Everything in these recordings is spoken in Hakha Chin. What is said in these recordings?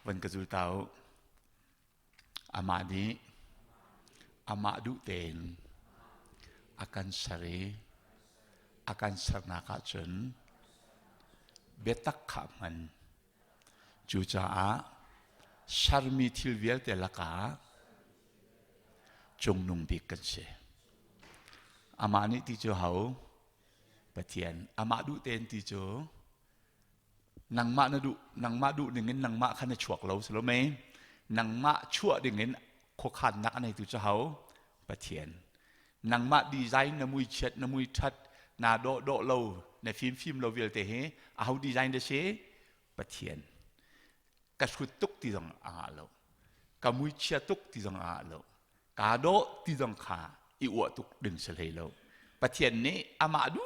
Van ka zul ta u. Amah nih amah duh tein a kan ser i a kan sernak ahcun biatak kha hman. Cucaah sermi thil vialte lakah cungnung bik kan si. Amah nih ti cu ho? Pathian. Amah duh tein ti cu nangmah na duh nangmah duh ning in nangmah kha na chuak lo si lo mei nangmah chuah ding in khuakhannak a neitu cu ho Pathian nangmah design na mui chiat na mui that na dawh dawh lo na fim fim lo vialte hi a ho design da si Pathian ka hrut tuk ti zong a ngah lo ka mui chia tuk ti zong a ngah lo kaa dawh ti zong kha i uah tuk ding si hlei lo pathian nih amah du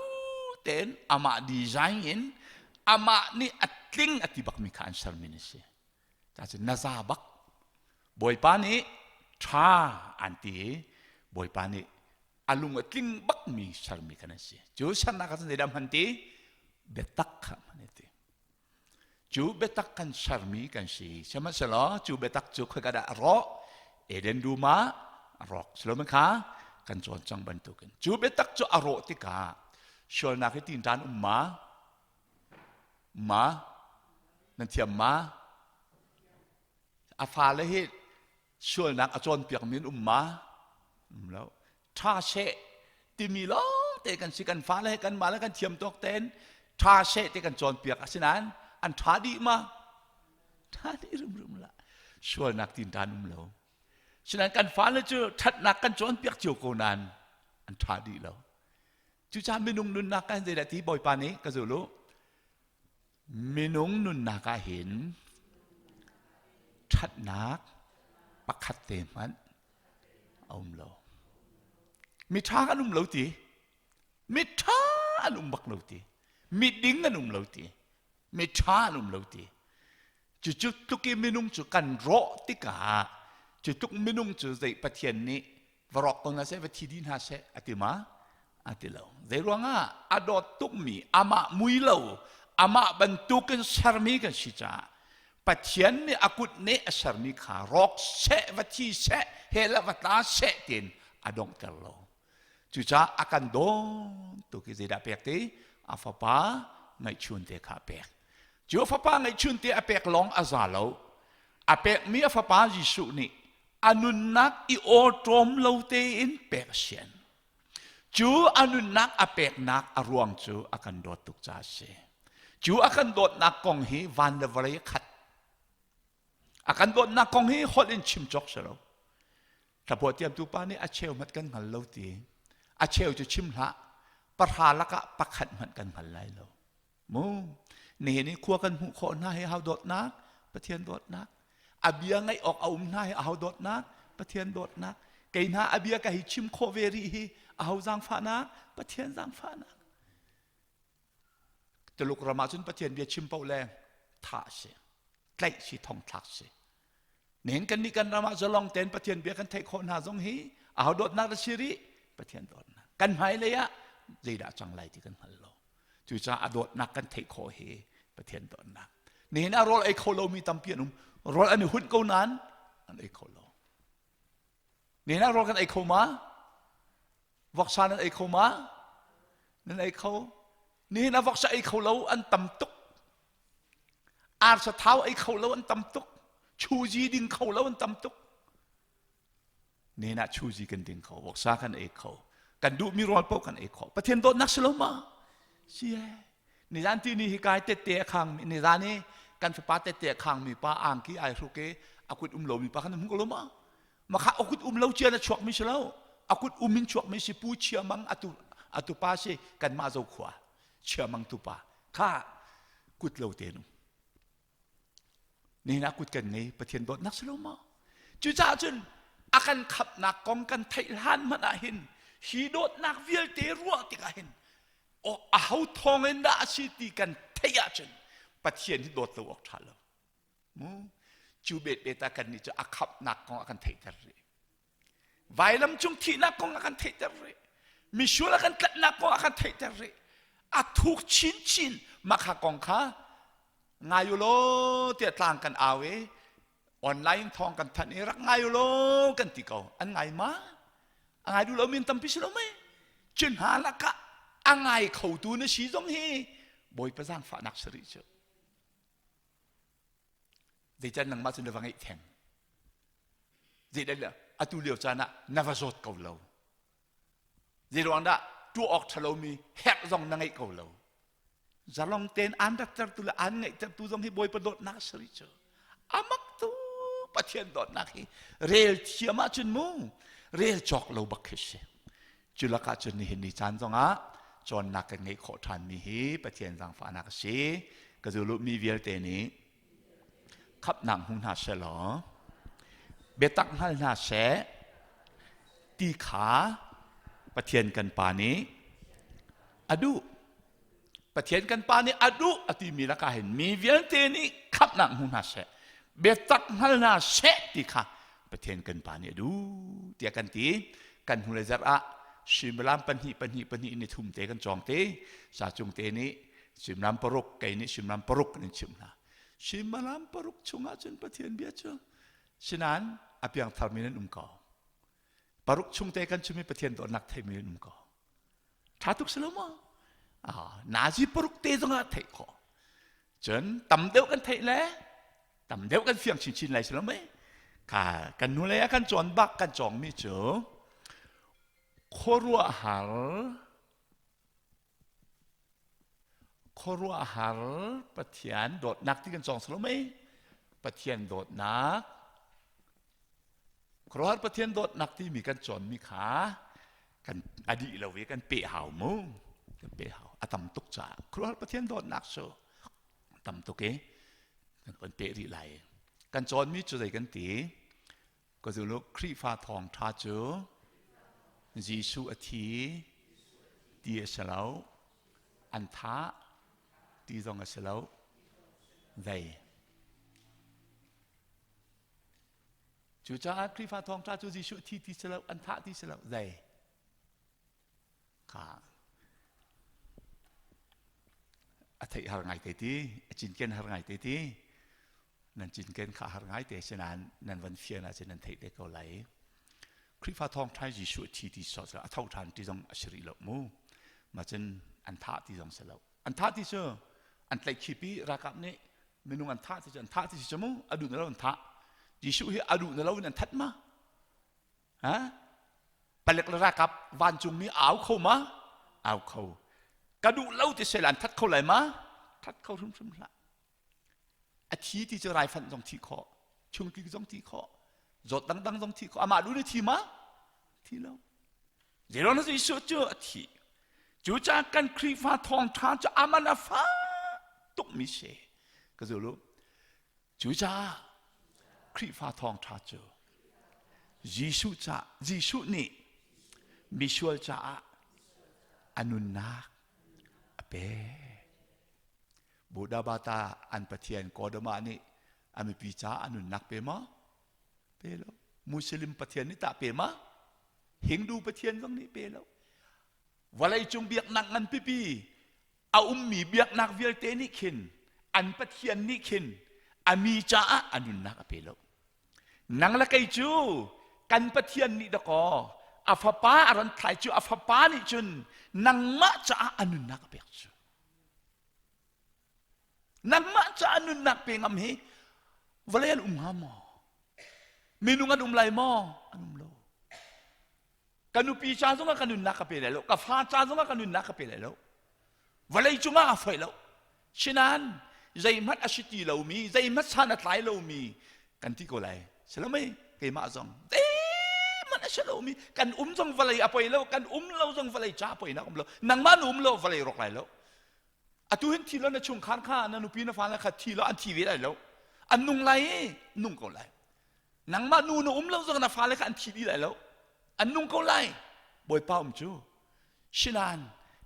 tein amah design in amah nih a tling a ti bakmi kha an sermi na si cacun na za bak bawipa nih tha an ti i bawipa nih a lung a tling bakmi sermi kha na si cu sernak ah cun zeidah hman ti biatak kha hman ti Cu biatak kan sermi kan si. Sihmanhsehlaw cu biatak cu khoika dah a rawh? Eden dum ah a rawk. Solomon kha kan cawn cang bantukin. Cu biatak cu a rawh tikah sualnak hi tinṭan um ma? Ma? Nan thiam ma? A fale hi sualnak a cawnpiakmi an um ma? Um lo. Ṭha seh timi lawngte kan si kan fale he kanmah le kan thiam tawk tein ṭha seh ti kan cawnpiak asinain an ṭha dih ma? Ṭha dih rimrim lah. Sualnak tinṭan um lo. Sinain kan fale cu ṭhatnak kan cawnpiak cio ko nain an ṭha dih lo. Cucaah minung nunnak kan zeidah ti Bawipa nih ka zul u. Minung nunnak ah hin ṭhatnak pakhat te hmanh a um lo. Miṭha an um lo ti. Miṭha an um bak lo ti. Miding an um lo ti. Miṭha an um lo ti. Cucu tluk i minung cu kan rawh tikah cu tluk minung cu zei Pathian nih va rawk ko hna seh va thi dih hna seh a ti ma a ti lo zei ruangah a dawt tukmi amah mui lo amah bantukin sermi kan si caah Pathian nih a kut nih a sermi kha rawk seh va thi seh hell ah va tla seh tiin a donghter lo cucaah a kan dawn tuk i zeidah pek ti a fapa ngaihchun te kha a pek cu a fapa ngaihchun te a pek lawng a za lo a pekmi a fapa Jesuh nih a nunnak i awṭawm lo tein pek a sian. Cu a nunnak a peknak a ruang cu a kan dawt tuk caah a si. Cu a kan dawtnak kong hi van le vawlei a khat. A kan dawtnak kong hi holh in chim cawk si lo. Thlaphuah tiamtu pa nih a cheu hmanh kan hngal lo ti. A cheu cu chim hlah. Pahra lakah pakhat hmanh kan hngal lai lo. Mu nihin i khua kan hmuh khawh hna hi hau dawtnak Pathian dawtnak a bia ngaih awk a um hna hi a hau dawtnak Pathian dawtnak kei hna a bia ka hi chim khawh ve rih hi a ho zaangfahnak Pathian zaangfahnak Tuluk ram ah cun Pathian bia chim paoh le thah si tlaih si thongthlak si Nihin kan nih kan ram ah zalong tein Pathian bia kan theih khawh hna zong hi aho dawtnak da si rih Pathian dawtnak kan hmailei ah zeidah cang lai ti kan hngal lo cucaah a dawtnak kan theih khawh hi Pathian dawtnak nihin ah rawl ei kho lomi tampi an um rawl an i hunh ko nain an ei kho lo nihin ah rawl kan ei kho ma voksa nan ei kho ma nan ei kho nihin ah voksa ei kho lo an tam tuk arsa thau ei kho lo an tam tuk chuzi ding kho lo an tam tuk nihin ah chuzi kan ding kho voksa kan ei kho kan duhmi rawl paoh kan ei kho pathian dawtnak si lo ma si e nizan ti ni hi kai tette a khang mi nizan i kan fapa tette a khang mi pa angki ai hruk i a kut um lo mi pa kan hmu ko lo ma makha a kut um lo chia na chuak mi si lo a kut um in chuak mi si pu chia mang atu atu pa si kan mah zo khua chia mang tu pa kha kut lo te nu nihin ah kut kan ngei pathian dawtnak si lo maw cucaah cun a kan khamhnak kong kan theih hlan hmanh ah hin hi dawtnak vialte ruah tikah hin aw aho thawng in dah a si ti kan theih ahcun pathian hi dawt lo awk ṭha lo mu cu bet bet ah kan nih cu a khamhnak kong a kan theihter rih Vailam cung thihnak kong a kan theihter rih. Misual a kan tlatnak kong a kan theihter rih. A thuk chinchin mah kha kong kha. Ngai u law tiah tlang kan au i online thawng kan thanh i rak ngai u law kan ti ko. An ngai ma? A ngai duh lo min tampi si lo mei? Cu hna lakah a ngai khotu na si zong hi Bawipa zaangfahnak si rih cu. Zeican nangmah cu na va ngeih theng. Zeidah atu lio caan ah na va zawt ko lo. Zeiruang dah tuah awk ṭhalomi herh zong na ngeih ko lo. Zalong tein aan rattertu le aan ngeihtertu zong hi Bawipa dawtnak a si rih cu. Amak tu Pathian dawtnak hi rel thiam ahcun mu rel cawk lo bak khi si. Cu lakah cun nihin ni caan zongah cawnnak kan ngeih khawh ṭhanmi hi Pathian zaangfahnak a si. Ka zuluhmi vialte nih khamhnak hmu hna seh law biatak hngal hna seh ti kha Pathian kan Pa nih a duh. Pathian kan Pa nih a duh a timi lakah hin mi vialte nih khamhnak hmu hna seh, biatak hngal hna seh ti kha Pathian kan Pa nih a duh tiah kan ti. Kan hnulei zarh ah suimilam pahnih pahnih pahnih ni thum te kan cawng te. Sa cung te nih suimilam paruk, kei nih suimilam paruk kan in chimh hna. Suimilam paruk chungah cun Pathian bia cu sinain a piangtharmi nan um ko. Paruk chung te kan chim i Pathian dawtnak theimi nan um ko. Ṭha tuk si lo maw? Ah, nazi paruk te zongah theih khawh. Cun tam deuh kan theih le tam deuh kan fiang chinchin lai si lo mei? Kha kan nu lei ah kan cawn bak kan cawngmi cu khuaruahhar khuaruahhar Pathian dawtnak ti kan cawng si lo mei? Pathian dawtnak Khuaruahhar Pathian dawtnak timi kan cawnmi kha kan a dih lo i kan peh hau mu kan peh hau a tam tuk caah khuaruahhar Pathian dawtnak cu tam tuk i kan kan peh rih lai kan cawnmi cu zei kan ti ka zulu Khrihfa thawngṭha cu Jesuh a thi ti a si lo an thah ti zong a si lo zei Cucaah Khrihfa thawngṭha cu Jesuh thi ti si lo, an thah ti si lo, zei? Kha a theih har ngai te ti, a cinken har ngai te ti, nan cinken kha har ngai te sinain nan van fian ahcun nan theih te ko lai. Khrihfa thawngṭha Jesuh thi ti so a tho ṭhan ti zong a si rih lo mu. Ma cun an thah ti zong si lo. An thah ti cu an tlaihkhip i ralkap nih minung an thah ti cu an thah ti cu mu a duh na lo an thah Jesuh hi a duh na lo in an that ma ha palek le ralkap vancungmi au kho ma au kho ka duh lo ti sel an that kho lai ma that kho hrimhrim hlah a thi ti cu raifanh zong thi khawh chungtlik zong thi khawh zawt dangdang zong thi khawh amah duh ni thi ma thi lo Zeiruang na Jesuh cu a thi cucaah kan Khrihfa thawngṭha cu aman a fa tukmi si ka zulu cucaah Khrihfa thawngṭha cu Jesuh ca Jesuh nih misual caah a nunnak a pek Buddha bata an pathian Kodama nih a mipi caah a nunnak pe maw Pe lo. Muslim pathian nih tah pe ma? Hindu pathian zong nih pe lo. Vawleicung biaknak ngan pipi a ummi biaknak vialte nih khin an pathian nih khin a mi caah a nunnak a pe lo. Nang le kei cu kan pathian nih dakaw a fapa a ron thlai cu a fapa nih cun nangmah caah a nunnak a pek cu. Nangmah caah nunnak pe ngam hi vawlei an um hnga maw? Minung an um lai maw? An um lo. Ka nupi ca zongah ka nunnak ka pe lai lo. Ka fa ca zongah ka nunnak ka pe lai lo. Vawlei cungah a foi lo. Sinain zeihmanh a si ti lomi, zeihmanh san a tlai lomi kan ti ko lai. Si lo mei? Keimah zong zeihmanh a si lomi kan um zong vawlei a poi lo, kan um lo zong vawlei ca a poi nak um lo. Nangmah na um lo vawlei rawk lai lo. Atu hin thi lo na chungkhar kha na nupi na fale kha thi lo an thi ve lai lo. An nung lai i nung ko lai. Nangmah nu na um lo zong na fale kha an thi dih lai lo. An nung ko lai. Bawipa um cu. Sinain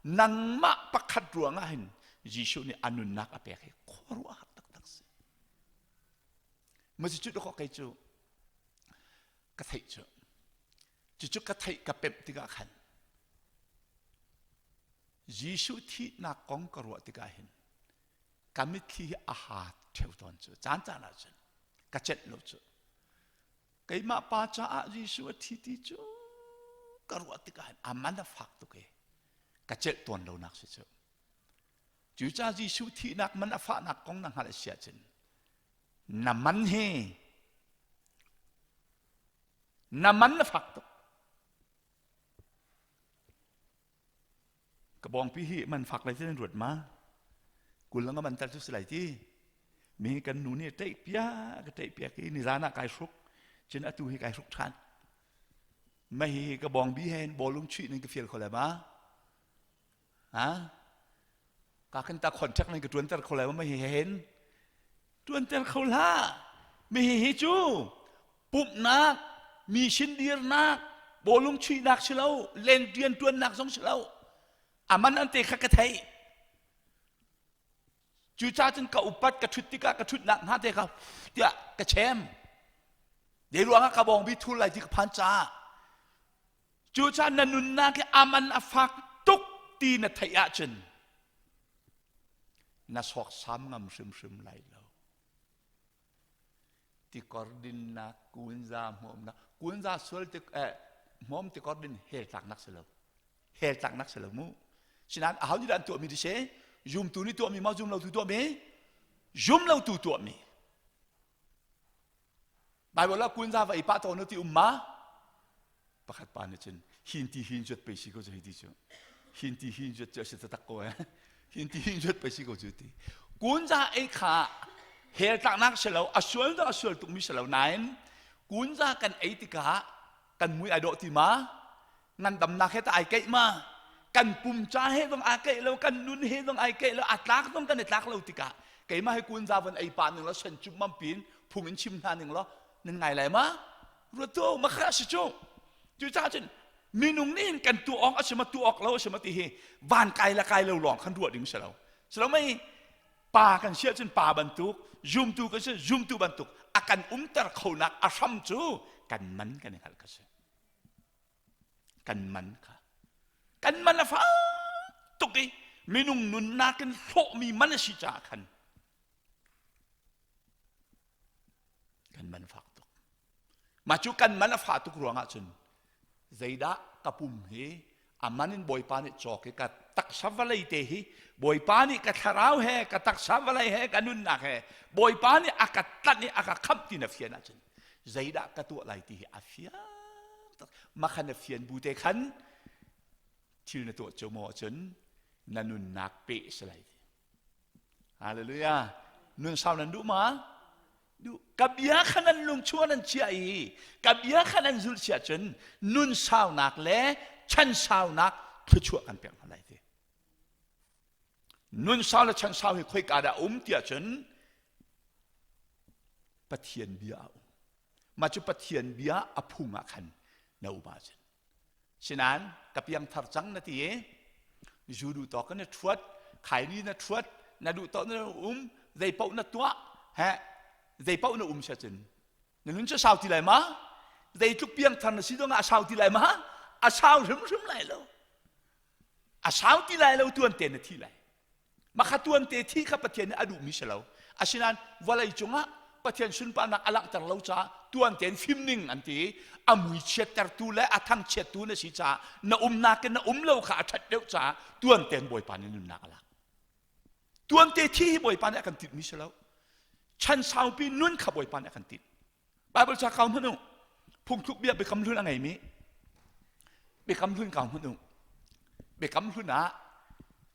nangmah pakhat ruangah hin Jesuh nih a nunnak a pek hi khuaruahhar taktak si. Maci cu dawkaw kei cu ka theih cu. Cucu ka theih ka pemh tikah khan Jesuh thihnak kong ka ruah tikah hin. Ka mitthli hi a ha ṭheu tawn cu caan caan ah cun ka celh lo cu. Keimah pa caah Jesuh a thi ti cu ka ruah tikah hin a man a fak tuk e. Ka celh tawn lonak si cu. Cucaah Jesuh thihnak man a fahnak kong na hngalh a si ahcun na man hi na man a fak tuk. Ka bawngpi hi man fak lai ti nan ruat ma? Kul nga man tal cu si lai ti. Mi kan nu nih ṭeih piak ka ṭeih piak i nizan ah kai hruk cun atu hi kai hruk ṭhan. Ma hi ka bawngbi he bawlung chuih ning ka fial kho lai ma? Ha? Ka khin ta contract nan ka ṭuanter kho lai ma hi hen? Ṭuanter kho hlah. Mi hi hi cu pumhnak, mi sin dirnak, bawlung chuihnak si lo, len rian ṭuannak zong si lo. A man an te kha ka theih. Cucaah cun ka upat ka ṭhut tikah ka ṭhutnak hna te kha tiah ka chem. Dei ruangah ka bawngbi thul lai ti ka phan caah Cucaah na nunnak hi aman a fak tuk ti na theih ahcun na sawksam ngam hrimhrim lai lo. Tikor dinnak, kunza hmuamnak, kunza sual tik eh, hmuam tikor din hel tlaknak si lo. Hel tlaknak si lo mu. Sinain aho nih dah an tuahmi ti si? Zumtu nih tuahmi maw zum lotu tuahmi? Zum lotu tuahmi. Bible ah kunza va i pah tawn ti um ma? Pakhat pa nih cun hin ti hin zuat pei si ko cu hei ti cu. Hin ti hin zuat cu a si taktak ko eh. Hin ti hin zuat pei si ko cu ti. Kunza ei kha hel tlaknak si lo, a sual dah a sual tukmi si lo nain kunza kan ei tikah kan mui ai dawh ti ma? Ngandamnak he ta ai keih ma? Kan pum ca he zong aa keih lo, kan nun he zong ai keih lo, a tlak zong kan i tlak lo tikah keimah hi kunza von ei pa ning lo sen cup mam pin phung in chim hna ning law nan ngai lai ma? Ruat tu ma kha si cu. Cucaah cun minung nih hin kan tuah awk a si ma tuah awk lo a si ma ti hi van kai le kai lo lawng khan ruah ding si lo. Si lo mei pa kan si ahcun pa bantuk, zumtu kan si zumtu bantuk a kan umter khonak a hram cu kan man kan i hngalh kha si. Kan man kha. Kan man a fak tuk i minung nunnak in hlawhmi man a si caah khan kan man fak tuk. Mah cu kan man a fah tuk ruangah cun zeidah ka pum hi a man in Bawipa nih cawk i ka taksa vawlei te hi Bawipa nih ka thlarau he ka taksa vawlei he ka nunnak he Bawipa nih a ka tlanh i a ka khamh ti na fian ahcun zeidah ka tuah lai ti hi a fiang tak makhan na fian bu te khan thil na tuah cio maw ahcun na nunnak peh si lai ti Hallelujah nun sau nan duh ma duh ka bia kha nan lung chung nan chiah i ka bia kha nan zulh sia cun nun saunak le chan saunak thluachuah kan pek hna lai ti nun sau le chan sau hi khoika dah um tiah cun Pathian bia a um mah cu Pathian bia a phung ah khan na um ahcun Sinain ka piangthar cang na ti i zu duh tawk na ṭhuat, khaini na ṭhuat, na duh tawk na um, zei paoh na tuah, he zei paoh na um sia cun na nun cu sau ti lai ma? Zeitluk piangthar na si zong ah a sau ti lai ma? A sau hrimhrim lai lo. A sau ti lai lo tuan te na thi lai. Makha tuante thi kha Pathian nih a duhmi si lo. Asinain vawlei cungah Pathian sunparnak a langhter lo caah tuantein fimning an ti a mui chiattertu le a thangchiattu na si caah na umnak in na um lo kha a ṭhat deuh caah tuantein Bawipa nih nunnak a lak. Tuante thi hi Bawipa nih a kan tinhmi si lo. Chan saupi nun kha Bawipa nih a kan tinh. Bible ca kau hmanh u. Phungthluk bia biakam hlun a ngeimi biakam hlun kau hmanh u. Biakam hlun ah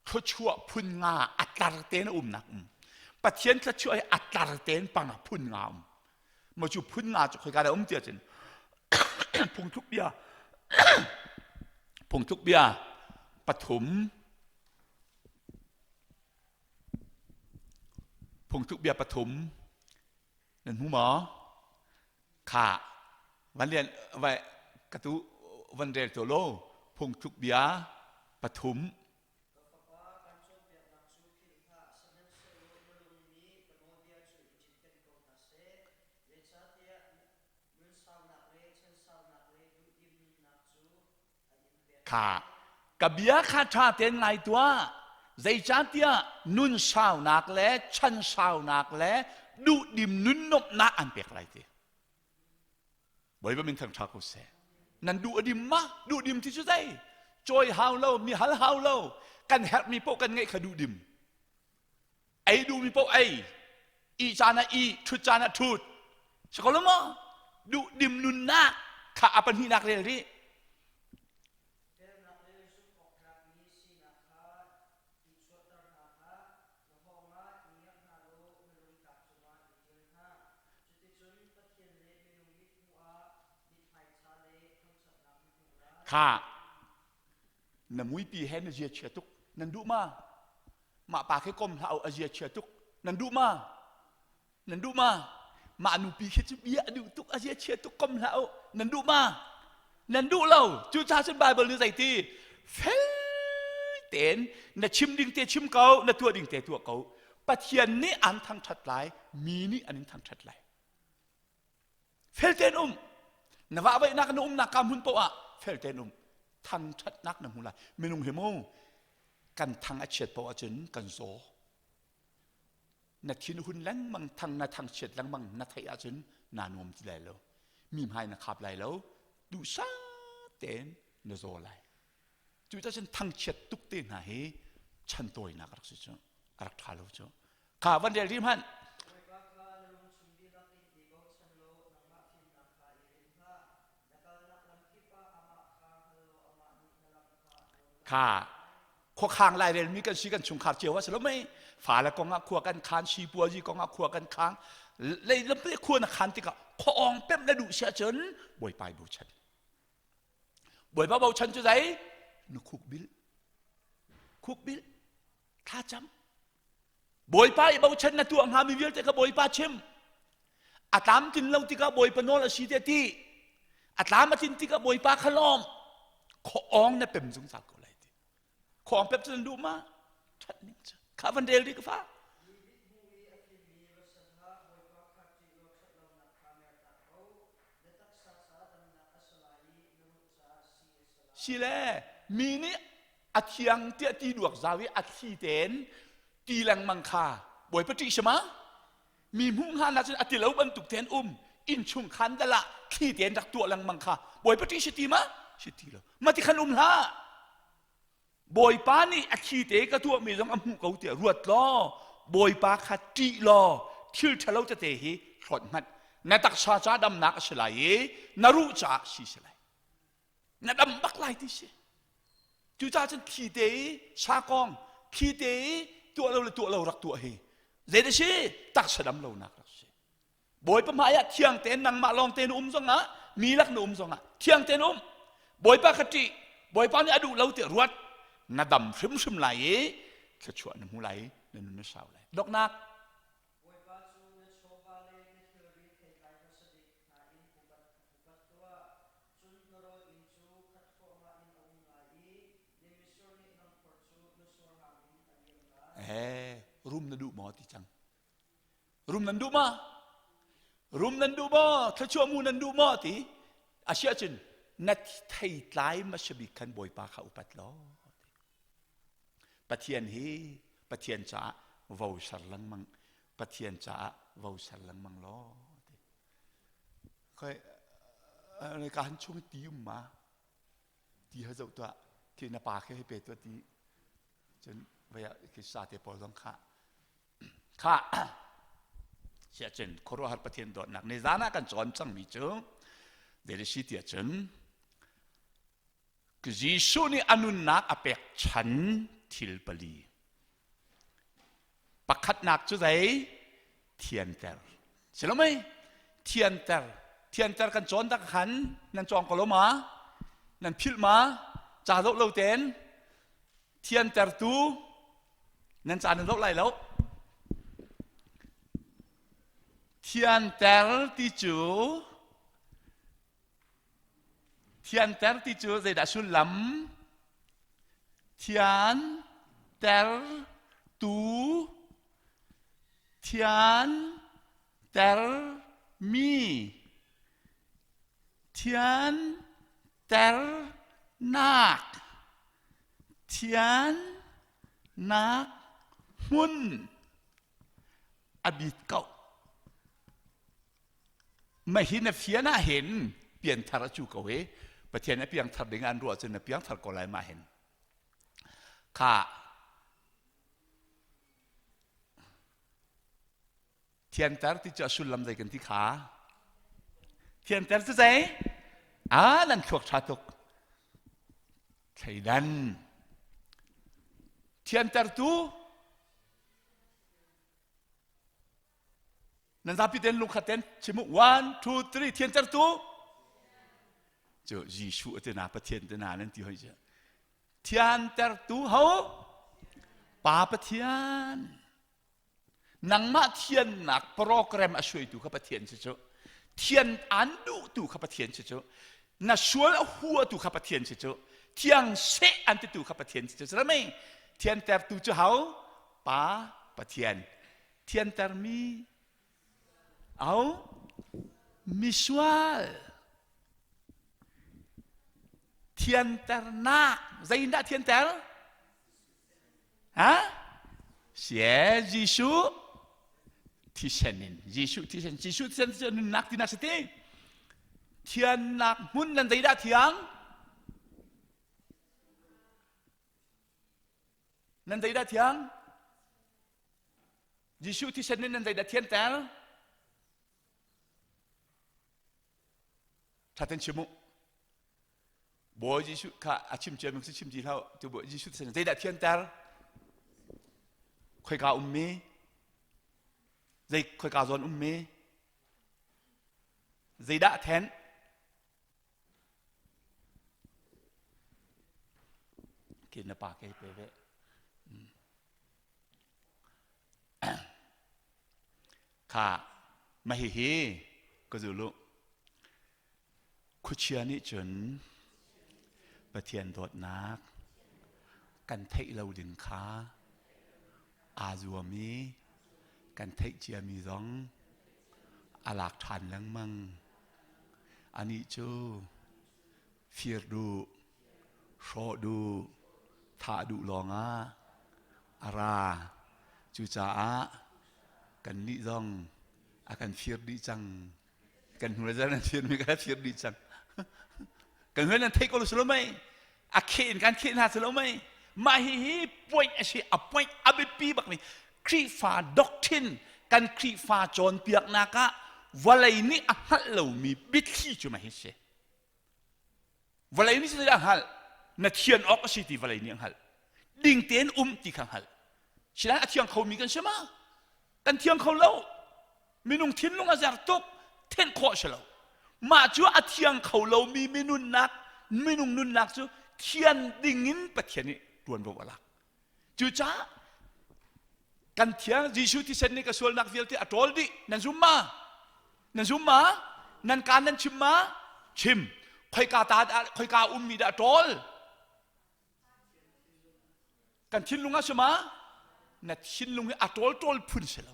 thluachuah phun nga a tlar tein a umnak um. Pathian thluachuah hi a tlar tein panga phun nga um. Maw cu phun nga cu khoika dah um ti ahcun phungthluk bia phungthluk bia pathum phungthluk bia pathum Nan hmu maw? Kha van lian vai ka tu van rel to lo phungthluk bia pathum Ka fapa, kan cawnpiaknak cu philh hlah, sihmanhsehlaw na lung nih ka nawlbia cu i cinken ko hna seh. Zeicahtiah nun saunak le chan saunak le duhdim nunnak cu an in pek Kha lai. ka bia kha ṭha tein ngai tuah. Zeicahtiah nun saunak le chan saunak le duhdim nun nuamhnak an pek lai ti. Bawipa min thangṭha ko seh. Nan duh a dim ma? Duh dim ti cu zei? Cawi hau lo, mi hal hau lo, kan herhmi paoh kan ngeih kha duh dim. Ei duhmi paoh ei, ih caan ah ih, ṭhut caan ah ṭhut. Si ko lo maw? Duh dim nunnak kha a pahnihnak rel rih. Felnak le zumh awk tlakmi sinak kha i chuahter hna hlah. Na hngawng ah i ngiak hna law na lungtlap cungah i ṭial hna. Cuticun Pathian le minung mithmuh ah mithmai ṭha le thangṭhatnak na hmuh lai. Kha na muipi he na zia chia tuk nan duh ma? Mah pa khi kom hlah u a zia chia tuk nan duh ma? Nan duh ma? Mah nupi khi cu bia a duh tuk a zia chia tuk kom hlah u nan duh ma? Nan duh lo. Cucaah cun Bible nih zei ti? Fel tein na chim ding te chim ko, na tuah ding te tuah ko. Pathian nih an thangṭhat lai, mi nih an in thangṭhat lai. Fel tein um. Na vahvaihnak na umnak ka hmun paoh ah fel tein um. Thangṭhatnak na hmu lai. Minung hi mu kan thang a chiat paoh ahcun kan zaw. Na thinhun lengmang thang na thangchiat lengmang na theih ahcun naa nuam ti lai lo. Mi hmai na khap lai lo. Duhsah tein na zaw lai. Cucaah cun thangchiat tuk te hna hi chan tawinak a rak si cu. A rak ṭha lo cu. Kha van rel rih hmanh. Bawipa kha na lung chung dihlak in i bochan law nangmah fimnak kha i rinh hlah. Na kalnak lam kip ah amah kha hngal law amah nih na lam kha a nawl lai. Kha khuakhang lairelmi kan si kan chungkhar cio a si lo mei fale kong ah khua kan khan sipuazi kong ah khua kan khang lei lampe khua na khan tikah khuaawng pemh na duh si ahcun bawipa i bochan bawipa bochan cu zei na khuk bil khuk bil thlacam bawipa i bochan na tuah hngami vialte kha bawipa chim a tlamtlin lo tikah bawipa nawl a si te ti a tlam a tlin tikah bawipa kha lawm khuaawng na pem zungzal ko lai ti khuaawng pem cu nan duh ma ṭhat ning cu kha van rel rih ka fa si le mi nih a thiang tiah ti duak zau i a thli tein ti lengmang kha bawipa ṭih si ma mi hmuh hnga na cun a ti lo bantuk tein um innchung khan dal ah thli tein rak tuah lengmang kha bawipa ṭih si ti ma si ti lo ma ti khan um hlah bawipa nih a thli te ka tuahmi zong a hmuh ko tiah ruat law bawipa kha ṭih law thil ṭhalo tete hi hlawt hmanh na taksa ca damnak a si lai i na ruh caah si si lai na dam bak lai ti si cucaah cun thli te i sakawng thli te i tuah lo le tuah lo rak tuah hi zei da si taksa dam lonak rak si bawipa hmai ah thiang tein nangmah lawng tein um zongah mi lak na um zongah thiang tein um bawipa kha ṭih bawipa nih a duh lo ti ruat na dam hrimhrim lai i thluachuah na hmu lai i na nun na sau lai doknak Bawipa cu na chawva le na thilri theitlai hmasa bik hna in upat upat tuah. Cun na rawl inn cu khat thluahmah in a um lai i na mitsur nih nangkhor cu na surhang in a liam lai. Eh, rum na duh maw ti cang. Rum nan duh ma? Rum nan duh maw? Thluachuah mu nan duh maw ti? Asiah cun na theitlai hmasa bik khan Bawipa kha upat law. Pathian hi Pathian caah vo ser lengmang Pathian caah vo ser lengmang law ti. Khoi ka han chung ti um ma ti ha zoh tuah khi na pa khi hei pe tuah ti cun vei ah khi sa te pawl zong kha kha siah cun khuaruahhar Pathian dawtnak ni zan ah kan cawn cangmi cu zei si tiah cun Jesuh nih a nunnak a pek chan thil pali. Pakhatnak cu zei? Thianter. Si lo mei? Thianter. Thianter kan cawn tak khan nan cawng ko lo ma? Nan philh ma? Ca zoh lo ten thiantertu nan ca nan zoh lai lo. Thianter ti cu Thianter ti cu zeidah sullam? Thian ter tu thian ter mi thian ter nak thian. Nak hmun a bit ko. Mahi na fian ah hin pianthar a cu ko hi. Pathian a piangthar ding an ruah cun na piangthar ko lai ma hin. Kha Thianter ti cu a sullam zei kan ti kha? Thianter cu zei? Ah, nan thluak ṭha tuk. Thleidan. Thiantertu nan zapi ten lungkhat ten chim u. One, two, three. Thiantertu cu Jesuh te na Pathian te na nan ti hoi cu. Thiantertu ho? Pa Pathian. Nangmah thiannak program a suaitu kha Pathian si cu. Thian aan duhtu kha Pathian si cu. Na sual a huatu kha Pathian si cu. Thiang seh an titu kha Pathian si cu. Sila mei? Thiantertu cu hau? Pa Pathian. Thiantermi au misual. Thianternak zeitindah thianter? Ha? Sie Jesuh thisen in Jesuh thisen Jesuh thisen cu nunnak tinak si ti thiannak hmun nan zeidah thiang nan zeidah thiang Jesuh thisen in nan zeidah thianter Thaten chim u. Bawi Jesuh kha a chim cia mi si chim ti hlah tu Bawi Jesuh thisen zeidah thianter? Khoika ummi? Zei khoika zawn ummi? Zeidah then? Ke na pa ke pe ve. Kha mah hihi ka zul u. Khuachia nih cun Pathian dawtnak kan theih lo ding kha aa zuam i kan theih ciami zong a lak ṭhan lengmang. Anih cu fir duh, hrawh duh, thah duh lawngah a ra. Cucaah kannih zong a kan fir dih cang. Kan hnu le nan firmi kan fir dih cang. Kan hnu nan theih ko lo mei? A kheh in kan kheh hna si lo mei? Mah hi hi point a si, a point a biapi bak mi Khrihfa doctrine kan Khrihfa cawnpiaknak ah vawlei nih a hngalh lomi biathli cu mah hi si. Vawlei nih zeidah a hngalh? Na thian awk a si ti vawlei nih a hngalh. Ding tein um ti kha hngalh. Sinain a thiang khomi kan si ma? Kan thiang kho lo. Minung thinlung a zer tuk. Thenh khawh a si lo. Mah cu a thiang kho lomi minunnak, minung nunnak cu thian ding in Pathian nih ṭuanvo a lak. Cucaah kan thiang Jesuh thisen nih ka sualnak vialte a ṭawl dih. Nan zum ma? Nan zum ma? Nan kaan nan chim ma? Chim. Khoika ta dah khoika ummi dah a ṭawl? Kan thinlung ah si ma? Na thinlung hi a ṭawl ṭawl phun si lo.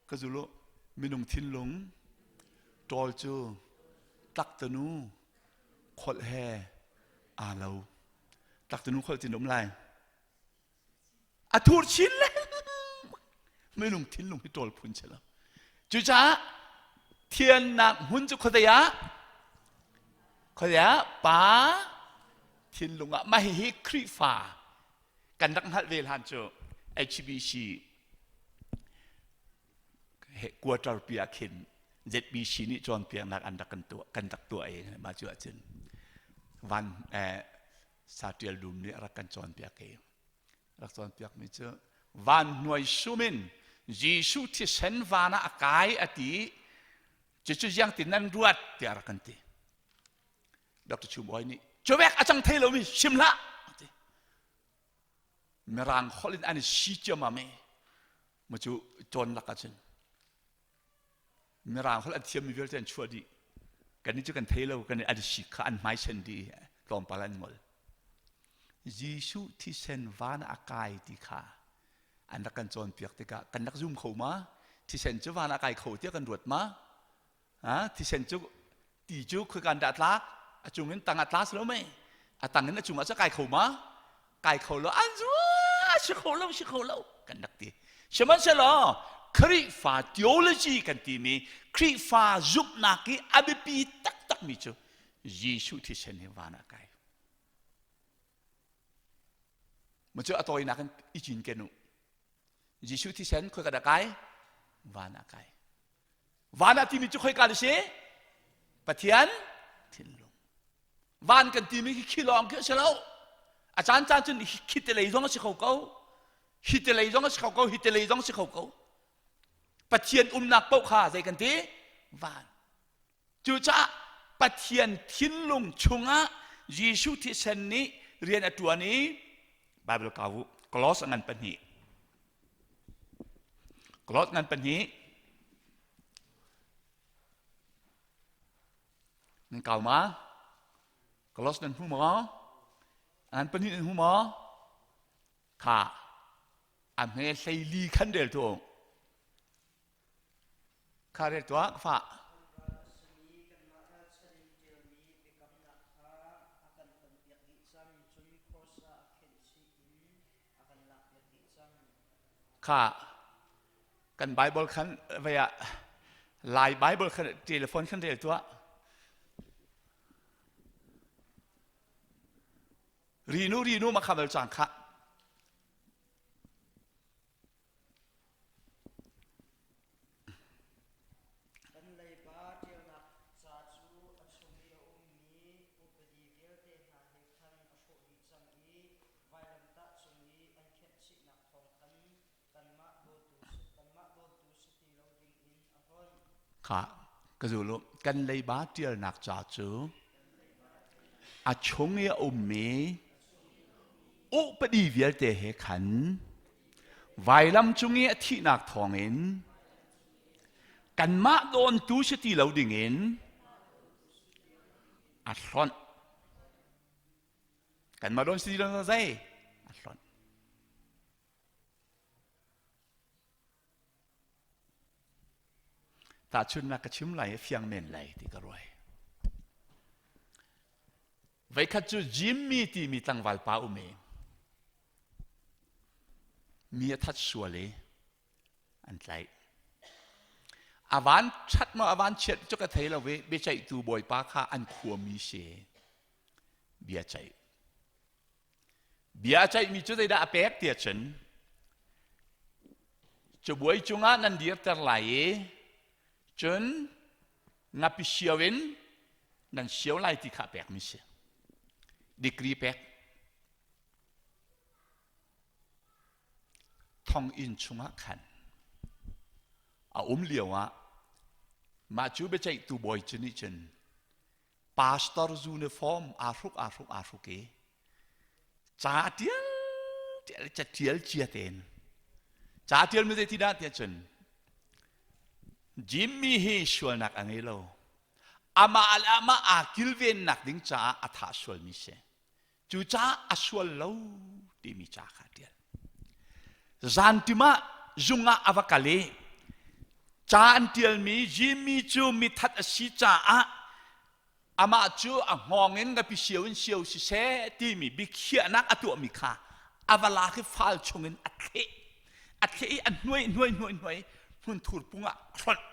Ka zul u, minung thinlung ṭawl cu tlaktanu kholh he aa lo. Tlaktanu kholh tin um lai. A thur chin lengmang. Minung thinlung hi ṭawl phun si lo. Cucaah thiannak hmun cu khuadei ah khuadei ah pa thinlung ah mah hihi Khrihfa kan rak hngalh ve hlan cu HBC quarter pi ah khin ZBC nih cawnpiaknak an rak kan tuah kan rak tuah i mah cu ahcun van eh, satial dum nih a rak kan cawnpiak i rak cawnpiakmi cu van hnuai sum in Jesuh thisen van ah a kai a ti cucu ziang tin nan ruat tiah rak kan ti Dr. Chum Oi nih cuvek a cang thei lomi sim hlah ti mirang holh in an i si ciammam i mu cu cawn lak ahcun mirang holh an thiammi vialte an chuah dih kannih cu kan thei lo kan an si kha an hmai sen dih tlawmpal an ngol Jesuh thisen van a kai ti kha an rak kan cawnpiak tikah kan rak zum kho ma thisen cu van a kai kho tiah kan ruat ma thisen cu ti cu khoikan dah tlak a cung in tang ah tla si lo mei a tang in a cung ah cu kai kho ma? Kai kho lo an zu si kho lo si kho lo kan rak ti. Sihmanhsehlaw Khrihfa theology kan timi Khrihfa zumhnak i a biapi taktakmi cu Jesuh thisen hi van ah kai. Mu cu a tawinak in i cinken u. Jesuh thisen khoi ka dah kai? Van ah kai. Van ah timi cu khoika si? Pathian thinlung. Van kan timi khi khi lawng khi a si lo. A caan caan cun khi te lei zong a si kho ko. Hi te lei zong a si kho ko, hi te lei zong a si kho ko. Pathian umnak paoh kha zei kan ti? Van. Cucaah Pathian thinlung chungah Jesuh thisen nih rian a ṭuan i Bible kau u Kolos ngan pahnih Kolos ngan pahnih nan kau ma Kolos nan hmu maw ngan pahnih nan hmu maw kha a hme hleili khan rel tu Kha rel tuah ka fah. Simi kanmah ralchan in ṭialmi biakamnak kha a kan tonpiak dih cang, cun cross ah a khenh chih in a kan lakpiak dih cang. Kha kan Bible khan vei ah Lai Bible khan telephone khan rel tuah. Rinu rinu ma kha bal cang kha. Kan leiba ṭialnak ca cu a chung i a ummi upadi vialte hna he khan a hrawh dih cang i vailamtah cung i an khenhchihnak thawng khan kanmah dawtu si ti lo dingin a hlonh. Kha ka zul u. Kan leiba ṭialnak ca cu a chung i a ummi upadi vialte he khan vailam cung i a thihnak thawngin kanmah dawntu si ti lo dingin a hlonh. Kanmah dawn si ti lo zei? A hlonh. Tahchunhnak ka chim lai i fiang men lai ti ka ruai. Veikhat cu Jimmy timi tlangval pa um i mi a that sual i an tlaih. A van ṭhat maw a van chiat cu ka thei lo i biaceihtu bawipa kha an khuami si bia ceih. Bia a ceihmi cu zeidah a pek tiah cun cabuai cungah nan dirter lai i cun ngapi sio in nan sio lai ti kha a pekmi si. Degree pek. Thonginn chungah khan a um lio ah mah cu biaceihtu bawi cu nih cun pastor uniform aa hruk aa hruk aa hruk i ca a ṭial ṭial ca ṭial cia tein ca a ṭial mi zei ti dah tiah cun Jimmy hi sualnak a ngei lo amah le amah aa kilvennak ding caah a thah sualmi si Cucaah a sual lo timi ca kha a ṭial. Zantim ah zung ah a va kal i ca an ṭialmi Jimmy cu mithat a si caah amah cu a hngawng in ngapi sio in sio siseh timi biakhiahnak a tuahmi kha a va lak i fal chungin a thleh. A thleh i a hnuai hnuai hnuai hnuai hmunthur pung ah a hlonh.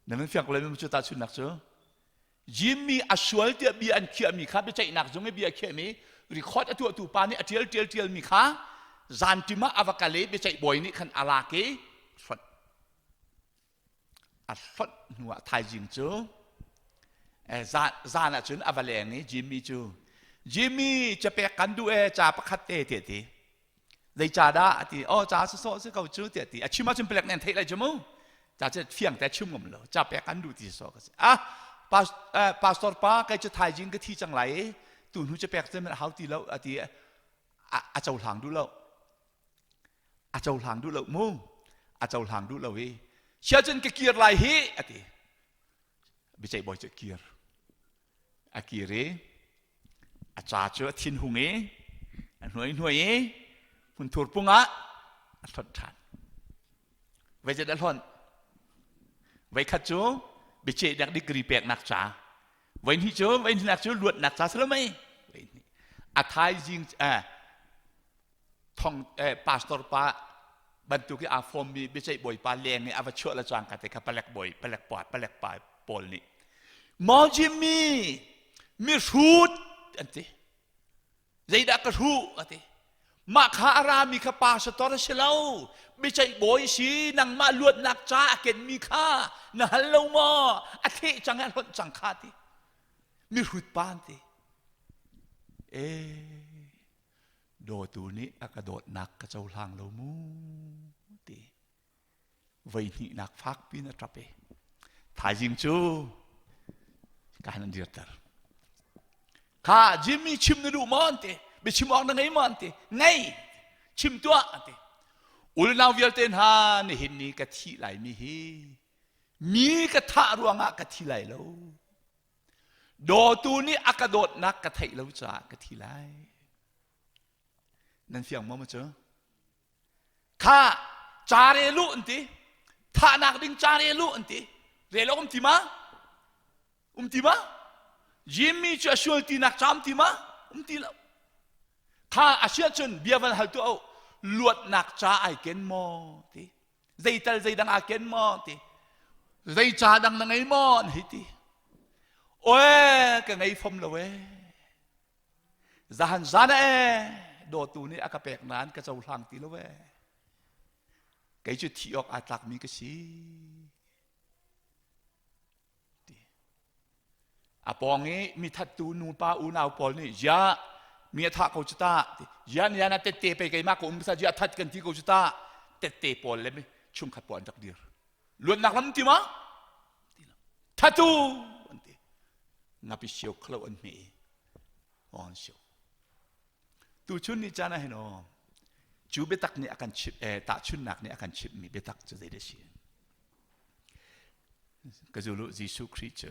Na nan fiang ko lai cu tahchunhnak cu Jimmy a sual tiah bia an khiahmi kha biaceihnak zung i bia a khiahmi record a tuahtu pa nih a ṭial ṭial ṭialmi kha zanṭim ah a va kal i biaceih bawi nih khan a lak i hlonh a hlonh hnuah thaizing cu zan ah cun a va leng i Jimmy cu Jimmy capek kan duh e ca pakhat te tiah ti Zei ca dah a ti. Oh ca sawsawh si ko cu tiah ti. A chim ahcun palek nih an theih lai cu mu. Ca cu fiang te chim ngam lo. Ca pek an duh ti sawsawh ka si. Ah pastor pa kei cu thaizing ka thi cang lai i tu hnu cu pek cu man hau ti lo a ti. A cohlang duh lo. A cohlang duh lo mu. A cohlang duh lo i sia cun ka kir lai hi a ti. Biceih bawi cu kir. A kir i a ca cu a thinhung i a hnuai hnuai i hmunthur pung ah a hlonh ṭhan. Veizat a hlonh? Voikhat cu biaceihnak degree peknak ca. Voi hnih cu voi hnihnak cu luatnak ca si lo mei? Voi hnih. A thaizing eh, thong eh, pastor pa bantuk i aa fawmmi biaceih bawipa leng i a va chuah le cangka te kha palek bawi palek pa palek pa pawl nih maw Jimmy mi hrut an ti zeidah ka hruh a ti mah kha a rami kha pastor a si lo biaceih bawi si nangmah luatnak ca a kenmi kha na hal lo maw a theh cang a hlonh cang kha ti mi hrut pa an ti e dawtu nih a ka dawtnak ka cohlang lo mu ti voi hnihnak fak pin a ṭap i thaizing cu ka han an dirter kha Jimmy chim na duh maw an ti biachim awk na ngei maw an ti ngei chim tuah an ti ulnau vialte hna nihin ni ka thih lai mi hi mi ka thah ruangah ka thi lai lo dawtu nih a ka dawtnak ka theih lo caah ka thi lai Nan fiang maw cu? Kha care lu an ti. Thahnak ding care lu an ti. Rel um ti ma? Um ti ma? Jimmy cu a sual tinak cam ti ma? Um ti lo. Kha a siah cun bia van hal tu au luatnak ca ai ken maw ti. Zeital zeidang aa ken maw ti. Zei ca dang na ngei maw an hei ti. Oe ka ngei fom lo ee. Zahan zan ee dawtu nih a ka pek nain ka cohlang ti lo ee. Kei cu thi awk aa tlakmi ka si. Ti. A pawng i mi thattu nupa unau pawl nih ya mi a thah ko cu ta ti ya ni na tette pe keimah ka um sa ya that kan ti ko cu ta tette pawl le mi chungkhat pawl an rak dir luatnak lam ti ma Thatu an ti. Ngapi sio khlo an hme i on sio. Tu chun ni caan ah hin aw cu biatak nih a kan chimh eh tahchunnak nih a kan chimhmi biatak cu zei dah si? Ka zulu Jesuh Khrih cu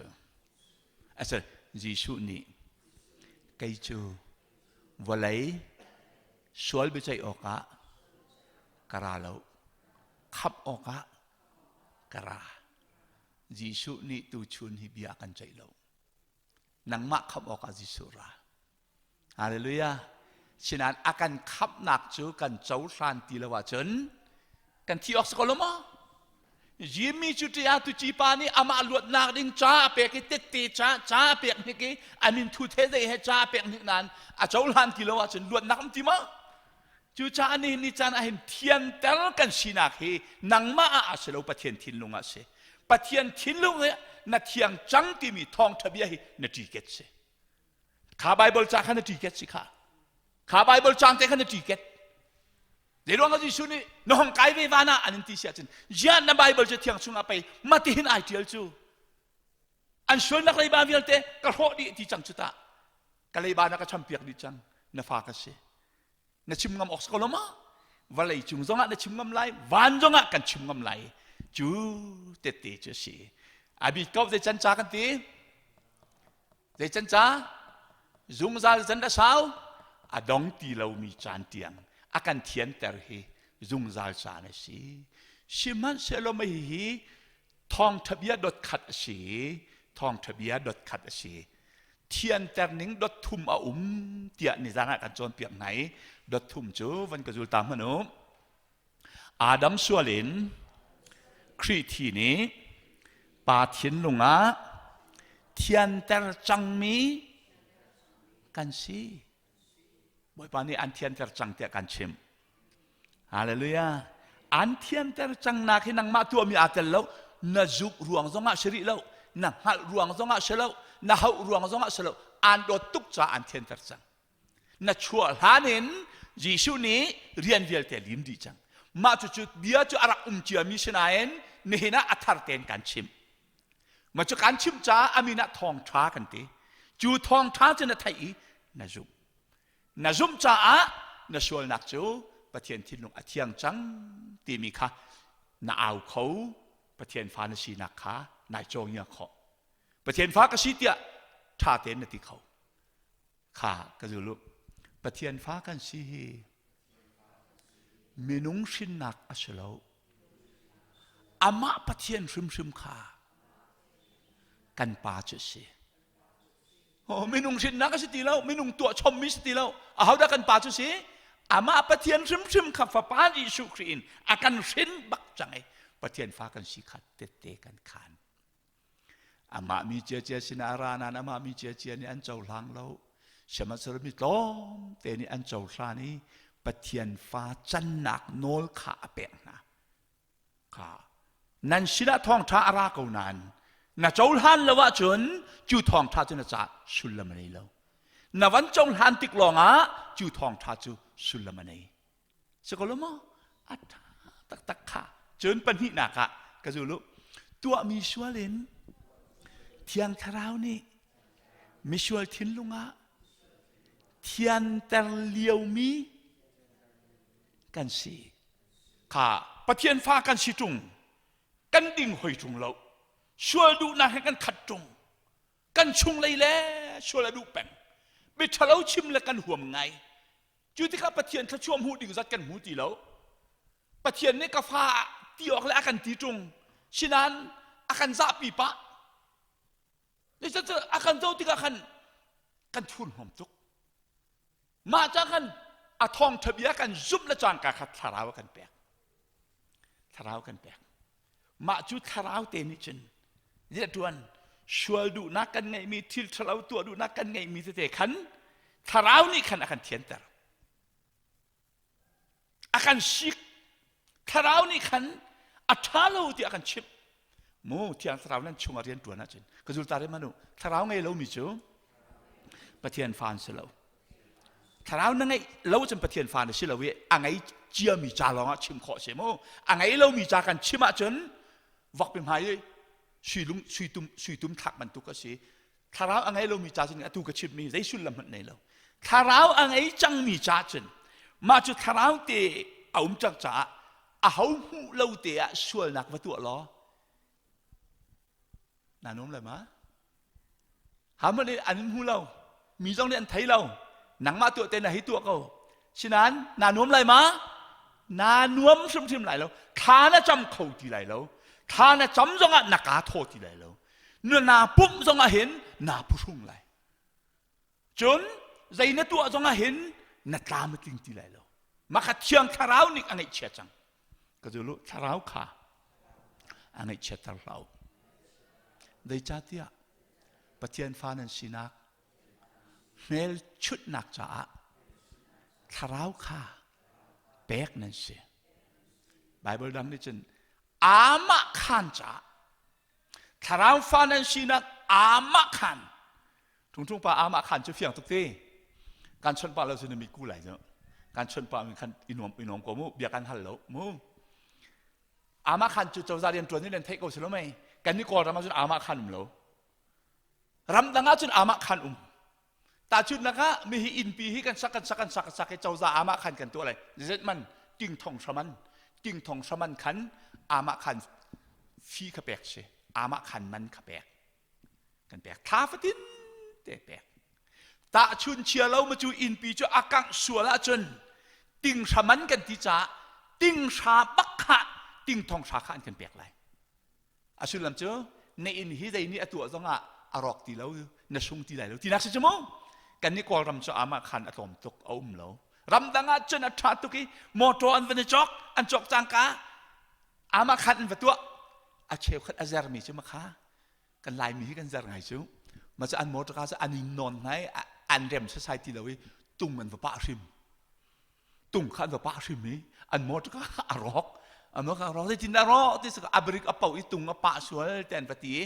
asal Jesuh nih kei cu vawlei sual biaceih awkah ka ra lo khamh awkah ka ra. Jesuh nih tuchun hi bia a kan ceih lo. Nangmah khamh awkah Jesuh ra. Hallelujah. Sinain a kan khamhnak cu kan cohlan ti lo ahcun kan thi awk si ko lo maw? Jimmy cu ṭia tuci pa nih amah luatnak ding ca a pek i tette ca ca a pek hnik i a min thu the zei he ca a pek hnik nain a cohlan ti lo ahcun luatnak um ti maw? Cucaah nihin ni caan ah hin thianter kan sinak hi nangmah ah a si lo Pathian thinlung ah a si. Pathian thinlung hi na thiang cang timi thawngṭha bia hi na ṭiket si. Kha Bible ca kha na ṭiket si kha. Kha Bible cang te kha na ṭiket. Zeiruang ah Jesuh nih na hong kai ve van ah an in ti si ahcun ziah na Bible cu thiang chungah pei matihin ai ṭial cu. An sualnak leiba vialte ka hrawh dih ti cang cu tah. Ka leiba na ka champiak dih cang. Na fa ka si. Na chim ngam awk si ko lo ma? Vawlei cung zongah na chim ngam lai, van zongah kan chim ngam lai. Cu tette cu a si. A bik ko zei can ca kan ti? Zei can ca? Zungzal can a sau, a dong ti lomi caan tiang a kan thianter hi zungzal caan a si. Sihmanhsehlaw mei hi thawngṭha bia dot khat a si. Thawngṭha bia dot khat a si. Thianter ning dot thum a um tiah nizan ah kan cawnpiak hna i dot thum cu van ka zul ta hmanh u. Adam sual in Khrih thi nih pa thinlung ah thianter cangmi kan si. Bawipa nih an thianter cang tiah kan chimh. Hallelujah. An thianter cangnak hi nangmah tuahmi aa tel lo. Na zumh ruang zongah si rih lo. Na hngalh ruang zongah si lo. Na hauh ruang zongah si lo. An dawt tuk caah an thianter cang. Na chuah hlan in Jesuh nih rian vialte lim dih cang. Mah cucu bia cu a rak um ciami si nain nihin ah a thar tein kan chimh. Mah cu kan chimh caah a min ah thawngṭha kan ti. Cu thawngṭha cu na theih i na zumh. Na zumh caah na sualnak cu Pathian thinlung a thiang cang timi kha na au kho Pathian fa na sinak kha nai cawngia khawh. Pathian fa ka si tiah ṭha tein na ti kho. Kha ka zul u. Pathian fa kan si hi minung hrinnak a si lo. Amah Pathian hrimhrim kha kan pa cu a si. Oh, minung hrinnak a si ti lo, minung tuah chommi si ti lo. Ahodah kan pa cu si? Amah Pathian hrimhrim kha Fapa Jesuh Khrih in a kan hrin bak cang i Pathian fa kan si kha tette kan khan. Amah mi ciacia sinah a ra nain amah mi ciacia nih an cohlang lo. Sihmanhsehlaw mi tlawmte nih an cohlan i Pathian fa cannak nawl kha a pek hna. Kha nan sinah thawngṭha a ra ko nain na cohlan lo ahcun cu thawngṭha cu na caah sullam a nei lo. Na van cohlan tik lawngah cu thawngṭha cu sullam a nei. Si ko lo maw? A ṭha taktak kha. Cun pahnihnak ah ka zul u. Tuahmi sual in Thiang Thlarau nih misual thinlung ah thianter liomi kan si. Kha Pathian fa kan si ṭung, kan ding hoi ṭung lo. Sual duhnak he kan khat ṭung. Kan chunglei le sual a duh peng. Miṭhalo chim le kan huam ngai. Cu tikah Pathian thluachuah hmuh ding zat kan hmu ti lo. Pathian nih ka fa ti awk le a kan ti ṭung. Sinain a kan zahpi pah. A kan zoh tikah khan kan thurhnawm tuk. Mah ca khan a thawngṭha bia kan zumh le cangka kha thlarau a kan pek. Thlarau kan pek. Mah cu thlarau te nih cun ṭuan sual duhnak kan ngeihmi thil ṭhalo tuah duhnak kan ngeihmi tete khan thlarau nih khan a kan thianter. A kan sik. Thlarau nih khan a ṭha lo tiah a kan chimh. Mu thiang thlarau nan chungah rian ṭuan ahcun ka zulta re manu thlarau ngei lomi cu Pathian fa an si lo. Thlarau na ngeih lo cun Pathian fa na si lo i a ngei ciami ca lawngah chim khawh si mu. A ngei lomi ca kan chim ahcun vokpi hmai i suilung suitum suitum thlak bantuk a si. Thlarau a ngei lomi ca cun atu ka chimmi zei sullam hmanh nei lo. Thlarau a ngei cangmi ca cun mah cu thlarau te a um cang caah a ho hmuh lo te ah sualnak va tuah law na nuam lai ma? Haman nih an hmu lo. Mi zong nih an thei lo. Nangmah tuah te na hei tuah ko. Sinain naa nuam lai ma? Naa nuam hrimhrim lai lo. Thla na cam kho ti lai lo. Thla na cam zongah na kaa thaw ti lai lo. Na naa pumh zongah hin naa phuhrung lai. Cun zei na tuah zongah hin na tlam a tling ti lai lo. Mah kha Thiang Thlarau nih a ngaihchia cang. Ka zulu thlarau kha a ngaihchiatter hlah u. Zeicahtiah Pathian fa nan sinak hmelchunhnak caah thlarau kha pek nan si. Bible dang nih cun amah khan caah thlarau fa nan sinak amah khan Ṭungṭung pa amah khan cu fiang tuk ti. Kan chawnh pah lo cu na mit ku lai cu. Kan chawnh pah mi khan i nuam i nuam ko mu bia kan hal lo mu. Amah khan cu cozah rian ṭuan in nan theih ko si lo mei. Kan nih Kawlram ah cun amah khan um lo. Ramdang ah cun amah khan um. Tahchunhnak ah mi hi innpi hi kan sak kan sak kan sak kan sak i cozah amah khan kan tuah lai. Zet man ting thong hraman ting thong hraman khan amah khan fee kha pek si. Amah khan man kha pek. Kan pek thla fatin te pek. Tahchun chia lo ma cu innpi cu a kangh sual ahcun tinghra man kan ti caah tinghra bak kha tingthong hra kha an kan pek lai. A sullam cu na inn hi zei nih a tuah zongah a rawk ti lo na sung ti lai lo tinak si cu mu. Kan nih Kawlram cu amah khan a tlawm tuk a um lo. Ramdang ah cun a ṭha tuk i motor an van i cawk an cawk cangka amah khan an va tuah a cheukhat a zermi cu makha kan Laimi hi kan zer ngai cu ma cu an motor ka cu an in nawn hna i an rem sasai ti lo i tung an va pah hrim tung kha an va pah hrim i an motor ka a rawk an motor ka rawk zeitin dah rawk ti a brik a pau i tung a pah sual te an va ti i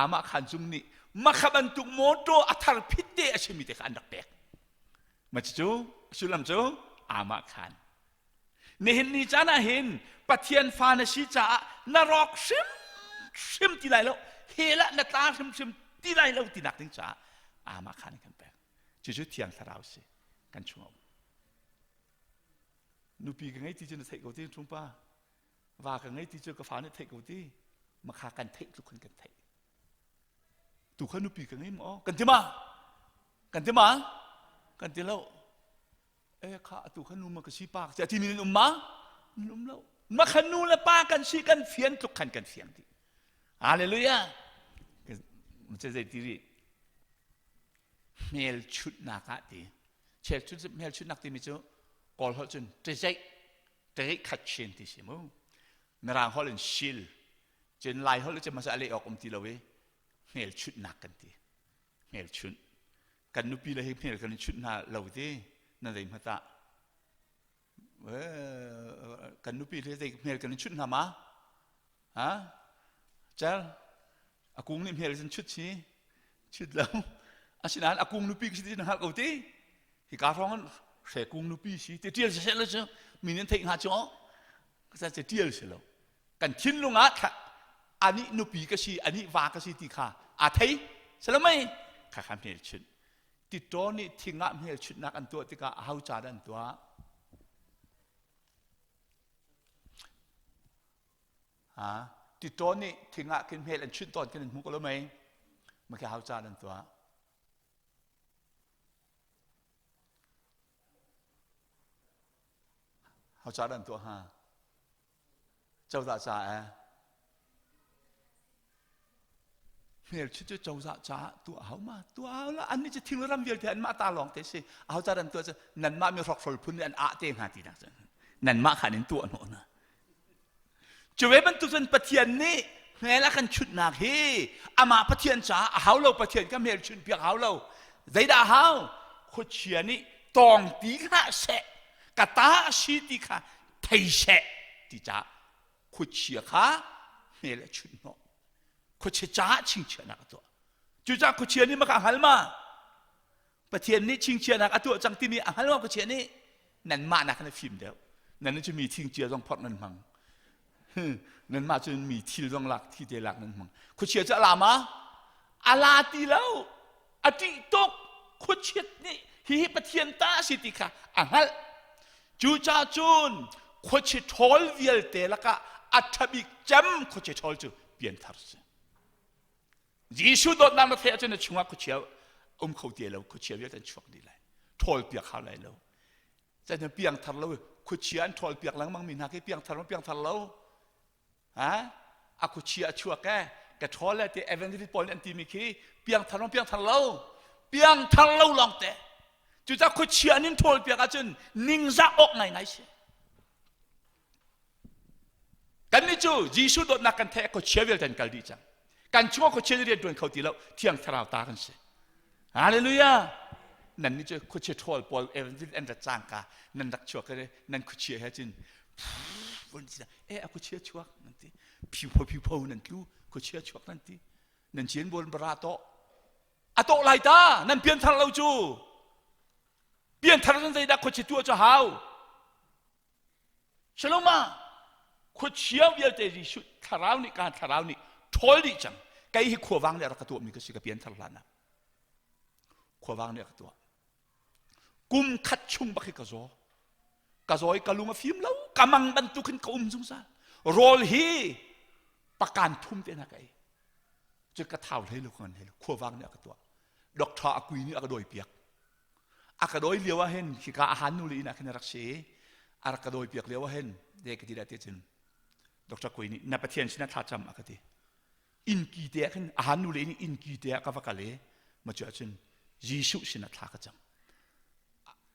amah khan cung nih makha bantuk motor a thar phit te a simi te kha an rak pek ma cu sullam cu amah khan Nihin ni caan ah hin Pathian fa na si caah na rawk hrimhrim ti lai lo hell ah na tla hrimhrim ti lai lo tinak ding caah amah khan kan pek. Cucu Thiang Thlarau si kan chung um. Nupi ka ngei ti cu na theih ko ti chungpa. Va ka ngei ti cu ka fa nih theih ko ti. Makha kan theih tluk khan kan theih. Tu kha nupi ka ngei maw? Kan ti ma? Kan ti ma? Kan ti lo. E kha atu kha nu ma ka si pa ka si timi nan um ma? Nan um lo. Ma kha nu le pa kan si kan fian tluk khan kan fiang ti. Hallelujah. Zei ti ri? Hmelchunhnak ah ti. Hmelchunh hmelchunhnak timi cu Kawl holh cun ṭezeih ṭezeih khat chin ti si mu. Mirang holh in sil. Cun Lai holh cu masa a leh awk um ti lo i hmelchunhnak kan ti. Hmelchunh. Kan nupi le hi hmel kan i chunh hna lo ti na zei hmata. Kan nupi le zei hmel kan i chunh hna ma? Ha? Cer a kung nih hmel cun chut si chut lo. Asinain a kung nupi si ti na hngalh ko ti. Hika hrawng in hre kung nupi si ti ṭial siseh lo cu mi nih an theih hnga cu ka ca ṭial si lo. Kan thinlung ah anih nupi ka si anih va ka si ti kha aa thei salamai kha kha hmelchunh titaw nih thing ah hmelchunhnak an tuah tikah aho ca dah an tuah Ha titaw nih thing ah khin hmel an chunh tawn khin an hmu ko lo mei ma khi hau ca an tuah hau ca an tuah ha cozah ca eh hmelchunh cu cozah caah tuah hau ma tuah hau la an nih cu thing ram vialte anmah ta lawng te si aho ca an tuah cu nanmah mi hrokhrol phun nih an ah te hnga ti nak cun nanmah khan in tuah hnawh hna cu ve bantuk cun Pathian nih hmel a kan chunhnak hi amah Pathian caah a hau lo Pathian ka hmel chunh piak hau lo zeidah hau khuachia nih tawng ti hlah seh ka ta a si ti kha thei seh ti caah khuachia kha hmel a chunh hnawh khuachia caah chingchiahnak a tuah cucaah khuachia nih maka hngal ma Pathian nih chingchiahnak a tuah cang timi a hngal ma khuachia nih nanmah nak in a fim deuh nan cu mi thingcia zong phorh nan hmang nanmah cu mi thil zong lak thi te lak nan hmang khuachia cu a la ma a la ti lo a ṭih tuk khuachiat nih hihi Pathian ta a si ti kha a hngalh cucaah cun khuachi ṭhawl vialte lakah a ṭha bik cem khuachi ṭhawl cu pianthar si Jesuh dawtnak na theih ahcun na chungah khuachia um kho ti lo khuachia vialte an chuak dih lai ṭhawl piak hau lai lo cun piangthar lo khuachia an ṭhawl piak lengmang mi hna khi piangthar ma piangthar lo Ha? A khuachia a chuak e ka ṭhawl le ti evangelist pawl nih an timi khi piangthar lo piangthar lo piangthar lo lawng te cucaah khuachia an in ṭhawl piak ahcun ningzah awk ngaingai si kannih cu Jesuh dawtnak kan theih khuachia vialte an kal dih cang kan chungah khuachia nih rian ṭuan kho ti lo thiang thlarau ta kan si Hallelujah nan nih cu khuachia ṭhawl pawl evangelist an rat cangka nan rak chuak nan khuachia he cun e a khuachia chuak nan ti phiupho phiupho nan tlu khuachia chuak nan ti nan cien bol bara to a to lai ta nan pianthar lo cu pianthar cun zeidah khuachia tuah cu hau Shaloma khuachia vialte Jesuh thlarau nih ka thlarau nih ṭhawl dih cang kei hi khuavang nih a rak ka tuahmi ka si ka pianthar hlan ah khuavang nih a ka tuah kum khat chung bak hi ka zaw ka zaw i ka lung a fim lo ka mang bantuk hin ka um zungzal rawl hi pakan thum te na ka ei cu ka thau hlei lo ka ngan hlei lo khuavang nih a ka tuah doctor a kui nih a ka dawi piak a ka dawi lio ah hin khika a han nu le inn ah khin a rak si a rak ka dawi piak lio ah hin de ka ti dah ti cun doctor kui nih na pathian sinah thla cam a ka ti innki te ah khin a han nu le inn innki te ah ka va kal i ma cu ahcun Jesuh sinah thla ka cam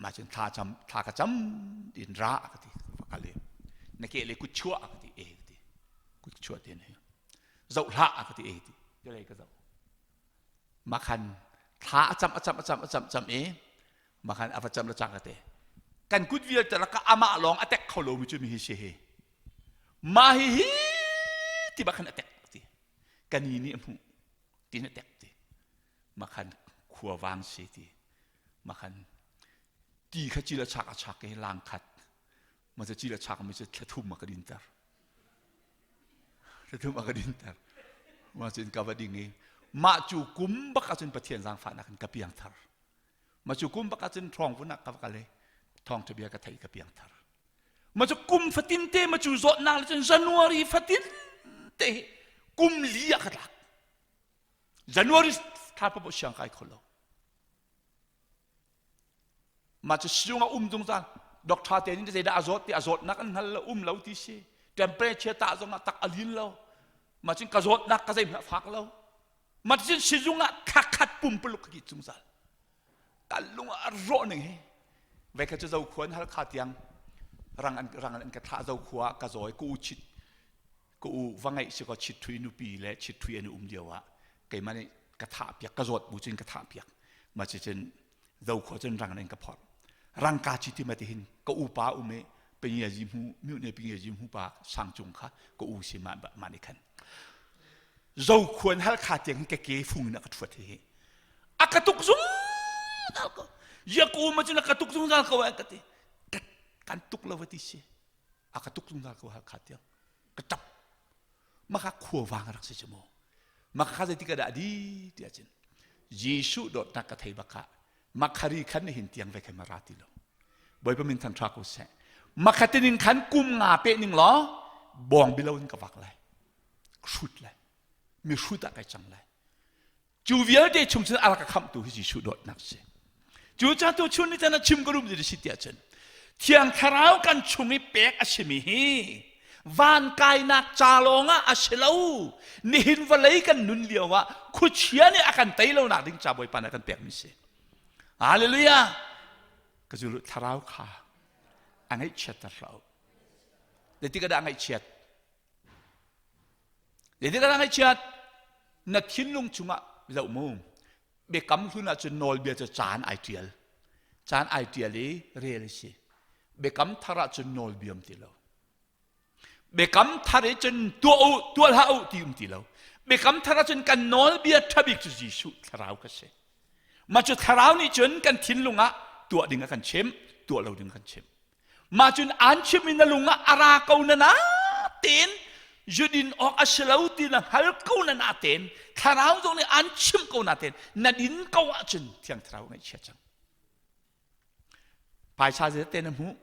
mah cun thla cam thla ka cam in ra a ka ti va kal i na ke le kut chuah a ka ti e ka ti kut chuah te ne zoh hlah a ka ti e ti ke lei ka zoh mah khan thla a cam a cam a cam a cam cam i mah khan a va cam le cang ka te kan kut vialte lakah amah lawng a tek kho lomi cu mi hi si hi mah hi hi ti bak khan a tek ti kani nih a hmuh ti na tek ti mah khan khuavang si ti mah khan ti kha cil a chak a chak i lang khat ma cu cil a chak mi cu thlathum a ka dinter thlathum a ka dinter mah cun ka va ding i mah cu kum bak ahcun Pathian zaangfahnak in ka piang thar mah cu kum bak ahcun ṭhawng vun ah ka va kal i thawngṭha bia ka theih ka piang thar Ma cu kum fatin te ma cu zawtnak le cun January fatin te kum li ah ka tlak. January thla paoh siang kai kho lo. Ma cu sizung ah um zungzal doctor te nih zeidah a zawt ti a zawtnak an hngal lo um lo ti si. Temperature tah zong ah tak a lin lo. Ma cun ka zawtnak ka zeihmanh fak lo. Ma cun sizung ah thla khat pumpuluk ka ki zungzal. Kan lung a rawh ning hi. Ve kha cu zo khuan hal kha tiang rang an rang an ka thlah zo khua ka zawi ku chit ka u va ngeih si ko chit thui nupi le chit thui an um lio ah keimah nih ka thah piak ka zawt bu cun ka thah piak ma ci cun zo khua cun rang in ka phorh rang ka chi ti ma ti hin ka u pa um i pingia ji mu myu ne pingia ji mu pa sang cung kha ka u si ma ma ni khan zo khuan hal kha tiang ka ke fung na ka thuat hi a ka tuk zungzal ko ya ko ma cun a ka tuk zungzal ko ka ti kan tuk lo ti si a ka tuk zungzal ko hal kha tiang ka tap maka khuavang rak si cu mu maka kha zeitik dah di ti ahcun Jesuh dawtnak ka thei bak ah makhari khan nihin tiang ve khan ma ra ti lo Bawipa min than tha ko seh makhatin in khan kum nga pe ning law bawng bilo in ka vak lai hrut lai mi hrut ah kai cang lai Cu vialte chung cun a rak ka khamhtu hi Jesuh dawtnak si. Cu ca tu chun ni tan chim ka rum ti si tiah cun Thiang Thlarau kan chung i pek a simi hi van kainak ca lawng ah a si lo. Nihin vawlei kan nun lio ah khuachia nih a kan tei lo nak ding ca Bawipa nih a kan pekmi si. Hallelujah! Ka zulu thlarau kha a ngaihchiatter hlah u. Zeitik ah dah a ngaihchiat? Zeitik ah ngaihchiat? Na thinlung chungah zoh mu. Biakam hlun ahcun nawlbia cu caan ai ṭial. Caan ai ṭial i rel a si. Biakam thar ahcun nawlbia um ti lo. Biakam thar i cun tuah u, tuah hlah u ti um ti lo. Biakam thar ahcun kan nawlbia ṭha bik cu Jesuh thlarau ka si. Mah cu thlarau nih cun kan thinlung ah tuah ding a kan chimh, tuah lo ding a kan chimh. Mah cun aan chimh i na lung ah a ra ko na na tein zudin awk a si lo ti na hngal ko na na tein thlarau zong nih aan chimh ko na tein na din ko ahcun thiang thlarau ngaihchia cang. Phaisa zeizat te na hmuh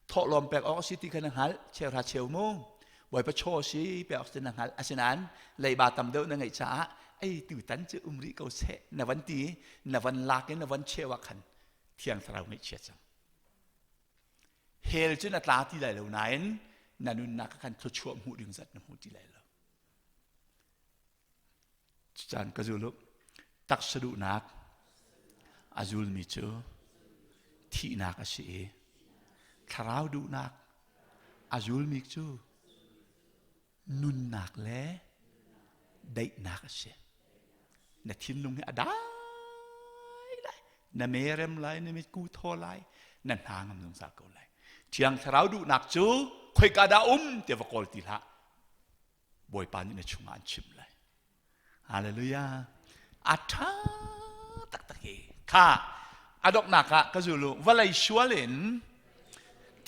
thawhlawm pek awk a si ti kha na hngalh cheuhra cheu mu bawipa chaw si pek awk si na hngalh asinain leiba tam deuh na ngeih caah ei tutan cu um rih ko seh na van ti na van lak in na van cheu ah khan thiang thlarau ngaihchia cang hell cu na tla ti lai lo nain na nunnak khan thluachuah hmuh ding zat na hmu ti lai lo caan ka zul taksa duhnak a zulmi cu thihnak a si i thlarau duhnak a zulmi cu nunnak le daihnak a si. Na thinlung hi a dai lai, na merem lai, na mitku thaw lai, na hna ngam zungzal ko lai. Thiang Thlarau duhnak cu khoika dah um ti va kawl ti hlah. Bawipa nih na chungah an chimh lai. Hallelujah. A ṭha taktak hi. Kha a donghnak ah ka zulu vawlei sual in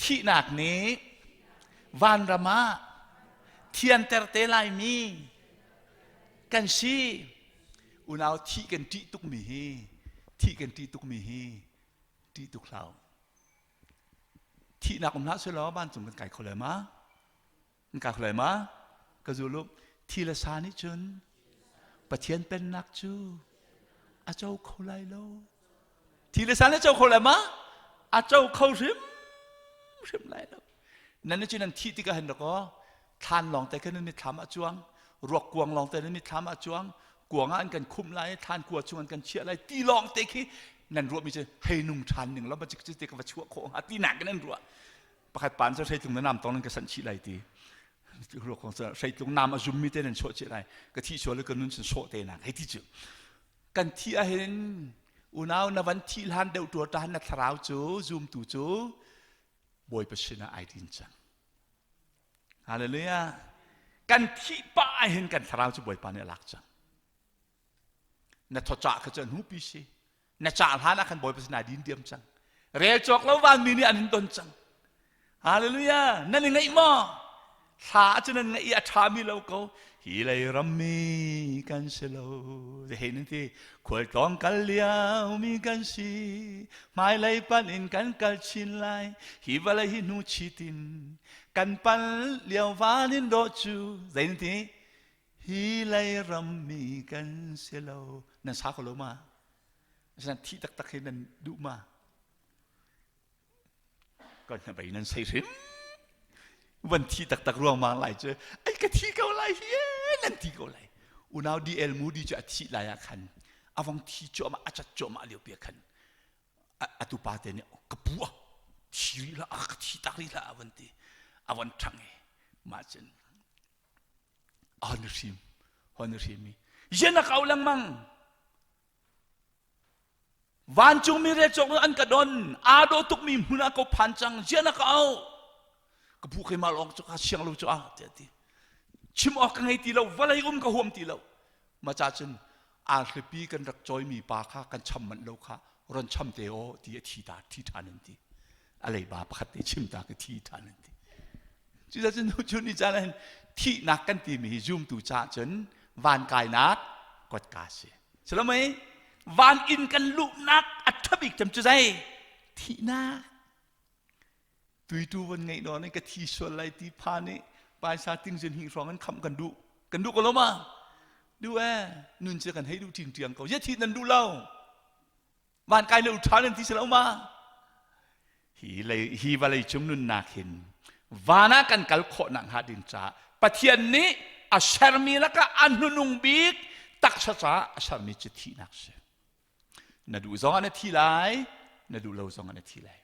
thihnak nih vanram ah thianter te laimi kan si. Unau thih kan ṭih tukmi hi thih kan ṭih tukmi hi ṭih tuk hlah. Thihnak um hlah selaw vancung kan kai kho lai ma? Ka khlai ma? Ka zulu thi le sa nih cun Pathian pennak cu a co kho lai lo. Thi le sa nih co kho lai ma? A co kho hrim hrim lai lo. Nan nih cun nan thih tikah hin dakaw thlan lawng te khan nan mitthlam ah cuang, ruak kuang lawng te nan mitthlam ah cuang, kuang ah an kan khumh lai, thlan kua chung an kan chiah lai ti lawng te khi nan ruahmi cu hei nung ṭhan ning lo ba cik te ka va chuah khawh hnga ti nak in an ruah. Pakhat pan cu hreitlung na nam tong nan ka sanh chih lai ti hreitlung nam a zummi te nan sawh chih lai ka thi sual ka nun sin sawh te nak hei ti cu kan thi ahhin unau na van thi hlan deuh tuar ta na thlarau cu zumtu cu bawipa sinah ai din cang hallelujah kan thih pah ahhin kan thlarau cu bawipa nih a lak cang na thawcah kha cu an hupi si na cah hlan ah khan bawipa sinah din diam cang rel cawk lo vanmi nih an in don cang hallelujah nan i ngaih maw thla cu nan ngaih i a ṭhami lo ko hi lei rammi kan si lo hei nan ti khualtlawng kal liomi kan si hmailei pan in kan kal chin lai hi vawlei hi hnu chitin kan pal lio van in dawh cu zei nan ti Hi lei rammi kan si lo. Nan sa ko lo ma? Nan thi taktak hi nan duh ma? Kan hnabei nan sei hrim. Van thi taktak ruang mang lai cu ai ka thi ko lai hi nan ti ko lai. Unau DL Moody cu a thih lai ah khan. A vong thi cuahmah, a cat cuahmah lio pi khan a tupa te nih ka pu a thi rih hlah, a ka thi tak rih hlah a van ti. A von ṭhang i mah cun a hon hrim, hon hrim i yen a kau lengmang. Vancungmi relcawk an ka don, aa dawh tukmi hmun ah ko phan cang, ziah na ka auh? Ka pu keimah lawng cu ka siang lo cu ah, tiah a ti. Chim awk ka ngei ti lo, vawlei um ka huam ti lo. Ma ca cun arhlipi kan rak cawimi pa kha kan cham manh lo kha ron cham te aw ti a thi ta thi ṭhan an ti. A leiba pakhat te chim ta ka thi ṭhan an ti. Cucaah cun ni caan ah thihnak kan timi hi zumtu caah cun van kainak kotka si. Salomei van inn kan luhnak a ṭha bik cem cu zei? Thihnak. Tuitu von ngeih nawn in ka thi sual lai ti phan i paisa ting zin hi hrawng in khamh kan duh. Kan duh ko lo ma? Duh eh. Nun cu kan hei duh ṭingṭiang ko. Zia thi nan duh lo. Van kai le u ṭha nan ti si lo ma? Hi lei hi vawlei cung nunnak hin van ah kan kal khawh nak hnga ding caah Pathian nih a sermi lakah a hnunung bik taksa caah a sermi cu thihnak si. Na duh zong ah na thi lai, na duh lo zong ah na thi lai.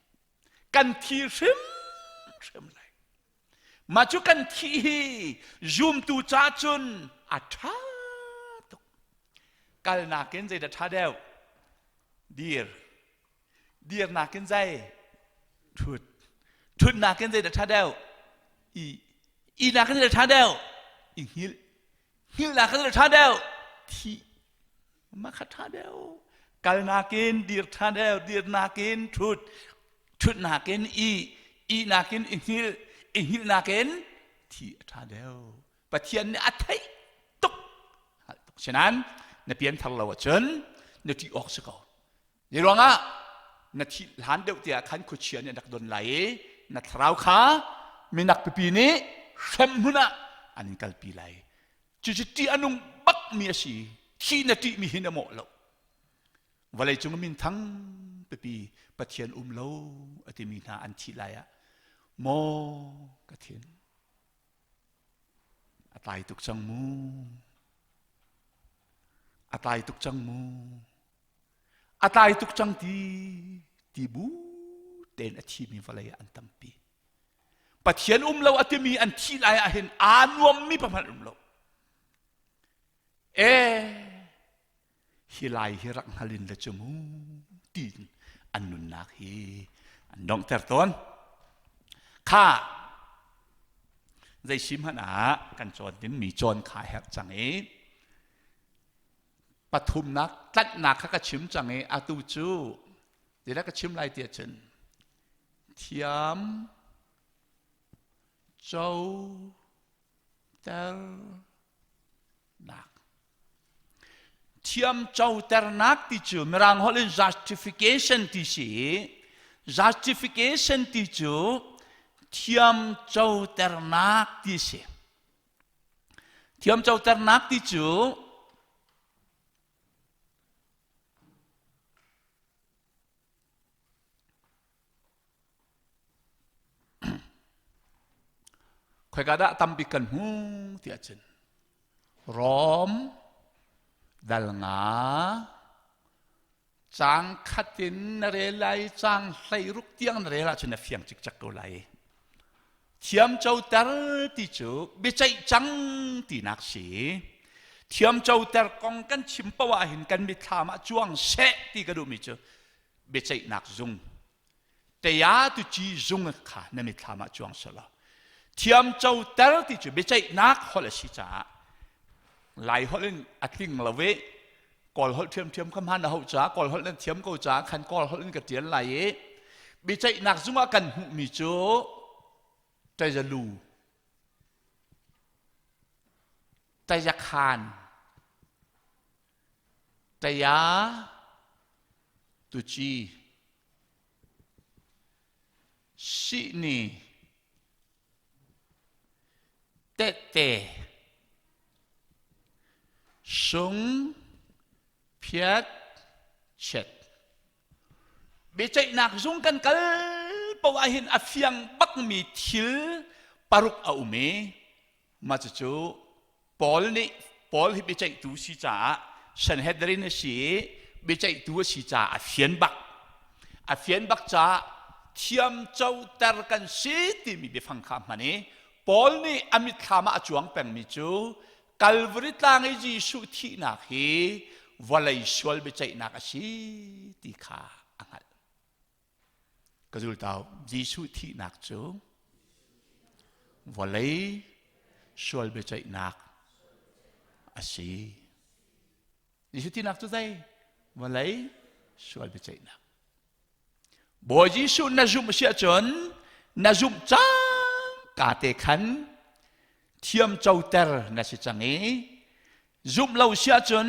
Kan thi hrimhrim lai. Mah cu kan thih hi zumtu ca cun a ṭha tuk. Kalnak in zeidah ṭha deuh? Dir. Dirnak in zei? Ṭhut. Ṭhutnak in zeidah ṭha deuh? I. Ihnak in zeidah ṭha deuh? I hngilh. Hngilhnak in zeidah ṭha deuh? Thih. Mah kha ṭha deuh. Kalnak in dir ṭha deuh, dirnak in ṭhut, ṭhutnak in ih, ihnak in i hngilh, i hngilhnak in thih a ṭha deuh. Pathian nih a theih tuk. Hngalh tuk. Sinain na pianthar lo ahcun na ṭih awk si ko. Ni ruangah na thih hlan deuh tiah khan khuachia nih an rak don lai i na thlarau kha minak pipi nih hrem hmun ah an in kalpi lai. Cucu ṭih a nung bakmi a si. Thi na ṭihmi hi na mawh lo. Vawleicung minthang pipi Pathian um lo a timi hna an thih lai ah maw ka thin a tlai tuk cang mu. A tlai tuk cang mu. A tlai tuk cang ti ti bu tein a thimi vawlei ah an tampi. Pathian um lo a timi an thih lai ah hin aa nuammi pa hmanh um lo. E hi lai hi rak hngal in le cu mu tiin an nunnak hi an donghter tawn. Kha zei si hmanh ah kan cawn dingmi cawn kha herh cang i pathumnak tlanhnak kha ka chim cang i atu cu zeidah ka chim lai ti ahcun thiam co ternak thiam coternak ti cu mirang holh in justification ti si i justification ti cu thiam coternak ti si. Thiam coternak ti cu Khoika dah tambik kan hmu ti ahcun Rom dal nga caang khat in na rel lai caang 16 tiang na rel ahcun na fiang cikcek ko lai. Thiamcoter ti cu biaceih cang tinak si. Thiamcoter kong kan chim paoh ahhin kan mitthlam ah cuang seh ti ka duhmi cu biaceihnak zung Taya tu ci zung kha na mitthlam ah cuang selaw thiamcoter ti cu biaceihnak holh a si caah Lai holh in a tling lo i Kawl holh ṭhiamṭhiam kha hman a hauh caah Kawl holh nan thiam ko caah khan Kawl holh in ka ṭial lai i biaceihnak zung ah kan hmuhmi cu ṭaizalu ṭaizakhan Taya tuci sihni tehte sung phiat chet biaceihnak zung kan kal paoh ahhin a fiang bakmi thil paruk a um i mah cucu Paul nih Paul hi biaceihtu si caah Sanhedrin a si i biaceihtu a si caah a fian bak. A fian bak caah thiamcoter kan si timi biafang kha hman i Paul nih a mitthlam ah a cuang pengmi cu Kalvari tlang i Jesuh thihnak hi vawlei sual biaceihnak a si ti kha a hngalh. Ka zultau, Jesuh thihnak cu vawlei sual biaceihnak a si. Jesuh thihnak cu zei? Vawlei sual biaceihnak. Bawi Jesuh na zumh si ahcun na zumh cangka te khan thiamcoter na si cang i zumh lo si ahcun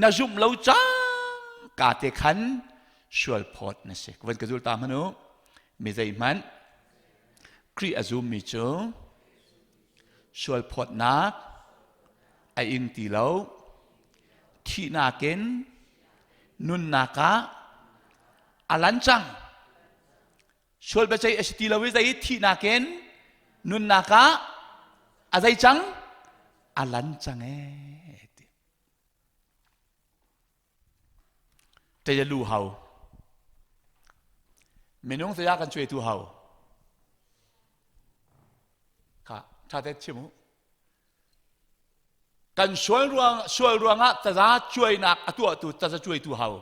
na zumh lo cangka te khan sual phawt na si. Van ka zul ta hmanh u. Mi zeihmanh Khrih a zummi cu sual phawtnak a ing ti lo. Thihnak in nunnak ah a lan cang. Sual biaceih a si ti lo i zei thihnak in nunnak ah a zei cang? A lan cang ee ti. Teialu hau. Minung saya kan cuaitu hau. Kha tha te chim u. Kan sual ruang sual ruangah taza cuainak a tuahtu taza cuaitu hau.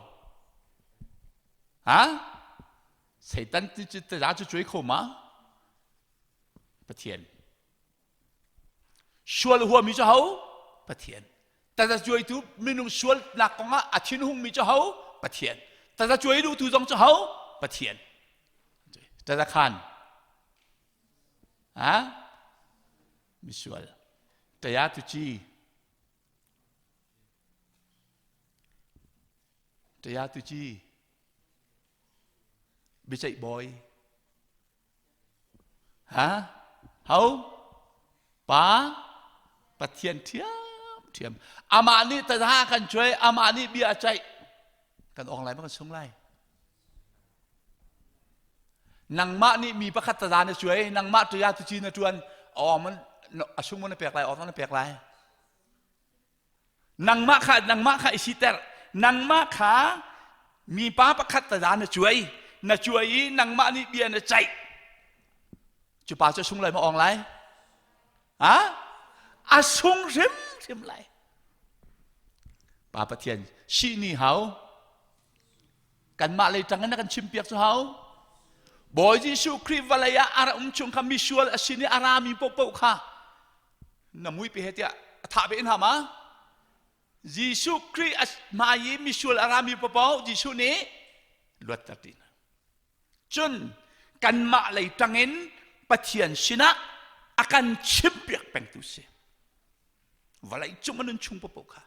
Ha? Satan ti cu taza cu cuai kho ma? Pathian. Sual huami cu ho? Pathian. Taza cuaitu minung sualnak kongah a thinhungmi cu ho? Pathian. Taza cuai duhtu zong cu ho? Pathian. Taza khan. Ha? Misual. Taya tu ci. Taya tu ci. Biaceih bawi. Ha? Ho? Pa? Pathian ṭhiamṭhiam. Amah nih taza kan cuai, amah nih bia a ceih. Kan ong lai maw kan sung lai? Nangmah nih mi pakhat taza na cuai, nangmah ṭia tuci na ṭuan, awng a sung na pek lai, awng na pek lai. Nangmah kha nangmah kha i siter. Nangmah kha mipa pakhat taza na cuai. Na cuai i nangmah nih bia na ceih. Cu pa cu a sung lai maw awng lai? Ha? A sung hrimhrim lai. Pa Pathian sihni hau. Kanmah lei tang in a kan chimpiak cu hau. Bawi Jesuh Khrih vawlei ah a ra um chung kha misual a sin i a rami paohpaoh kha na mui pe he tiah a thah ve hna ma Jesuh Khrih a hmai i misual a rami paohpaoh Jesuh nih luatter ti hna cun kanmah lei tangin Pathian sinah a kan chimpiak pengtu si vawlei cung a nun chung paohpaoh kha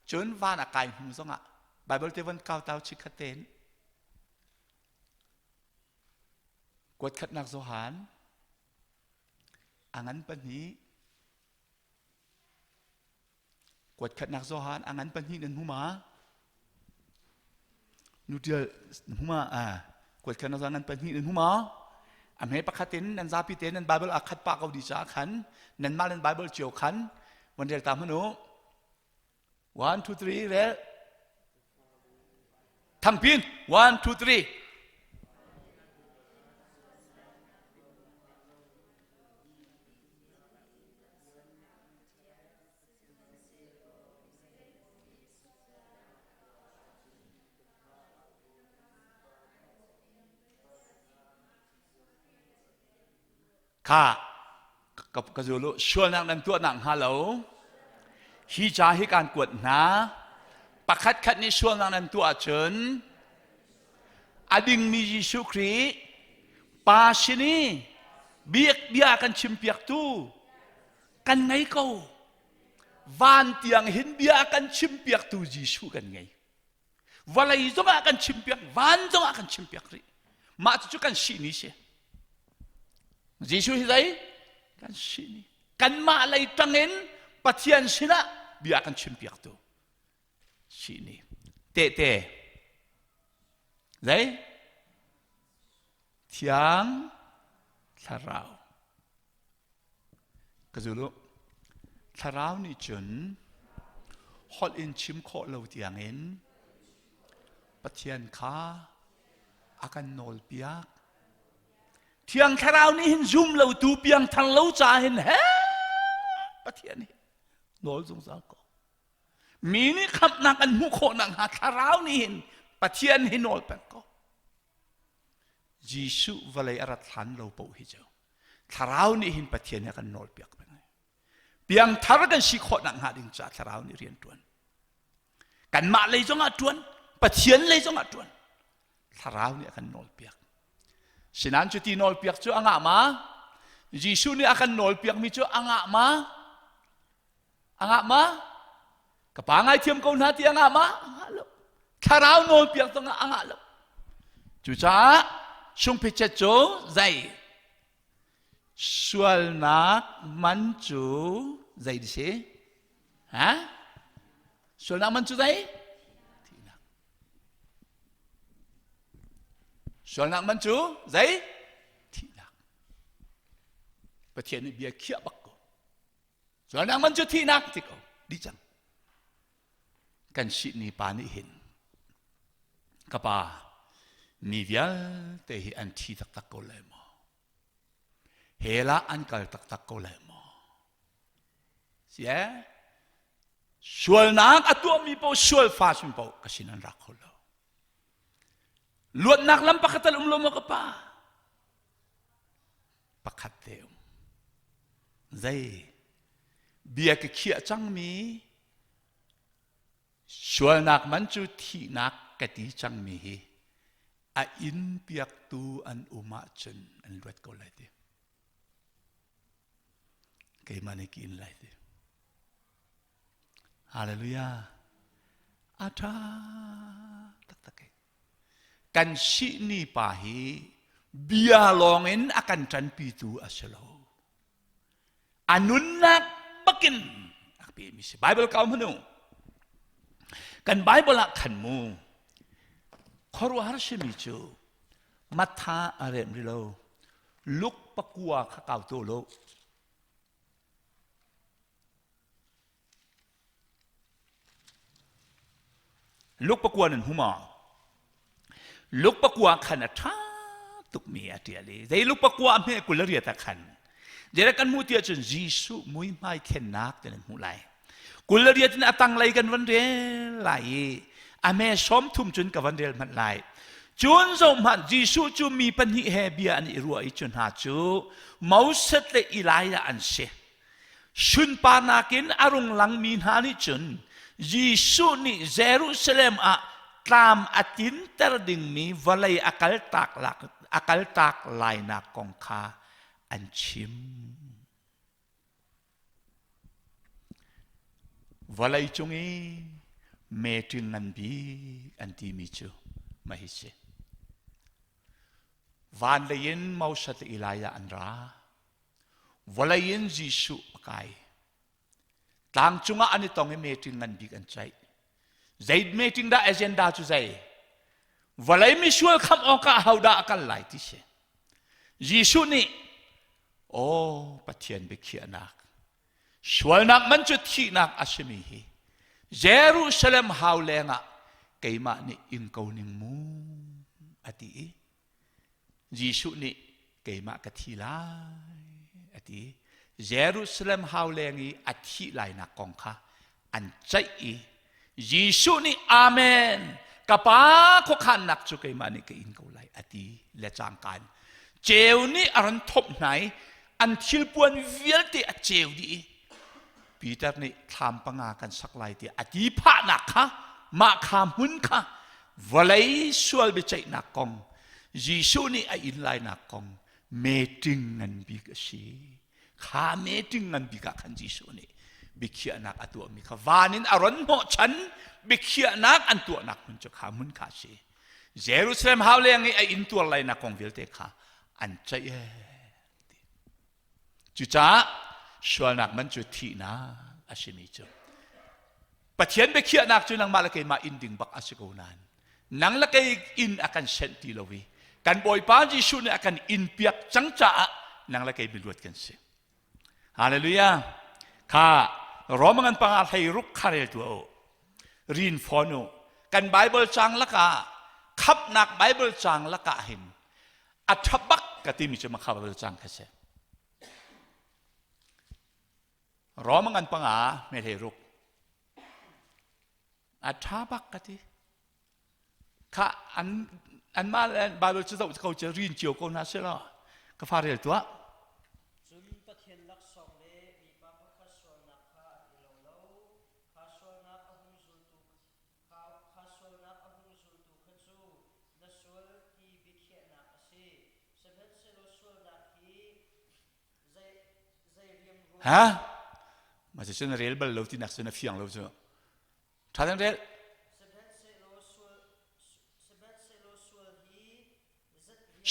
cun van a kai hnu zongah Bible te van kau tau chikhat tein kuat khatnak Johan A ngan pahnih. Kuat khatnak Johan a ngan pahnih nan hmu ma? Nutial na hmu ma? Ah, kuat khatnak Johan ngan pahnih nan hmu ma? A hme pakhat in nan zapi te nan Bible a khat pah ko di caah khan nanmah nan Bible cio khan van rel ta hmanh u. 1 2 3 rel. Thangpin 1 2 3 Kha ka, ka zul u sualnak nan tuahnak hnga lo hi ca hi kaan kuat hna pakhat khat nih sualnak nan tuah ahcun a dingmi Jesuh Khrih Pa sin i biak bia kan chimpiaktu kan ngei ko van tiang hin bia kan chimpiaktu Jesuh kan ngei vawlei zongah kan chimpiak van zongah kan chimpiak rih mah cucu kan sihni si Jesuh hi zei kan sihni kanmah lei tangin Pathian sinah bia kan chimpiaktu sihni tehte zei thiang thlarau Ka zul u. Thlarau nih cun Holh in chim khawh lo tiangin Pathian kha a kan nawlpiak. Thiang Thlarau nih hin zum lo tu piangthar lo ca hin he Pathian hi nawl zungzal ko. Mi nih khamhnak an hmuh khawh nakhnga Thlarau nih hin Pathian hi nawl pek ko. Jesuh vawlei a rat hlan lo paoh hi cu Thlarau nih hin Pathian hi a kan nawlpiak peng. Piangthar kan si khawh nakhnga ding caah Thlarau nih rian ṭuan. Kanmah lei zongah ṭuan, Pathian lei zongah ṭuan. Thlarau nih a kan nawlpiak. Sinain cuti nawlpiak cu a ngah ma? Jesuh nih a kan nawlpiakmi cu a ngah ma? A ngah ma? Ka pa ngaithiam ko hna ti a ngah ma? A ngah lo. Thlarau nawlpiak zong ah a ngah lo. Cucaah sungphichet cu zei? Sualnak man cu zei si? Ha? Sualnak man cu zei? Thihnak. Sualnak man cu zei? Thihnak. Pathian nih bia khiah bak ko. Sualnak man cu thihnak ti ko. Dih cang. Kan sihni pa nih hin ka pa mi vialte hi an thi taktak ko lai maw? Hell ah an kal taktak ko lai maw? Si eh? Sualnak a tuahmi paoh sual fa sin paoh ka sin an rak kho lo. Luatnak lam pakhat tal um lo maw ka pa? Pakhat te um. Zei bia ka khiah cangmi Sualnak man cu thihnak ka ti cangmi hi a inn piaktu an um ahcun an luat ko lai ti. Keimah nih ka inn lai ti. Hallelujah. A ṭha taktak e. Kan sihni pa hi bia lawngin a kan ṭanpitu a si lo. A nunnak bakin a pemi si. Bible kau hmanu. Kan Bible ah khan mu khuaruahhar simi cu Matha a rem ri lo. Luk pakua kha kau to lo. Luk pakua nan hmu maw? Luk pakua khan a ṭha tukmi a ṭial i zei luk pakua a hme 28 ah khan zeidah kan hmuh ti ahcun Jesuh muihmai thlennak ti nan hmuh lai. 28 in a tanglei kan van rel lai i a hme 30 cun ka van rel hmanh lai. Cun zohhmanh Jesuh cu mi pahnih he bia an i ruah i cu hna cu Moses le Elijah an si. Sunparnak in a rung langmi hna nih cun Jesuh nih Jerusalem ah tlam a tinter dingmi vawlei a kaltak, a kaltak lainak kong kha an chim. Vawlei cung i meṭing ngan bik an timi cu mah hi si. Van lei in Moses le Elijah an ra. Vawlei in Jesuh a kai. Tlang cungah an i tong i meeting ngan bik an ceih. Zei meeting dah agenda cu zei? Vawlei misual khamh awkah hodah a kal lai ti si. Jesuh nih, Aw Pathian biakhiahnak, sualnak man cu thihnak a simi hi Jerusalem hau lengah keimah nih ing ko ning mu a ti i Jesuh nih keimah ka thi lai a ti. Jerusalem hau leng i a thih lainak kong kha an ceih i Jesuh nih Amen ka pa khuakhannak cu keimah nih ka in ko lai a ti le cangka in ceu nih a ron thomh hna i an thilpuan vialte a ceu dih i Peter nih thlam panga kan sak lai tiah a ti phahnak kha mah kha hmun kha vawlei sual biaceihnak kong Jesuh nih a inn lainak kong meeting ngan bik a si. Kha meeting ngan bik ah khan Jesuh nih biakhiahnak a tuahmi kha van in a ron hnawhchan biakhiahnak an tuahnak hmun cu kha hmun kha a si. Jerusalem hau leng i a inn tuar lainak kong vialte kha an ceih ee. Cucaah sualnak man cu thihnak a simi cu Pathian biakhiahnak cu nangmah le keimah inn ding bak a si ko nain nang le kei inn a kan senh ti lo i kan Bawipa Jesuh nih a kan inn piak cang caah nang le kei miluat kan si. Hallelujah. Kha Rome ngan panga hlei ruk kha rel tu o. Rin fawn u. Kan Bible cang lakah khamhnak Bible cang lakah hin a ṭha bak ka timi cu makha Bible cang kha si. Rom ngan panga me hlei ruk. A ṭha bak ka ti. Kha an anmah le Bible cu zoh ko cu rin cio ko hna seh law ka fa rel tuah. Cun Pathian laksawng le mipa pakhat sualnak kha an i lo lo. Kha sualnak a hung zultu kha, kha sualnak a hung zultu kha cu na sual ti biakhiahnak a si. Sihmanhsehlaw sualnak hi zei zei riamruam Ha? Mah cu na rel bal lo tinak cu na fiang lo cu. Ṭha ten rel.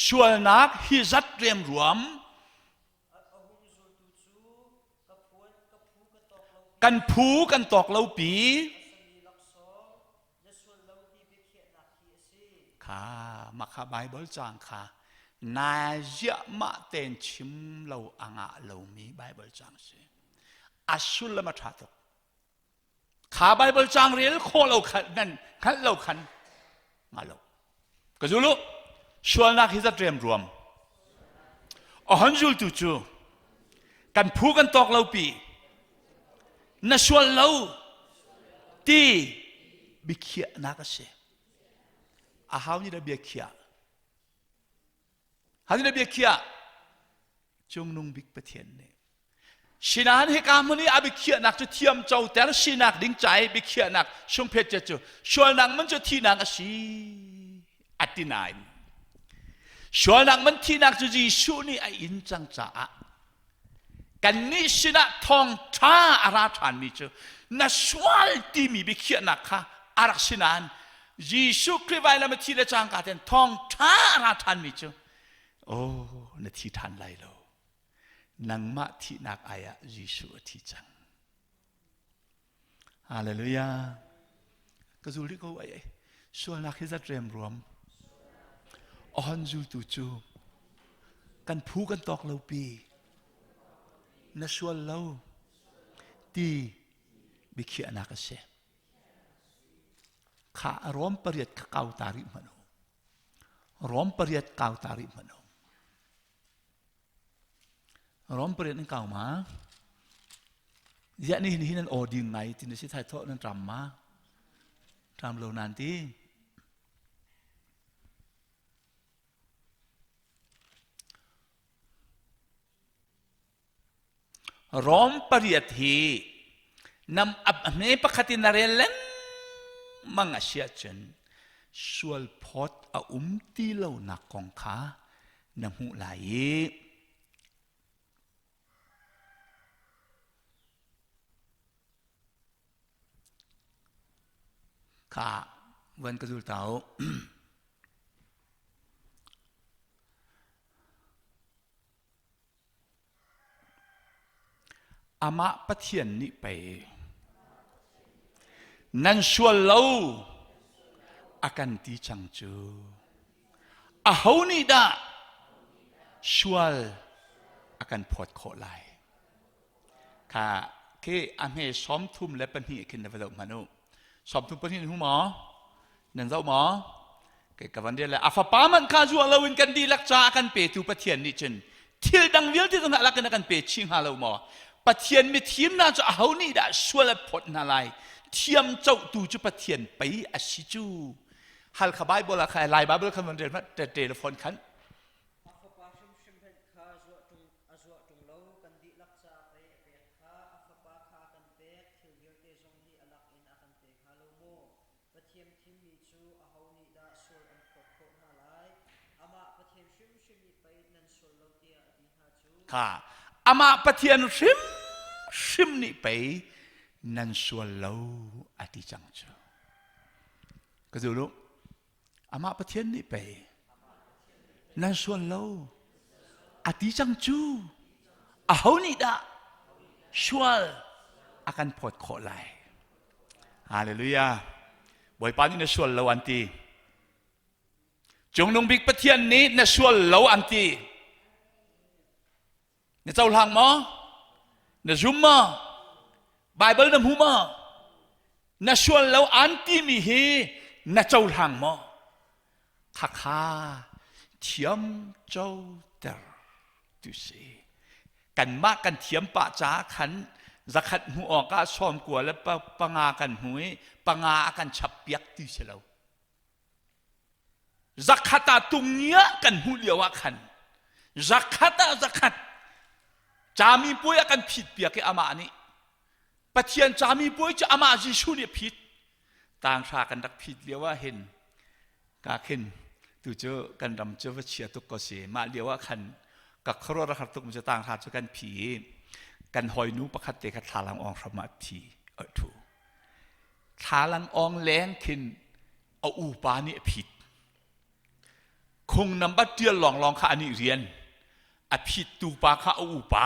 Sualnak hi zat riamruam kan phu kan tawk lo pi kha makha Bible cang kha nai ziah mah ten chim lo angah lomi Bible cang si a sullam a ṭha tuk Kha Bible caang rel khawh lo khan nan hngalh lo khan ngah lo. Ka zul u. Sualnak hi zat rem ruam. A hon zultu cu kan phu kan tawk lo pi. Na sual lo ti biakhiahnak a si. A hau nih dah biakhiah? Hau nih dah biakhiah? Cungnung bik Pathian nih. Sinain hika hmun i a biakhiahnak cu thiam coter sinak ding ca i biakhiahnak sungphet cu sualnak man cu thihnak a si a ti nain sualnak man thihnak cu Jesuh nih a in cang caah kannih sinah thawngṭha a ra ṭhanmi cu na sual timi biakhiahnak kha a rak si nain Jesuh Khrih vailam a thi le cangka ten thawngṭha a ra ṭhanmi cu oh na thi ṭhan lai lo Nangmah thihnak ai ah Jesuh a thi cang. Hallelujah. Ka zul rih ko ai ai. Sualnak hi zat rem ruam. Ohon zultu cu kan phu kan tawk lo pi. Na sual lo ti biakhiahnak a si. Kha Rom pariat kha kau ta rih hmanh u. Rom pariat kau ta rih hmanh u. Rom pariat nan kau ma? Ziah ni hin hin nan aw ding ngai ti na si thai thawh nan tram ma? Tram lo nan ti. Rom pariat hi nam hme pakhat in na rel lengmang a si ahcun sual phawt a um ti lonak kong kha na hmuh lai i kha van ka zul ta u. Amah Pathian nih pei nan sual lo a kan ti cang cu. Aho nih dah sual a kan phawt khawh lai? Kha khi a hme 32 khin na va zoh hmanh u. 32 hu maw? Nan zoh maw? Ke ka van le a fapa man kha zuah loin kan dihlak ca a kan petu Pathian nih cun thil dang vialte zong alak in a kan pe chih hnga lo maw? Pathian mithim hna cu aho nih dah sual a phawt hna lai? Thiam cohtu cu Pathian pei a si cu. Halkha Bible ah kha Lai Bible khan van rel hmanh telephone khan. A fapa hrimhrim hmanh kha zuah ṭung a zuah ṭung lo kan dihlak caah pei a pek kha a fapa kha a kan pek thil vialte zong hi a lak in a kan pe hnga lo maw? Pathian thimmi cu aho nih dah sual an phawt khawh hna lai? Amah Pathian hrimhrim nih pei nan sual lo tiah a ti hna cu. Kha amah Pathian hrimhrim nih pei nan sual lo a ti cang cu. Ka zul u. Amah Pathian nih pei nan sual lo a ti cang cu. Aho nih dah sual a kan phawt khawh lai? Hallelujah. Bawipa nih na sual lo an ti. Cungnung bik Pathian nih na sual lo an ti. Na cohlang maw? Na zum maw? Bible na hmu maw? Na sual lo an timi hi na cohlang maw? Khakha thiam coter tu si. Kanmah kan thiam pah caah khan zakhat hmuh awkah sawmkua le panga kan hmu i panga a kan chap piak ti si lo. Zakhat ah tungia kan hmuh lio ah khan zakhat ah zakhat cami puai a kan phit piak i amah nih Pathian cami puai cu amah Jesuh nih a phit. Tanghra kan rak phit lio ah hin ka khin tu cu kan ram cu va chia tuk ko si. Mah lio ah khan ka khuaruah rak har tuk mi cu tanghra cu kan phi i kan hawinu pakhat te kha thlalang awng hram ah thi a thu. Thlalang awng leng khin a upa nih a phit. Khung number ṭial lawnglawng kha anih rian. A phittu pa kha a upa.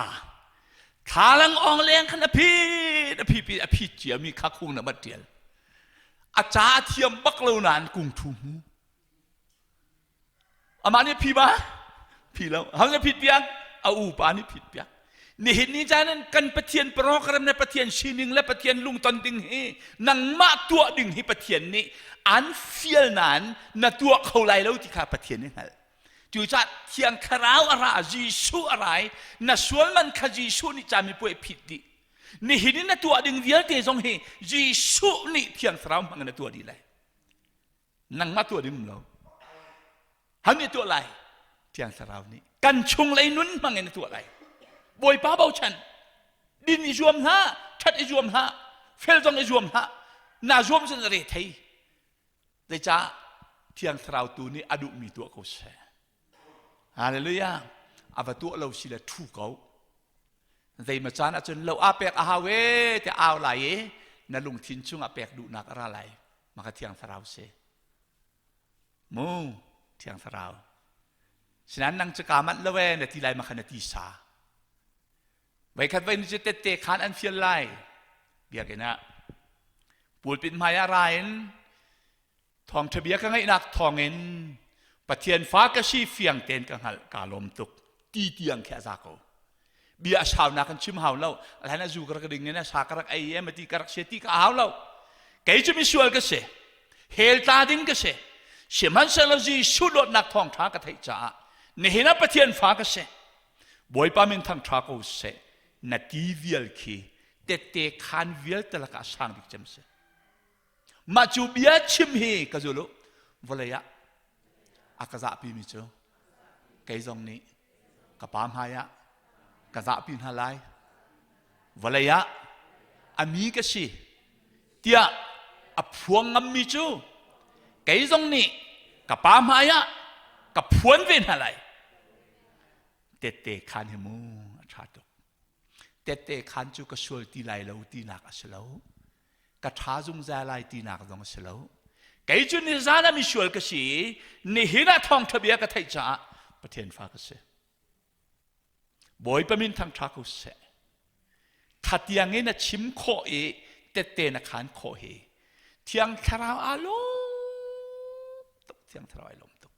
Thlalang awng leng khan a phit, a phit, a phit ciami kha khung number ṭial. A ca a thiam bak lo nain kung thu hmu. Amah nih phi ma? Phi lo. Hang nih phit piak? A upa nih phit piak. Nihin ni caan in kan Pathian program le Pathian sining le Pathian lungton ding hi nangmah tuah ding hi Pathian nih an fial nain na tuah kho lai lo ti kha Pathian nih hngalh. Cucaah Thiang Thlarau a ra, Jesuh a ra i na sual man kha Jesuh nih camipuai phit dih. Nihin in na tuah ding vialte zong hi Jesuh nih Thiang Thlarau hmang in na tuah dih lai. Nangmah tuah ding um lo. Han nih tuah lai? Thiang Thlarau nih kan chunglei nun hmang in a tuah lai. Bawipa bochan din i zuam hlah, ṭhat i zuam hlah, fel zong i zuam hlah. Na zuam cun a re thei. Zeicah Thiang Thlarau tu nih a duhmi tuah ko seh. Hallelujah. A va tuah lo si le ṭhu ko. Zeima caan ahcun lo ah pek a hau e ti au lai i na lungthin chungah pek duhnak a ra lai. Maka Thiang Thlarau si. Mu Thiang Thlarau. Sinain nang cu kaa manh lo ee na ti lai ma kha na ti sa. Voikhat voi ni cu tette khan an fial lai. Biakinn ah pulpit hmai ah ra in thawngṭha bia ka ngaihnak thawngin Pathian fa ka si fiang tein ka hngalh kaa lawm tuk ti tiang khi a za ko. Bia a saunak kan chim hau lo. Alhan a zu ka rak ding in a sa ka rak ei em ti ka rak sia ti ka hau lo. Kei cu misual ka si. Hell tla ding ka si. Sihmanhsehlaw Jesuh dawtnak thawngṭha ka theih caah nihin ah Pathian fa ka si. Bawipa min thangṭha ko seh. Na ti vial khi tette khan vialte lakah a sang bik cem si. Mah cu bia chim hi ka zul u. Vawlei ah a ka zahpimi cu kei zong nih ka pa hmai ah ka zahpi hna lai. Vawlei ah a mi ka si tiah a phuang ngammi cu kei zong nih ka pa hmai ah ka phuan ve hna lai. Tette khan hi mu a ṭha tuk. Tette khan cu ka sual ti lai lo tinak a si lo. Ka ṭha zungzal lai tinak zong a si lo. Kei cu nizan ah misual ka si i nihin ah thawngṭha bia ka theih caah Pathian fa ka si. Bawipa min thangṭha ko seh. Thatiang in a chim khawh i tette na khaan khawh hi Thiang Thlarau aa lawm tuk. Thiang Thlarau ai lawm tuk.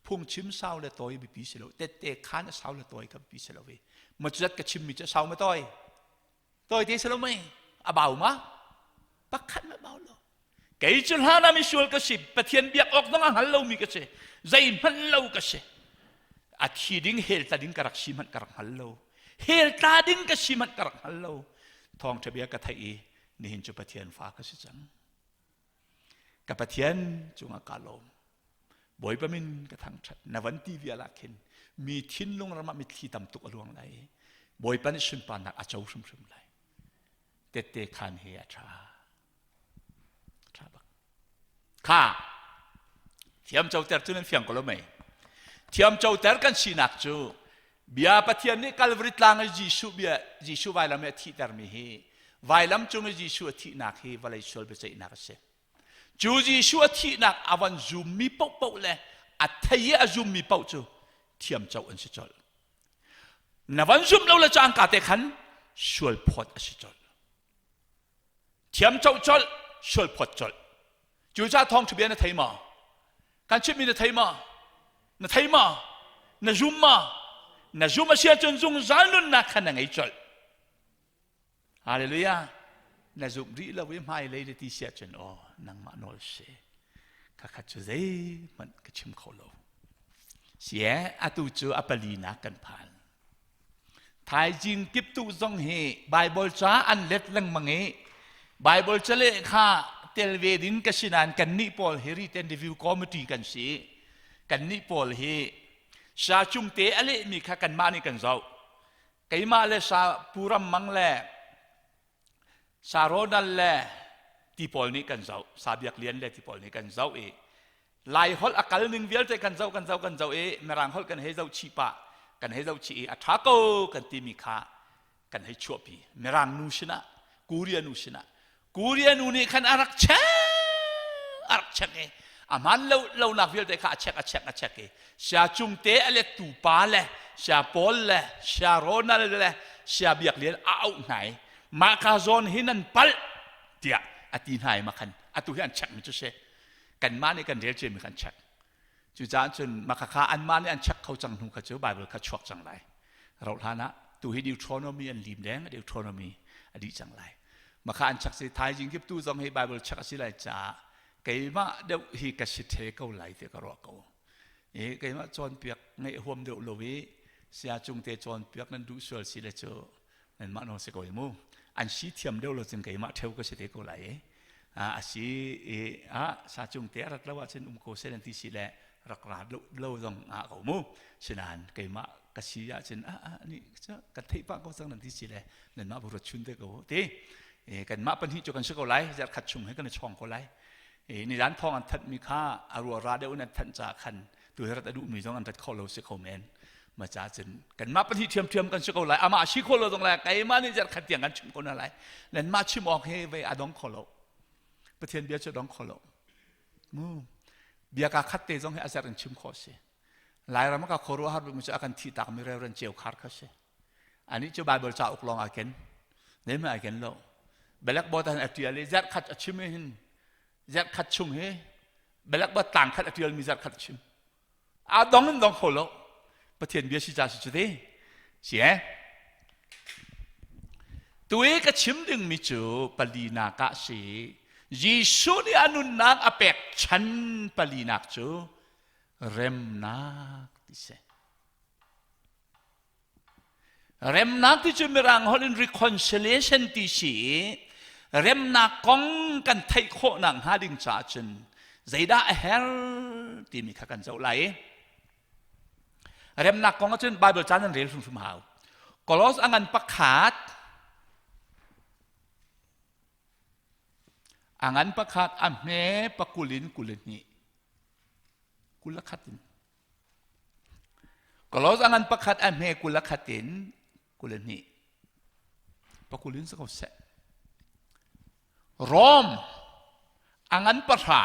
Phungchim sau le tawi biapi si lo. Tette khaan a sau le tawi ka biapi si lo i. Ma cu zat ka chimmi cu a sau ma tawi? Tawi te si lo mei? A bau ma? Pakhat ma bau lo. Kei cu hlan ah misual ka si, Pathian biak awk zong a hngal lomi ka si, zeihmanh lo ka si. A thi ding hell tla ding ka rak si hmanh ka rak hngal lo. Hell tla ding ka si hmanh ka rak hngal lo. Thawngṭha bia ka theih i nihin cu Pathian fa ka si cang. Ka Pathian cungah kaa lawm. Bawipa min ka thangṭhat. Na van ti vial ah khin mi thinlung ram ah mitthli tam tuk a luang lai i Bawipa nih sunparnak a co hrimhrim lai. Tette khaan he a ṭha. Ṭha bak. Kha thiam coter cu nan fiang ko lo mei. Thiam coter kan sinak cu bia Pathian nih Calvary tlang i Jesuh bia Jesuh vailam i a thihtermi hi vailam cung i Jesuh a thihnak hi vawlei sual biaceihnak a si. Cu Jesuh a thihnak a van zummi paohpaoh le a thei i a zummi paoh cu thiamcoh an si colh. Na van zumh lo le cangka te khan sual phawt a si colh. Thiamcoh colh, sual phawt colh. Cucaah thawngṭha bia na thei maw? Kan chimhmi na thei maw? Na thei maw? Na zum maw? Na zum a si ahcun zungzal nunnak kha na ngei colh. Hallelujah. Na zumh rih lo i hmailei na ti si ahcun aw nangmah nawl si. Khakhat cu zeihmanh ka chim kho lo. Sie atu cu a palinak kan phan. Thaizing kiptuh zong hi Baibal ca an let lengmang i Baibal caleh kha tel ve ding ka si nain kannih pawl hi written review committee kan si. Kannih pawl hi sa cungte a lehmi kha kanmah nih kan zoh. Keimah le sa Puram Mang le sa Ronald le ti pawl nih kan zoh. Sa Biak Lian le ti pawl nih kan zoh i Lai holh a kal ning vialte kan zoh kan zoh kan zoh i Mirang holh kan hei zoh chih pah kan hei zoh chih i a ṭha ko kan timi kha kan hei chuahpi Mirang nu sinah Korea nu sinah Korea nu nih khan a rak check a rak check i a hman lo lonak vialte kha a check a check a check i sia cungte a lettu pa le sia Paul le sia Ronald le sia Biak Lian a auh hna i mah ka zawn hi nan palh tiah a ti hna i ma khan atu hi an check mi cu si kanmah nih kan rel ciami kan check cucaah cun makhakha anmah nih an check kho cang hnu kha cu Bible kha chuak cang lai rauh hlan ah tu hi Deuteronomy an lim deng Deuteronomy a dih cang lai makha an check si thaizing kip tu zong hi Bible check a si lai caah keimah deuh hi ka si the ko lai ti ka ruah ko i keimah cawnpiak ngeih huam deuh lo i sia cung te cawnpiak nan duh sual si le cu nanmah nawl si ko mu an si thiam deuh lo cun keimah theu ka si te ko lai i a si i a sa cung te a rat lo ahcun um ko seh nan ti si le rak ra lo lo zong a ko mu sinain keimah ka si ahcun a a ni kan theih pah ko cang nan ti si le nanmah bu rat chun te ko ti kanmah pahnih cu kan si ko lai zarh khat chung he kan i chawng ko lai ni dan thawng an thanh mi kha a rua ra deuh in an thanh ca khan tu hi rat a duhmi zong an rat kho lo si kho men ma ca cun kanmah pahnih ṭhiamṭhiam kan si ko lai amah si kho lo zong lai keimah nih zarh khat tiang kan chim ko na lai nanmah chim awk hi vei a dong kho lo Pathian bia cu a dong kho lo mu bia ka khat te zong hi a zarh in chim khawh si Lairam ka khuaruahhar bik mi cu a kan thih tak mi Reverend Ceu Khar kha si anih cu Bible cauk lawng ai ken ne ai ken lo blackboard han a tial i zarh khat a chim hin zarh khat chung hi blackboard tlang khat a tial mi zarh khat a chim a dong in dong kho lo Pathian bia si ca si cu te si eh tu i ka chim ding mi cu palinak ah si Jesuh nih a nunnak a pek chan palinak cu remnak ti si Remnak ti cu Mirang holh in reconciliation ti si i remnak kong kan theih khawhnak hnga ding caah cun zeidah a herh timi kha kan zoh lai. Remnak kong ahcun Bible ca nan rel hrimhrim hau. Kolos a ngan pakhat a ngan pakhat a hme pakul in 22 21 in Kolos a ngan pakhat a hme 21 in 22. Pakul in si ko seh. Rom a ngan pahra.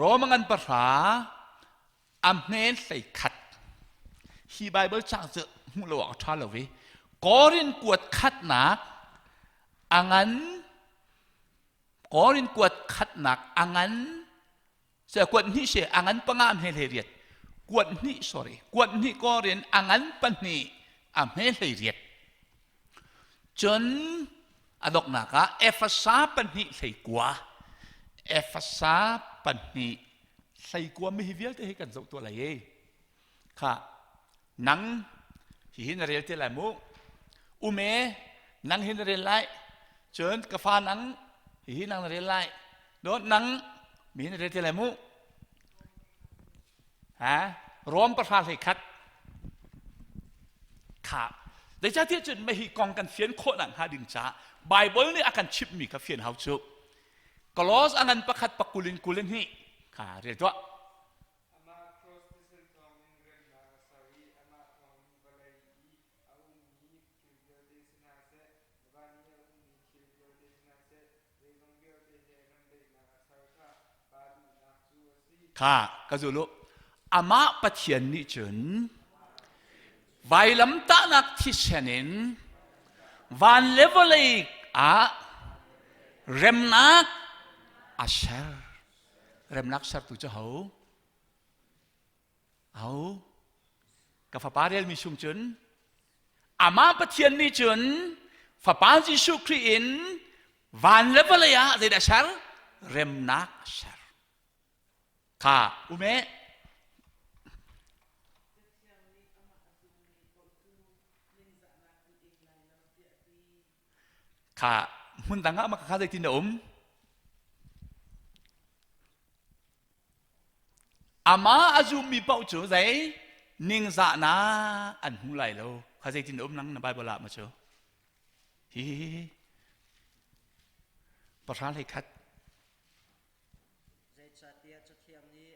Rom a ngan pahra a hme 11. Hi Bible cang cu hmuh lo awk a ṭha lo i Korin kuat khatnak a ngan Korin kuat khatnak a ngan Se kuat hnih si a ngan panga a hme 18 kuat hnih sorry kuat hnih kor in a ngan pahnih a hme 18 cun a doknak ah Efasa pahnih 19 Efasa pahnih 19 mi hi vialte hi kan zoh tuah lai e kha nang hihi na rel te lai mu ume nang hi na rel lai cun ka fa nang hihi nang na rel lai dawt nang mi na rel te lai mu ha rom pahra hlei khat kha zeicahtiah cun mah hi kong kan fian khawh nak hnga ding caah Bible nih a kan chimhmi kha fian hau cu Kolos a ngan pakhat pakul in 22 kha rel tuah Amah cross thisen thawngin remnak a ser i amah thawngin vawlei i a ummi thil vialte si hna seh, van i a ummi thil vialte si hna seh, zeizong vialte he remdaihnak a ser kha Pa duhnak cu a si. Kha ka zul u. Amah Pathian nih cun vailamtahnak thisen in van le vawlei ah remnak a ser. Remnak sertu cu ho? Ho? Ka fapa relmi chung cun amah Pathian nih cun Fapa Jesuh Khrih in van le vawlei ah zeidah ser? Remnak a ser. Kha ume Kha hmun dang ah mah kha zeitin a um? Amah a zummi paoh cu zei ningzahnak an hmu lai lo. Kha zeitin a um nang na Bible ah ma cu? Hi hi hi. Pahra hlei khat. Zeicahtiah Cathiang nih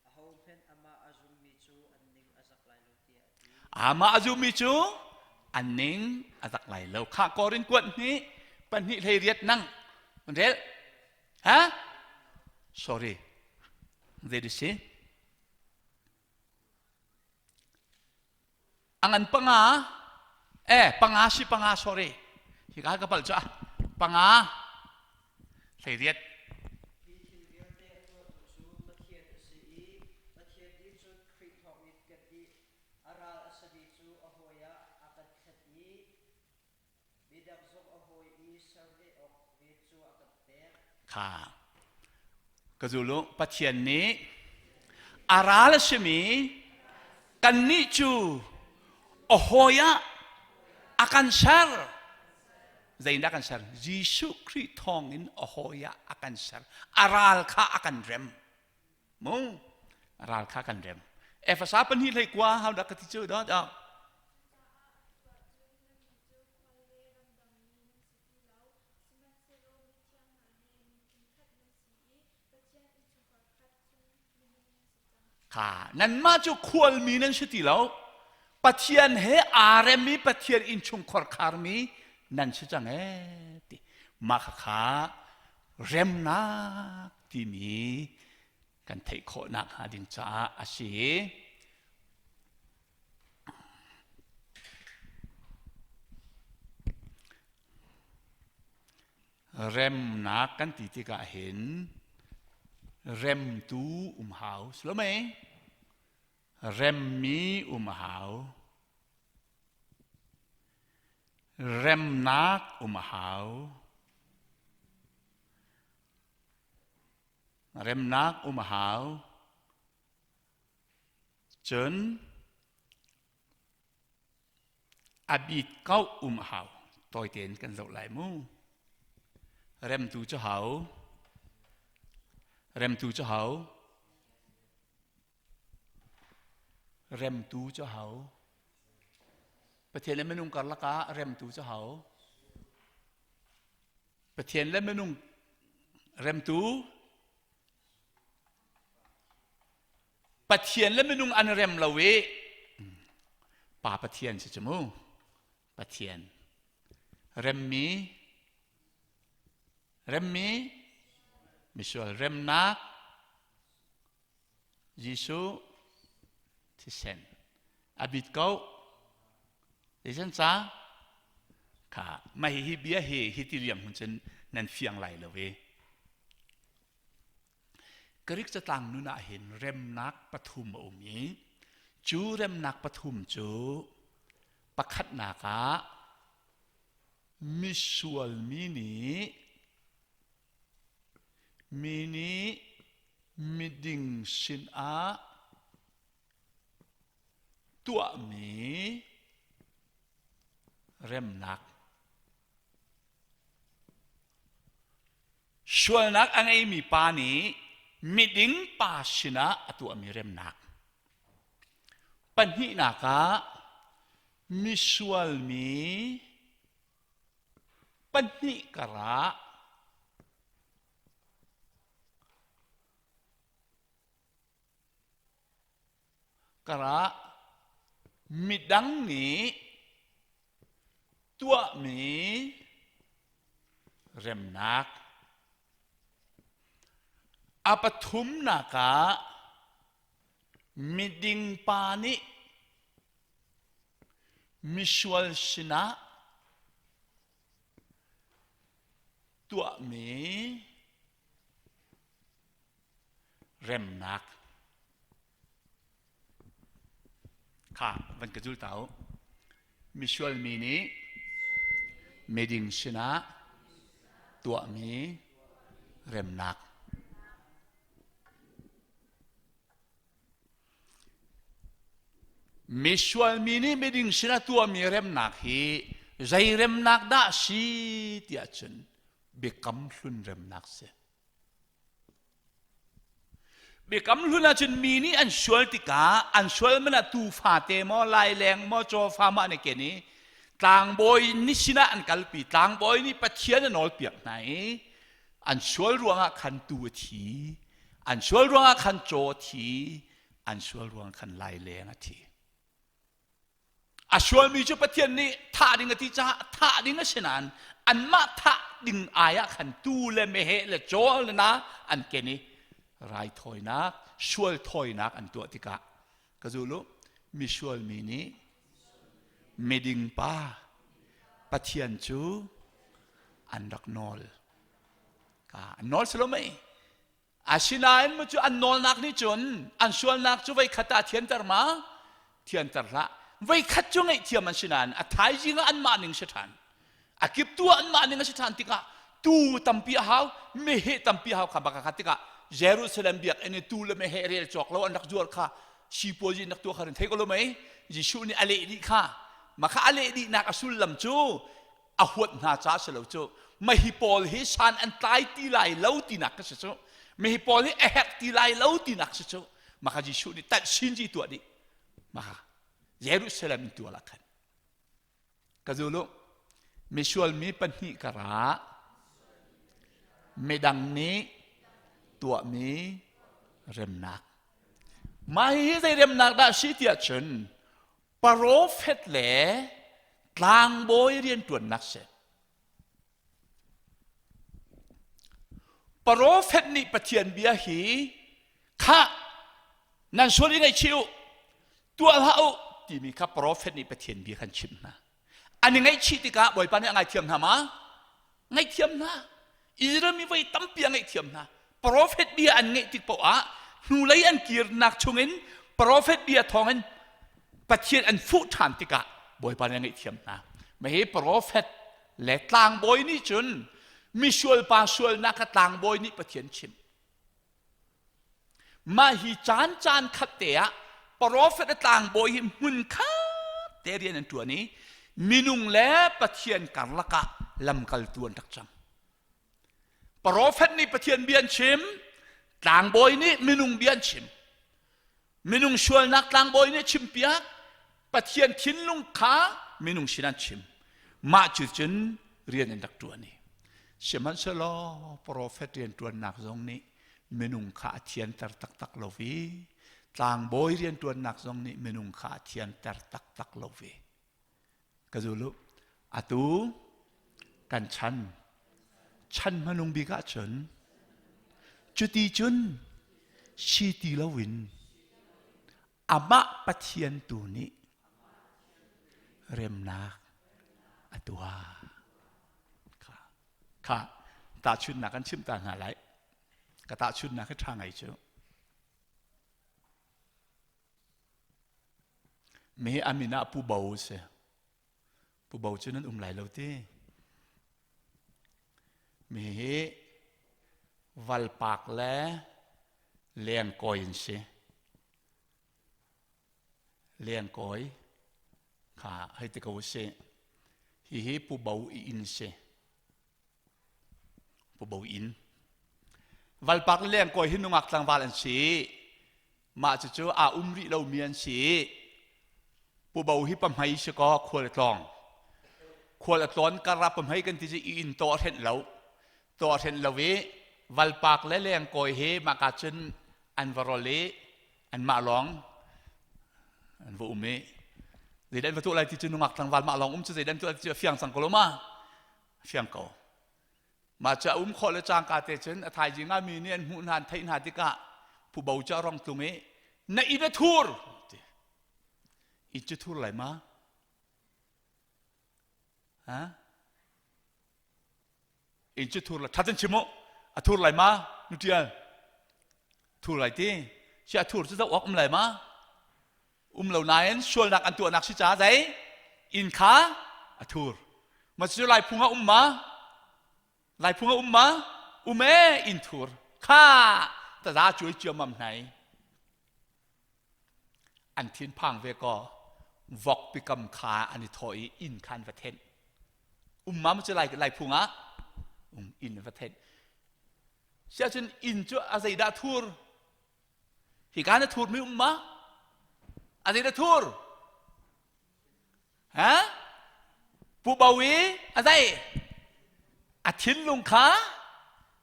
ahohmanh amah a zummi cu an ning a zak lai lo tiah a ti. Amah a zummi cu an ning a zak lai lo. Khah Korin kuat hnih pahnih hlei riat nang rel ha sorry zei si a ngan panga eh panga si panga sorry hika ka pal cu ah panga hlei riat Hi thil vialte a tuahtu cu Pathian a si i Pathian nih cun Khrih thawngin kannih a ral a sami cu a hawi ah a kan thlet i midang zong a hawi i ser ve awk rian cu a kan pek. Kha ka zul u Pathian nih a ral a simi kannih cu a hawi ah a kan ser Zeidah kan ser? Jesuh Khrih thawngin a hawi ah a kan ser. A ral kha a kan rem. Mu? A ral kha kan rem. Efasa pahnih hlei kua hau dah ka ti cu dah dah. Kha nanmah cu khualmi nan si ti lo. Pathian he aa rem i Pathian innchungkhar kharmi nan si cang ee ti. Mah khakha remnak timi kan theih khawh nakhnga ding caah a si. Remnak kan ti tikah hin remtu um hau si lo mei? Remmi um a hau. Remnak um a hau. Remnak um a hau. Cun A bit ko um a hau. Tawi tein kan zoh lai mu. Remtu cu hau. Remtu cu hau. Remtu cu hau. Pathian le minung karlak ah remtu cu hau. Pathian le minung remtu Pathian le minung an rem lo i Pa Pathian si cu mu Pathian remmi remmi misual remnak Jesuh thisen a bit ko Zeican ca kha mah hi bia hi hi ti liang hun cun nan fiang lai lo i Greek catlang nun ah hin remnak pathum a um i cu remnak pathum cu pakhatnak ah misual mi nih mi nih miding sinah tuahmi remnak Sualnak a ngeimi pa nih miding pa sinah a tuahmi remnak. Pahnihnak ah misual mi pahnih karah karah midang nih tuahmi remnak a pathumnak ah miding pa nih misual sinah tuahmi remnak kha van ka zul ta u misual mi nih Miding sinah tuahmi remnak. Misual mi nih miding sinah tuahmi remnak hi zei remnak dah si tiah cun biakam hlun remnak si. Biakam hlun ahcun mi nih an sual tikah an sual man ah tuufa te maw laileng maw cawfa maw an i ken i tlangbawi ni sinah an kalpi tlangbawi nih Pathian a nawlpiak hna i an sual ruangah khan tuu a thi an sual ruangah khan caw a thi an sual ruangah khan laileng a thi A sualmi cu Pathian nih thah ding a ti caah thah ding a si nain anmah thah ding ai ah khan tuu le meheh le caw le na an ken i raithawinak, sual thawinak an tuah tikah ka zul u misual mi nih miding pa Pathian cu an rak nawl. Ka an nawl si lo mei? Asinain mu cu an nawlnak nih cun an sualnak cu voikhat ah thianter ma? Thianter hlah. Voikhat cu ngaihthiam an si nain a thaizing ah anmah ning si ṭhan. A kiptu ah anmah ning a si ṭhan tikah tuu tampi a hau, meheh tampi a hau kha baka kha tikah Jerusalem biakinn i tuu le meheh rel cawk lo an rak zuar kha sipuazi in rak tuah kha rin thei ko lo mei? Jesuh nih a leh dih kha. Mah kha a leh dihnak a sullam cu a huat hna caah si lo cu mahi pawl hi san an tlai ti lai lo tinak ka si cu mihi pawl hi a herh ti lai lo tinak si cu maka Jesuh nih tanh sin ji tuah dih maka Jerusalem in tuah la khan ka zulu misual mi pahnih karah midang nih tuahmi remnak mah hi zei remnak dah si tiah cun Parofet le tlangbawi rianṭuannak si. Parofet nih Pathian bia hi khah nan sual i ngaihchih u tuah hlah u timi kha profet nih Pathian bia khan chimh hna. An i ngaihchih tikah Bawipa nih a ngaithiam hna ma? Ngaihthiam hna. Israel mi voi tampi a ngaihthiam hna. Profet bia an ngaih tik paoh ah hnulei an kirnak chungin profet bia thawngin Pathian an fuh ṭhan tikah Bawipa nih a ngaihthiam hna. Mahi profet le tlangbawi nih cun misual pa sualnak kha tlangbawi nih Pathian chimh. Mah hi caan caan khat te ah profet le tlangbawi hi hmun khat te rian an ṭuan i minung le Pathian karlak ah lamkaltu an rak cang. Profet nih Pathian bia an chim, tlangbawi nih minung bia an chim. Minung sualnak tlangbawi nih chimpiak, Pathian thinlung kha minung sin an chim. Mah cu cun rian an rak ṭuan i sihmanhsehlaw profet rianṭuannak zong nih minung kha a thianter taktak lo i tlangbawi rianṭuannak zong nih minung kha a thianter taktak lo ve. Ka zul u. Atu kan chan chan hmanung bik ahcun cuti cun si ti loin amah Pathian tu nih remnak a tuah. Kha, kha tahchunhnak kan chimh ta hna lai. Ka tahchunhnak hi ṭha ngai cu. Mi a min ah Pu Bo a si. Pu Bo cu nan um lai lo ti. Mi hi valpak le lengkawi an si. Lengkawi kha hei ti ko si. Hihi Pu Bo i inn si. Pu Bo inn. Valpak le lengkawi hi nungak tlangval an si. Mah cucu aa um rih lomi an si. Pu Bo hi pahmei si kaw khual a tlawng. Khual a tlawn kar ah pahmei kan ti cu i inn tawh a hrenh lo. Tawh a hrenh lo i valpak le lengkawi hi mahka cun an va rol i anmah lawng an va um i zeidah an va tuah lai ti cu nungak tlangval mah lawng um cu zeidah an tuah ti cu a fiang cang ko lo ma? Fiang ko. Mah cu a um khawh le cangka te cun a thaizing ah mi nih an hmuh hna an theih hna tikah phubo cu a rong tlung i na inn a thur ti. Inn cu thur lai ma? Ha? Inn cu thur lai. Thatin chim u. A thur lai ma? Nu tial. Thur lai ti. Si a thur cu zoh awk um lai ma? Um lo nain sualnak an tuahnak si caah zei? Inn kha a thur. Ma cu lai phung ah um ma? Lai phung ah um ma? Um e inn thur. Kha taza cuai ciammam hnai. An thinphang ve ko vok pikam kha an i thawh i inn kha an va thenh. Um ma cu lai lai phung ah um inn va thenh. Siahcun inn cu a zeidah thur? Hika na thurmi um ma? A zeidah thur? Ha? Pu Bo i a zei? A thinlung kha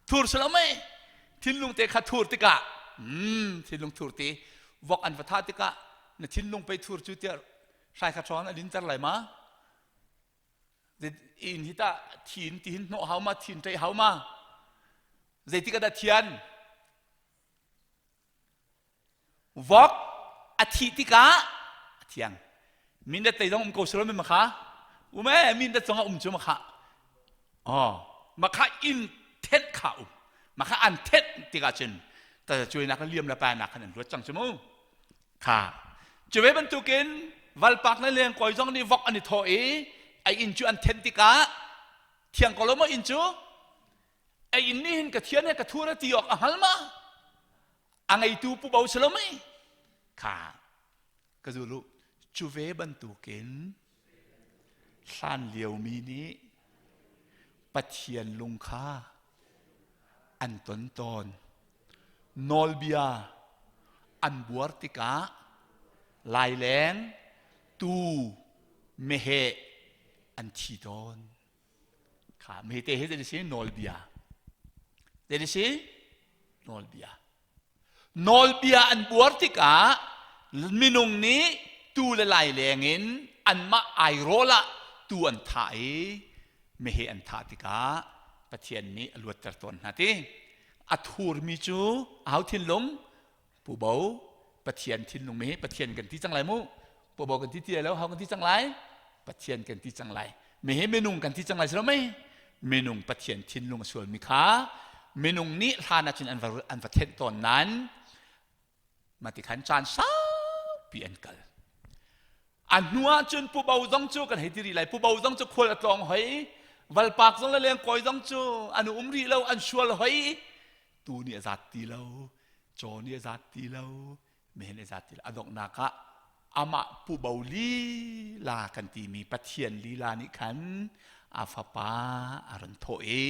thur si lo mei? Thinlung te kha thur tikah mm, thinlung thur ti vok an va thah tikah na thinlung pei thur cu tiah hrai kha ṭhawn a linter lai ma? Inn hi tah thin ti hin hnawh hau ma thin ṭeih hau ma? Zeitik ah dah thian? Vok a thih tikah a thiang. Mindat lei zong um ko silo mi makha. Um e mindat zong a um cu makha. Oh, makha in thenh kha um. Makha an thenh tikah cun ta cuainak le liam le painak khan an ruat cang cu mu. Kha. Cu ve bantukin valpak le lengkawi zong nih vok an i thawh i a inn cu an thenh tikah thiang ko lo maw inn cu? A inn nih hin ka thian he ka thur a ti awk a hngal ma? A ngeitu pu bo si lo mei? Kha ka zulu cu ve bantukin hlan liomi nih Pathian lung kha an ton tawn. Nawlbia an buar tikah laileng tuu meheh an thi tawn. Kha mete hi zei si nawlbia. Zei si nawlbia. Nawlbia an buar tikah minung nih tu le lai leng in anmah airawl ah tu an thah i meheh an thah tikah Pathian nih a luatter tawn hna ti. A thurmi cu aho thinlung? Pu Bo Pathian thinlung mi Pathian kan ti cang lai mu Pu Bo kan ti ti lo hau kan ti cang lai Pathian kan ti cang lai mi hi minung kan ti cang lai si mei minung Pathian thinlung a sual mi kha minung nih hlan ahcun an va an va thenh tawn nan mati khan caan saupi an kal a hnu ahcun Pu Bo zong cu kan hei ti rih lai Pu Bo zong cu khual a tlawng hoi valpak zong le lengkawi zong cu an um rih lo an sual hoi tu nih a zat ti lo caw nih a zat ti lo mehen a zat ti lo a donghnak ah amah pu bo lila kan timi Pathian lila nih khan a fapa a run thawh i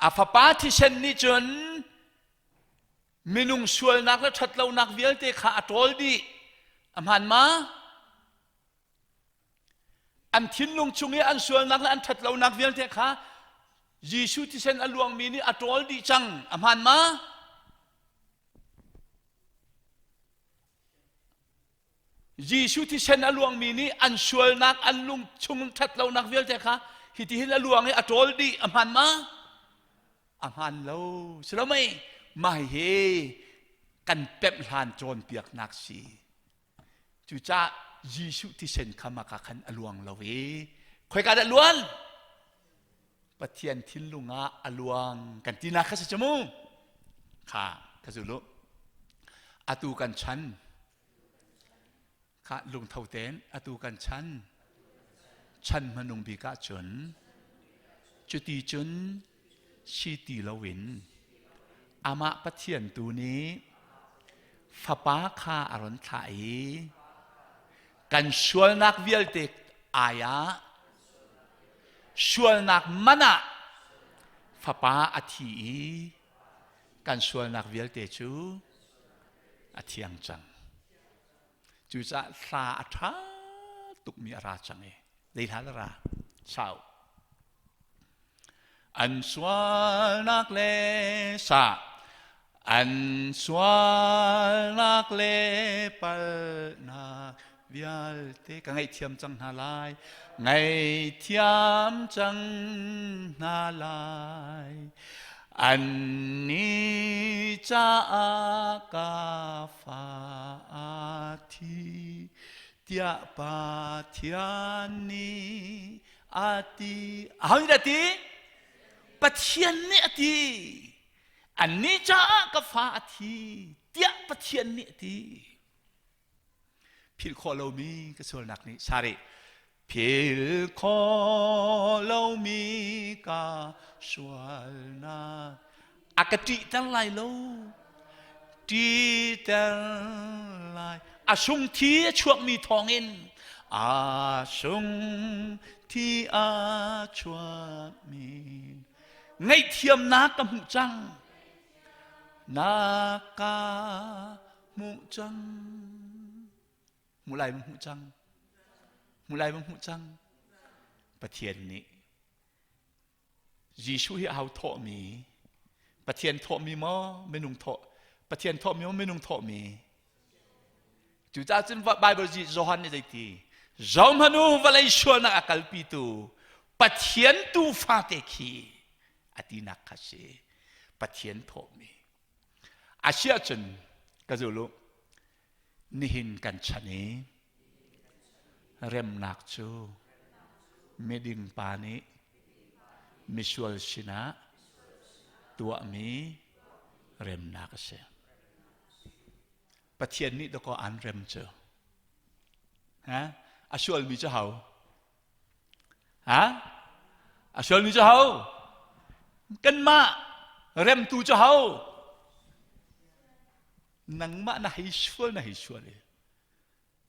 a fapa thisen nih cun minung sualnak le ṭhatlonak vialte kha a ṭawl dih a hmaan ma An thinlung chung i an sualnak le an ṭhatlonak vialte kha Jesuh thisen a luangmi nih a ṭawl dih cang. A hmaan ma? Jesuh thisen a luangmi nih an sualnak, an lung chung ṭhatlonak vialte kha hitihin a luang i a ṭawl dih. A hmaan ma? A hmaan lo. Si lo mei? Mah hi kan pemh hlan cawnpiaknak si. Cucaah Jesuh thisen kha maka khan a luang lo i khoika dah luan? Pathian thinlung ah a luang kan tinak kha si cu mu. Kha ka zulu. Atu kan chan kha lungtho tein atu kan chan chan hmanung bik ahcun cuti cun si ti loin amah Pathian tu nih fapa kha a run thlah i kan sualnak vialte ai ah sualnak man ah fapa a thi i kan sualnak vialte cu a thiang cang. Cucaah hla a ṭha tukmi a ra cang i zei hla dah ra? Sau. An sualnak le sa an sualnak le palhnak vialte ka ngaihthiam cang hna lai ngaihthiam cang hna lai annih caah ka fa a thi tiah Pathian nih a ti. Aho nih dah ti? Pathian nih a ti. Annih caah ka fa a thi tiah Pathian nih a ti. Philh khawh lomi ka sualnak nih sari. Phil kho lomi ka sualnak a ka ṭihter lai lo ṭihter lai a sung thi a chuakmi thawngin a sung thi a chuakmi ngaihthiamnak ka hmuh cang na ka hmuh cang Hmuh lai ma hmuh cang? Hmuh lai ma hmuh cang? Pathian nih Jesuh hi au thawhmi Pathian thawhmi maw minung thawh Pathian thawhmi maw minung thawhmi Cucaah cun Bible Johan nih zeiti Zohmanu vawlei sualnak a kalpitu Pathian tuufa te khi a tinak kha si Pathian thawhmi a si ahcun ka zul u Nihin kan chan i remnak cu miding pa nih misual sinah tuahmi remnak a si. Pathian nih dakaw an rem cu. Ha? A sualmi cu ho? Ha? A sualmi cu ho? Kanmah remtu cu ho? Nangmah na hei sual na hei sual i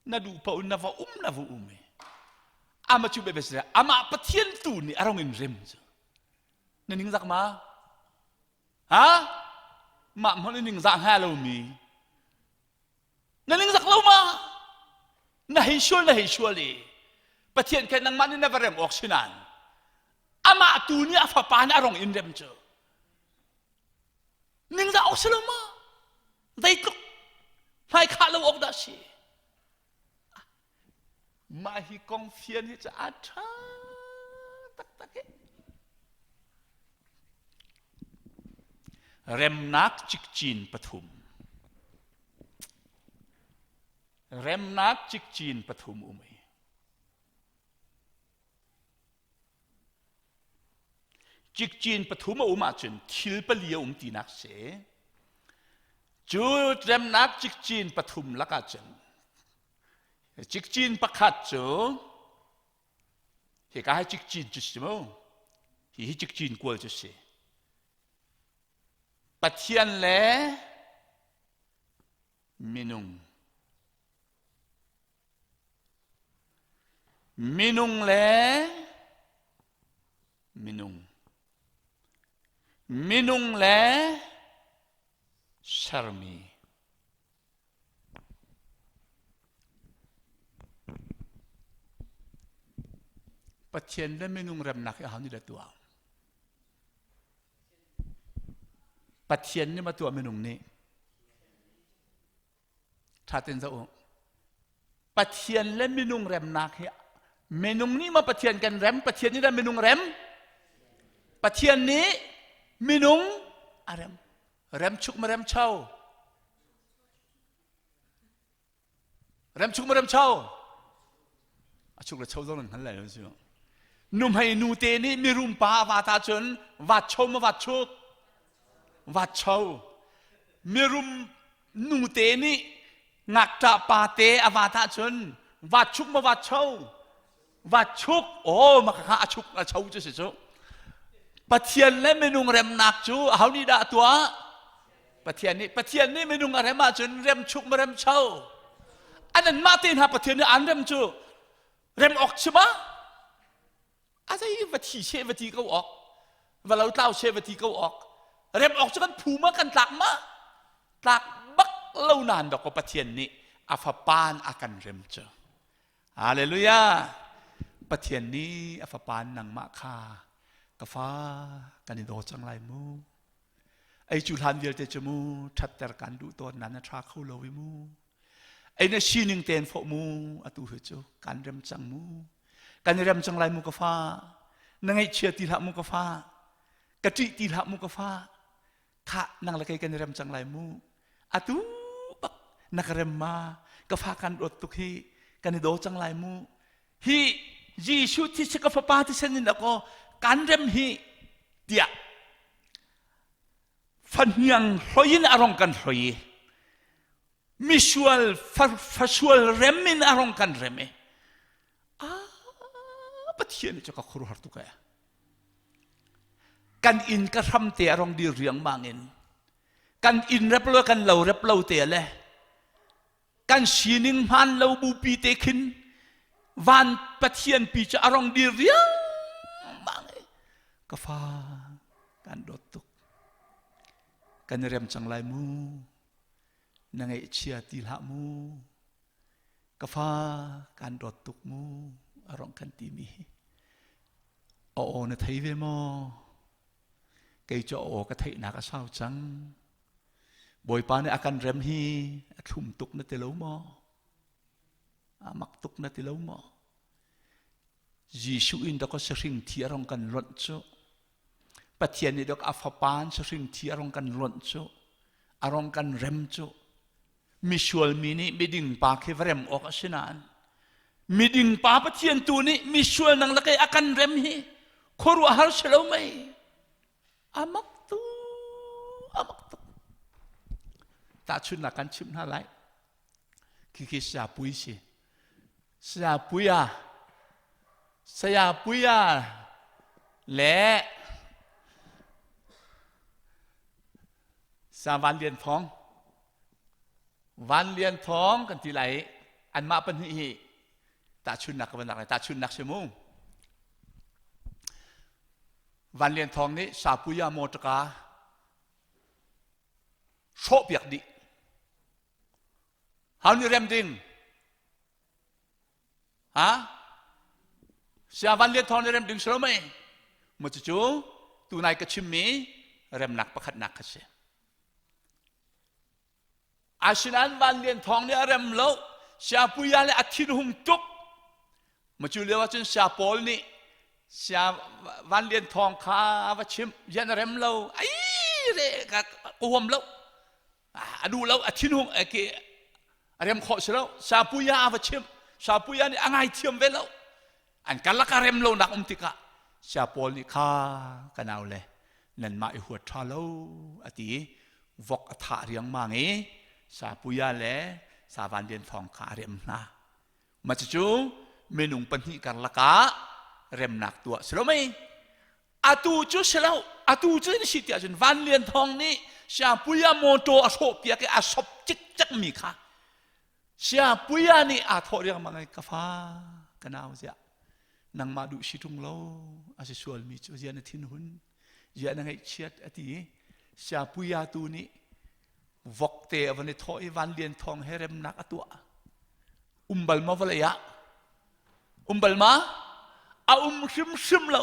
na duh paoh na va um na va um i ama cu bebe sile amah Pathian tu nih a rong in rem cu na ningzak ma ha mah hmanh in ningzah hnga lomi na ningzak lo ma na hei sual na hei sual i Pathian khe nangmah nih na va rem awk si nain amah tu nih a fapa nih a rong in rem cu Ningzah awk si lo ma? Zeitluk hmaikhah lo awk dah si? Mah hi kong fian hi cu a ṭha taktak hi. Remnak cikcin pathum. Remnak cikcin pathum um i. Cikcin pathum a um ahcun thil pali a um tinak si. Cu remnak cikcin pathum lakah cun cikcin pakhat cu hika hi cikcin cu si mu hi hi cikcin kual cu si. Pathian le minung Minung le minung. Minung le sermi. Pathian le minung remnak hi aho nih dah tuah? Pathian nih ma tuah minung nih? Ṭha tein zoh u. Pathian le minung remnak hi minung nih ma Pathian kan rem, Pathian nih dah minung rem? Pathian nih minung a rem. Rem chuk ma rem cho? Rem chuk ma rem cho? A chuk le cho zong nan hngal lai lo si. Nuhmei nu te nih mirum pa a vat ahcun vat cho ma vat chuk? Vat cho. Mirum nu te nih ngakṭah pa te a vat ahcun vat chuk ma vat cho? Vat chuk. Oh, maka kha a chuk a cho cu si cu. Pathian le minung remnak cu aho nih dah a tuah? Pathian nih Pathian nih minung a rem ahcun rem chuk ma rem cho? An anmah te hna Pathian nih an rem cu rem awk chim ah a zei va thi she va ti ko awk va lo tlau she va ti ko awk rem awk cu kan phu ma kan tlak ma tlak bak lo nan dok ko Pathian nih a fapaan a kan rem cu Hallelujah Pathian nih a fapaan nangmah kha ka fa kan i daw cang lai mu ei cu hlan vialte cu mu ṭhatter kan duh tawn nan a ṭha kho lo i mu Ei na sining tein fawh mu atu hi cu kan rem cang mu kan i rem cang lai mu ka fa na ngaihchia ti hlah mu ka fa ka ṭih ti hlah mu ka fa khah nang le kei kan i rem cang lai mu atu bak na ka rem ma ka fa kan dawt tuk hi kan i daw cang lai mu hi Jesuh thisen ka fapa thisen in ako kan rem hi tiah fahniang hloi in a rong kan hloi i misual fasual rem in a rong kan rem i. Pathian cu ka khuaruahhar tuk ee. Kan inn ka hram te a rong dir riangmang in kan inn rep lo kan lo rep lo te le kan sining hmaan lo bupi te khin van Pathian pi cu a rong dir riangmang i ka fa kan dawt tuk kan i rem cang lai mu na ngaihchia ti hlah mu ka fa kan dawt tuk mu a rong kan ti mi hi a aw na thei ve maw kei cu a aw ka theihnak a sau cang Bawipa nih a kan rem hi a thlum tuk na ti lo maw a mak tuk na ti lo maw Jesuh in dok sahring thi a rong kan lonh cu Pathian nih dok a fapa in sahring thi a rong kan lonh cu a rong kan rem cu misual mi nih miding pa khi va rem awk a si nain miding pa Pathian tu nih misual nang lake a kan rem hi khuaruahhar si lo mei a mak tu a mak tuk tahchunhnak kan chimh hna lai khi saya pui si saya puia saya puia le sa Van Lian Thawng Van Lian Thawng kan ti lai anmah pahnih hi tahchunhnak ka van lak lai tahchunhnak si mu Van Lian Thawng nih Sapuya mawṭaka hrawhpiak dih. Hau nih rem ding? Ha? Sia Van Lian Thawng nih rem ding si lo mei? Mu cucu tunai ka chimmi remnak pakhatnak kha si. Asinain Van Lian Thawng nih a rem lo. Siapuia le a thinhung tuk. Ma cu lio ahcun Sia Paul nih Sia Van Lian Thawng kha va chimh. Rian a rem lo. Ai re ka huam lo. A duh lo. A thinhung ke a rem khawh si lo. Siapuia a va chimh. Siapuia nih a ngaithiam ve lo. An karlak a rem lonak um tikah Sia Paul nih kha ka nau le nanmah i huat ṭha lo a ti i vok a thah riangmang i Sapuia le Savan Lian Thawng kha a rem hna. Mah cucu minung pahnih karlak ah remnak tuah si lo mei? Atu cu si lo, atu cu in si tiah cun Van Lian Thawng nih Siapuia mawṭaw a hrawhpiak i a sop cikcek mi kha Siapuia nih aa thawh riangmang i ka fa ka nau ziah nangmah duh si ṭung lo a si sualmi cu ziah na thinhun ziah na ngaihchiat a ti i Siapuia tu nih vokte a van i thawh i Van Lian Thawng he remnak a tuah um bal ma vawlei ah um bal ma a um hrimhrim lo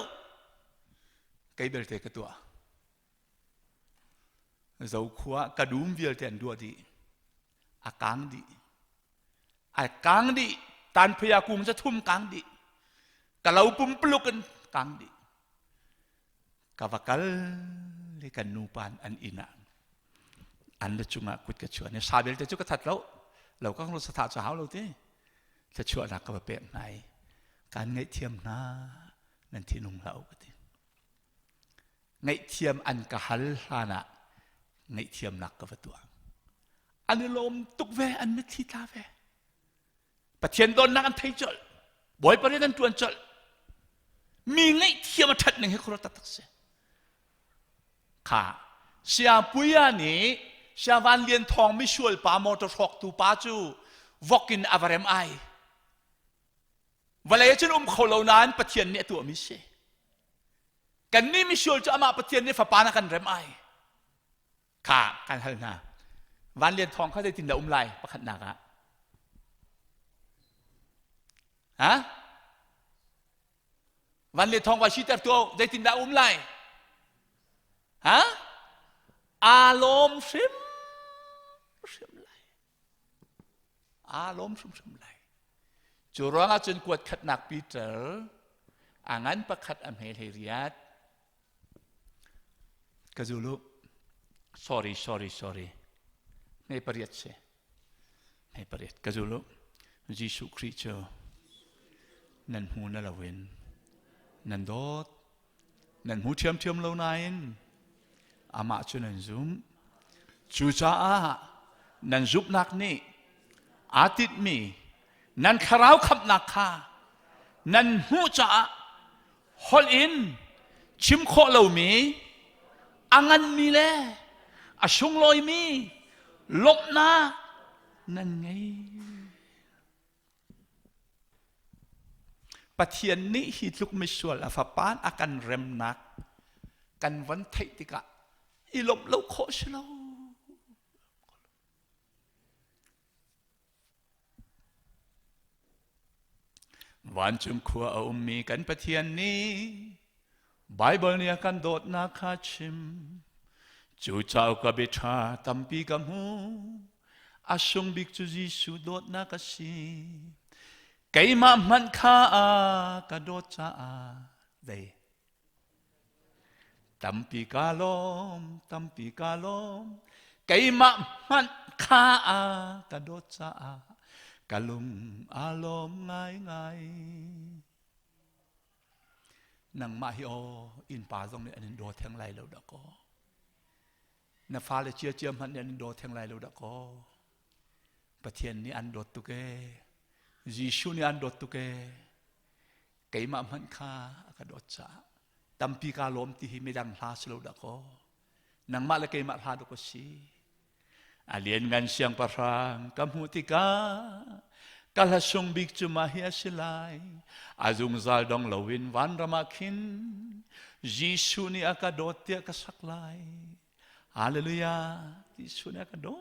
kei belte ka tuah Zokhua ka dum vialte an duah dih a kang dih a kang dih tanphaya kung ca thum kang dih ka lo pumpuluk in kang dih ka va kal le kan nupa an inn ah an le cungah kut ka chuan i sa belte cu ka that lo lo ka lo satha cu hau lo ti thluachuahnak ka va pek hna i kan ngaihthiam hna nan thinung hlah u ka ti Ngaihthiam an ka hal hlan ah ngaihthiamnak ka va tuah. An i lawm tuk ve, an mitthli tla ve. Pathian dawtnak an thei colh. Bawipa rian an ṭuan colh. Mi ngaihthiam a ṭhat ning hi khuaruah taktak si. Kha Siapuia nih Sia Van Lian Thawng misual pa motor hrawktu pa cu vok in a va rem ai. Vawlei cun um kho lo nain Pathian nih a tuahmi si. Kannih misual cu amah Pathian nih fapa na kan rem ai. Kha kan hal hna. Van Lian Thawng kha zeitin dah um lai pakhatnak ah? Ha? Van Lian Thawng va siter tu zeitin dah um lai? Ha? Aa lawm hrim hrim lai. Aa lawm hrimhrim lai. Cu ruangah cun kuat khatnak Peter a ngan pakhat a hme hlei riat. Ka zulu. Sorry, sorry, sorry. Hme pariat si. Hme pariat. Ka zulu. Jesuh Khrih cu nan hmu na loin nan dawt Nan hmu ṭhiamṭhiam lo nain amah cu nan zumh. Cucaah nan zumhnak nih aa tinhmi nan thlarau khamhnak kha nan hmuh caah Holh in chim khawh lomi a nganmi le a sunglawimi lawmhnak nan ngei. Pathian nih hi tluk misual a fapa a kan remnak kan van theih tikah i lawmh lo khawh si lo. Vancung khua a ummi kan Pathian nih Baibal nih a kan dawtnak kha chim. Cu cauk a biaṭha tampi ka hmu. A sung bik cu Jesuh dawtnak a si. Keimah hmanh kha a ka dawt caah zei tampi ka lawm, tampi ka lawm. Keimah hmanh kha a ka dawt caah ka lung aa lawm ngaingai. Nangmah hi aw innpa zong nih an in daw theng lai lo dah kaw. Na fale ciacia hmanh nih an in daw theng lai lo dah kaw. Pathian nih an dawt tuk ee. Jesuh nih an dawt tuk ee. Keimah hmanh kha a ka dawt caah tampi kaa lawm ti hi midang hla si lo dah kaw. Nangmah le keimah hla dawk a si. A lianngan siangpahrang ka hmuh tikah ka hla sung bik cu mah hi a si lai. A zungzal dong loin vanram ah khin Jesuh nih a ka dawt tiah ka sak lai. Hallelujah! Jesuh nih a ka dawt.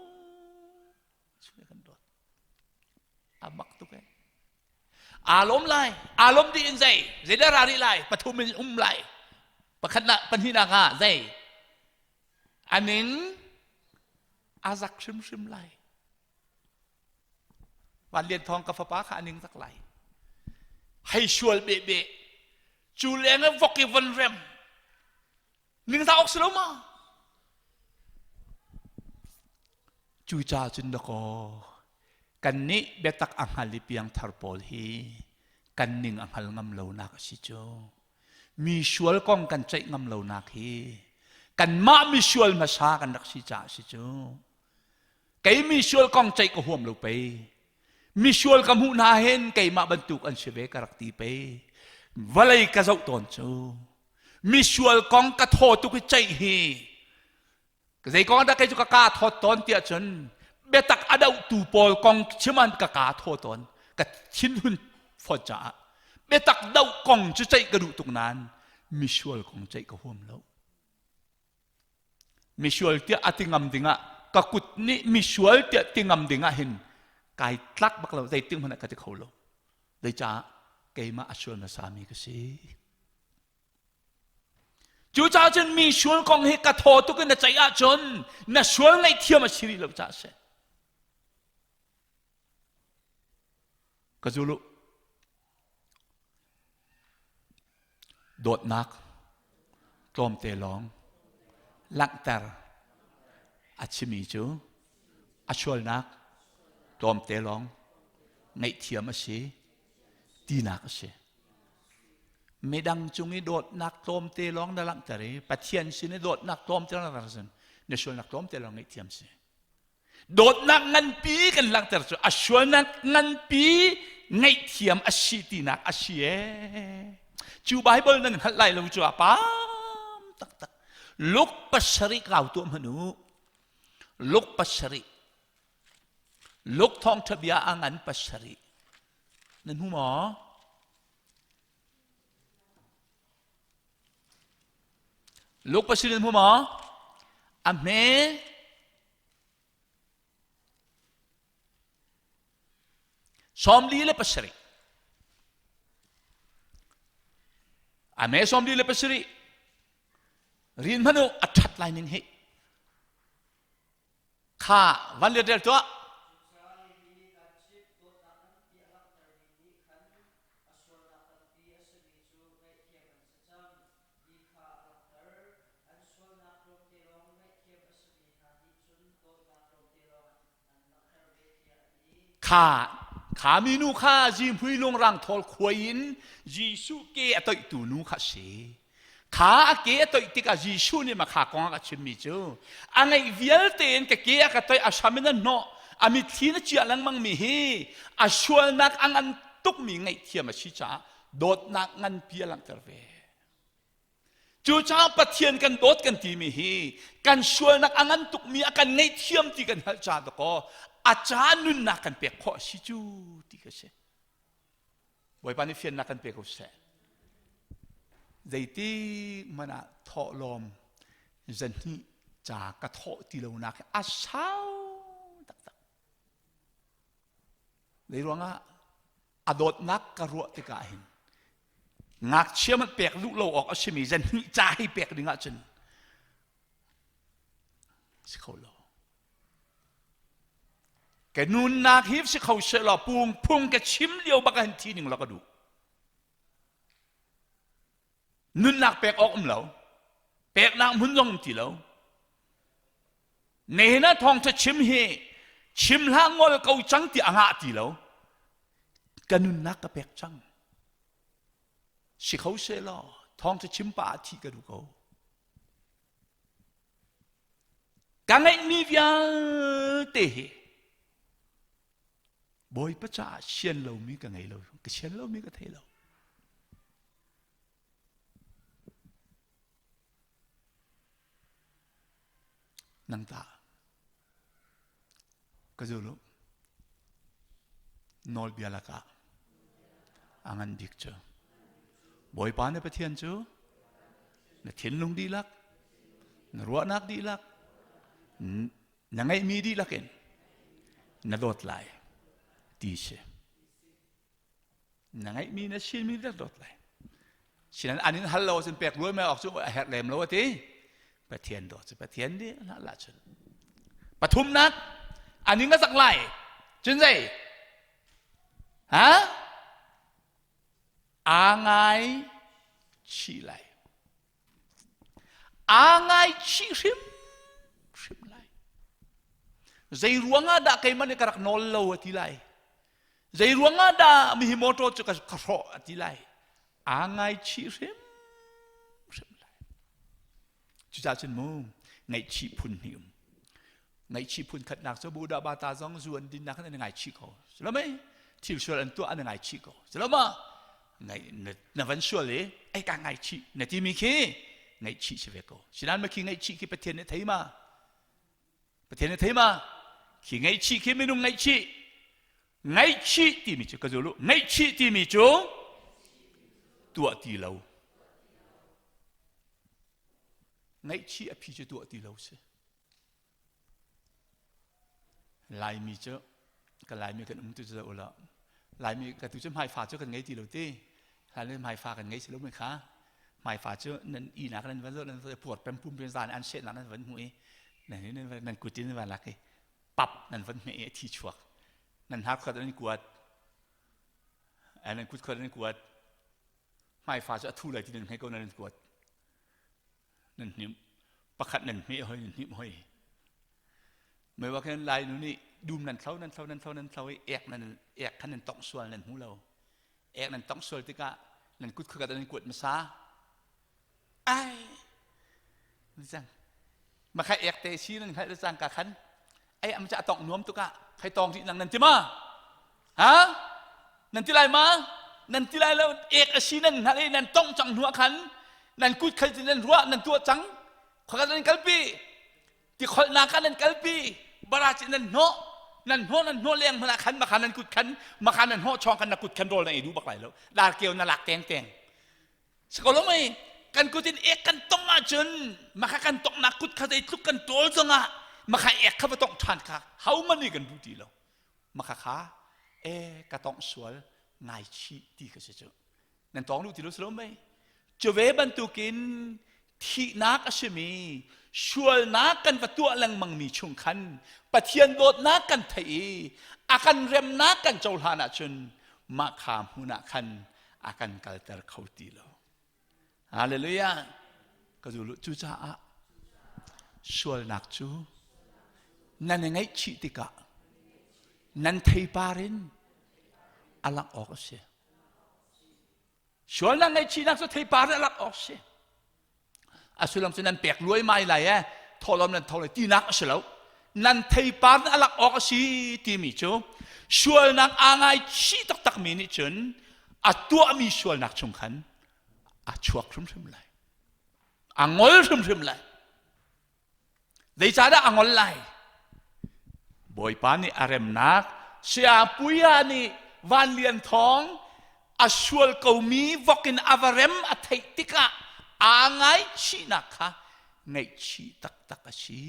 Jesuh nih a kan dawt. A mak tuk ee. Aa lawm lai. Aa lawm dih in zei? Zeidah ra rih lai? Pathum in um lai. Pakhatnak, pahnihnak ah zei? A ning a zak hrimhrim lai. Van Lian Thawng ka fapa kha a ning zak lai. Hei sual beh beh. Cu leng ah vok i von rem. Ning zak awk si lo ma? Cucaah cun dakaw kan nih biatak a hngal i piangthar pawl hi kan ning a hngal ngam lonak a si cu. Mi sual kong kan ceih ngam lonak hi kanmah misual hmasa kan rak si caah a si cu. Kei misual kong ceih ka huam lo pei. Misual ka hmuh hna hin keimah bantuk an si ve ka rak ti pei. Vawlei ka zoh tawn cu. Misual kong ka thaw tuk i ceih hi Zei kong dah kei cu ka kaa thawt tawn tiah cun biatak a dohtu pawl kong chim an ka kaa thaw tawn ka thinhun fawn caah biatak doh kong cu ceih ka duh tuk nain misual kong ceih ka huam lo. Misual tiah a ti ngam dingah ka kut nih misual tiah ti ngam dingah hin kai tlak bak lo zeitik hmanh ah ka ti kho lo. Zeicah keimah a sual hmasa mi ka si. Cucaah cun mi sual kong hi ka thaw tuk in na ceih ahcun na sual ngaihthiam a si rih lo caah a si. Ka zul u. Dawtnak tlawmte lawng langhter a chimi cu a sualnak tlawmte lawng ngaihthiam a si tinak a si. Midang cung i dawtnak tlawmte lawng na langhter i Pathian sin i dawtnak tlawmte lawng na langhter na sualnak tlawmte lawng ngaihthiam si. Dawtnak nganpi kan langhter cu a sualnak nganpi ngaihthiam a si tinak a si ee. Cu Bible nan hngalh lai lo cu a pam taktak. Luk pasarih kau tuah hmanh u. Luk pasarih. Luk thawngṭha bia a ngan pasarih. Nan hmu maw? Luk pasarih nan hmu maw? A hme 47. A hme 47. Rin hmanh u a ṭhat lai ning hi. Kha van let rel tuah. Kha kha minu kha zihmui lungrang thawl khuai in Jesuh ke a toihtu nu kha a si. Kha a ke a toih tikah Jesuh nih makha kong a chimmi cu a ngeih vialte in ka ke a ka toih a hram in a hnawh a mitthli na ciah lengmang mi hi a sualnak a ngan tukmi ngaihthiam a si caah dawtnak nganpi a langhter ve. Cucaah Pathian kan dawt kan timi hi kan sualnak a ngan tukmi a kan ngaihthiam ti kan hngalh ca dakaw a ca nunnak kan pek khawh a si cu ti ka si. Bawipa nih fiannak kan pe ko seh. Zeitik hmanh ah thawhlawm zahnih ca ka thawh ti lonak hi a sau taktak. Zei ruangah a dawtnak ka ruah tikah hin ngakchia hmanh pek duh lo awk a simi zahnih ca hi pek ding ahcun si kho lo. Ka nunnak hi si kho seh law pung phung ka chim lio bak ah hin thi ning law ka duh. Nunnak pek awk um lo. Peknak hmun zong um ti lo. Nihin ah thawngṭha chim hi chim hlah ngol ko cang ti a ngah ti lo. Ka nunnak ka pek cang. Si kho seh law thawngṭha chim pa ah thih ka duh ko. Ka ngeihmi vialte hi Bawipa caah sian lomi ka ngei lo, ka sian lomi ka thei lo. Nang tah ka zul u. Nawlbia lakah a ngan bik cu Bawipa na Pathian cu na thinlung dihlak, na ruahnak dihlak, na ngeihmi dihlak in na dawt lai ti si. Na ngeihmi na sinmi dihlak dawt lai. Sinan an in hal lo ahcun pek luai mai awk cu a herh lem lo a ti. Pathian dawt cu Pathian nih hlah lah cun. Pathumnak an in a zak lai. Cun zei? Ha? Aa ngai chih lai. Aa ngaichih hrimhrim lai. Zei ruangah dah keimah nih ka rak nawl lo a ti lai. Zei ruangah dah mihi motor cu ka hrawh a ti lai. Aa ngaichih hrimhrim lai. Cucaah cun mu ngaihchih phun hnih um. Ngaihchih phun khatnak cu Buddha bata zong zu an dinnak an ngaichih ko. Culo mei thil sual an tuah an ngaichih ko. Culo ma na van sual i ai ka ngaichih na timi khi ngaihchih si ve ko. Sinan ma khi ngaihchih khi Pathian nih thei ma? Pathian nih thei ma? Khi ngaihchih khi minung ngaihchih. Ngaihchih timi cu ka zul u. Ngaihchih timi cu tuah ti lo. Ngaihchih a phi cu tuah ti lo si. Laimi cu ka Laimi kan um tu cu ula Laimi ka tu cu hmaifa cu kan ngei ti lo ti hlan le hmaifa kan ngei si lo mei kha hmaifa cu nan ihnak nan van nan puar pem pum pin zan an sehnak nan van hmu i nan nan kut in van lak i pap nan van hme i thi chuak nan har khat nan kuat nan kut khat nan kuat hmaifa cu a thu lai ti nan hme ko nan kuat nan hnim pakhat nan hme hoi nan hnim hoi mei wa khan lai nu nih dum nan thlo nan thlo nan thlo nan thlo i ek nan ek khan nan tongh sual nan hmu lo ek nan tongh sual tikah nan kut khukat nan kuat masa ai cang ma khai ek te si nan hngalh cang ka khan ai am cha tong nuam tukah khai tong rih nang nan ti ma Ha? Nan ti lai ma? Nan ti lai lo ek a si nan hngalh i nan tongh cang hnu ah khan nan kut khal nan ruah nan tuah cang khua nan kalpi ti kholhnak ah nan kalpi bara ci nan hnawh nan hnawh nan hnawh leng hmanh ah khan makhan nan kut khan makhan nan hnawh chawng khan na kut khan rawl na ei duh bak lai lo dar keu na lak teng teng Siko mei kan kut in ek kan tong ahcun makha kan tongnak kut kha zeitluk kan tawl zongah makha ek kha va tongh ṭhan kha ho man kan duh ti lo makha kha e ka tongh sual ngaichih ti ka si cu nan tong duh ti lo si lo mei cu ve bantukin thihnak a simi sualnak kan va tuah lengmangmi chung khan Pathian dawtnak kan theih i a kan remnak kan cohlan ahcun mah kha hmun ah khan a kan kalter kho ti lo. Hallelujah. Ka zulu cucaah sualnak cu nan i ngaihchih tikah nan theipar in a langh awk a si. Sualnak ngaihchihnak cu theipar in a langh awk a si. A sullam cu nan pek luaimai lai e thawhlawm nan tho lai tinak a si lo. Nan theipar in a langh awk a si timi cu sualnak aa ngaichih taktakmi nih cun a tuahmi sualnak chung khan a chuak hrimhrim lai. A ngol hrimhrim lai. Zeicahdah a ngol lai? Bawipa nih a remnak Saya Puia nih Van Lian Thawng a sual komi vok in a va rem a theih tikah aa ngaihchihnak kha ngaihchih taktak a si.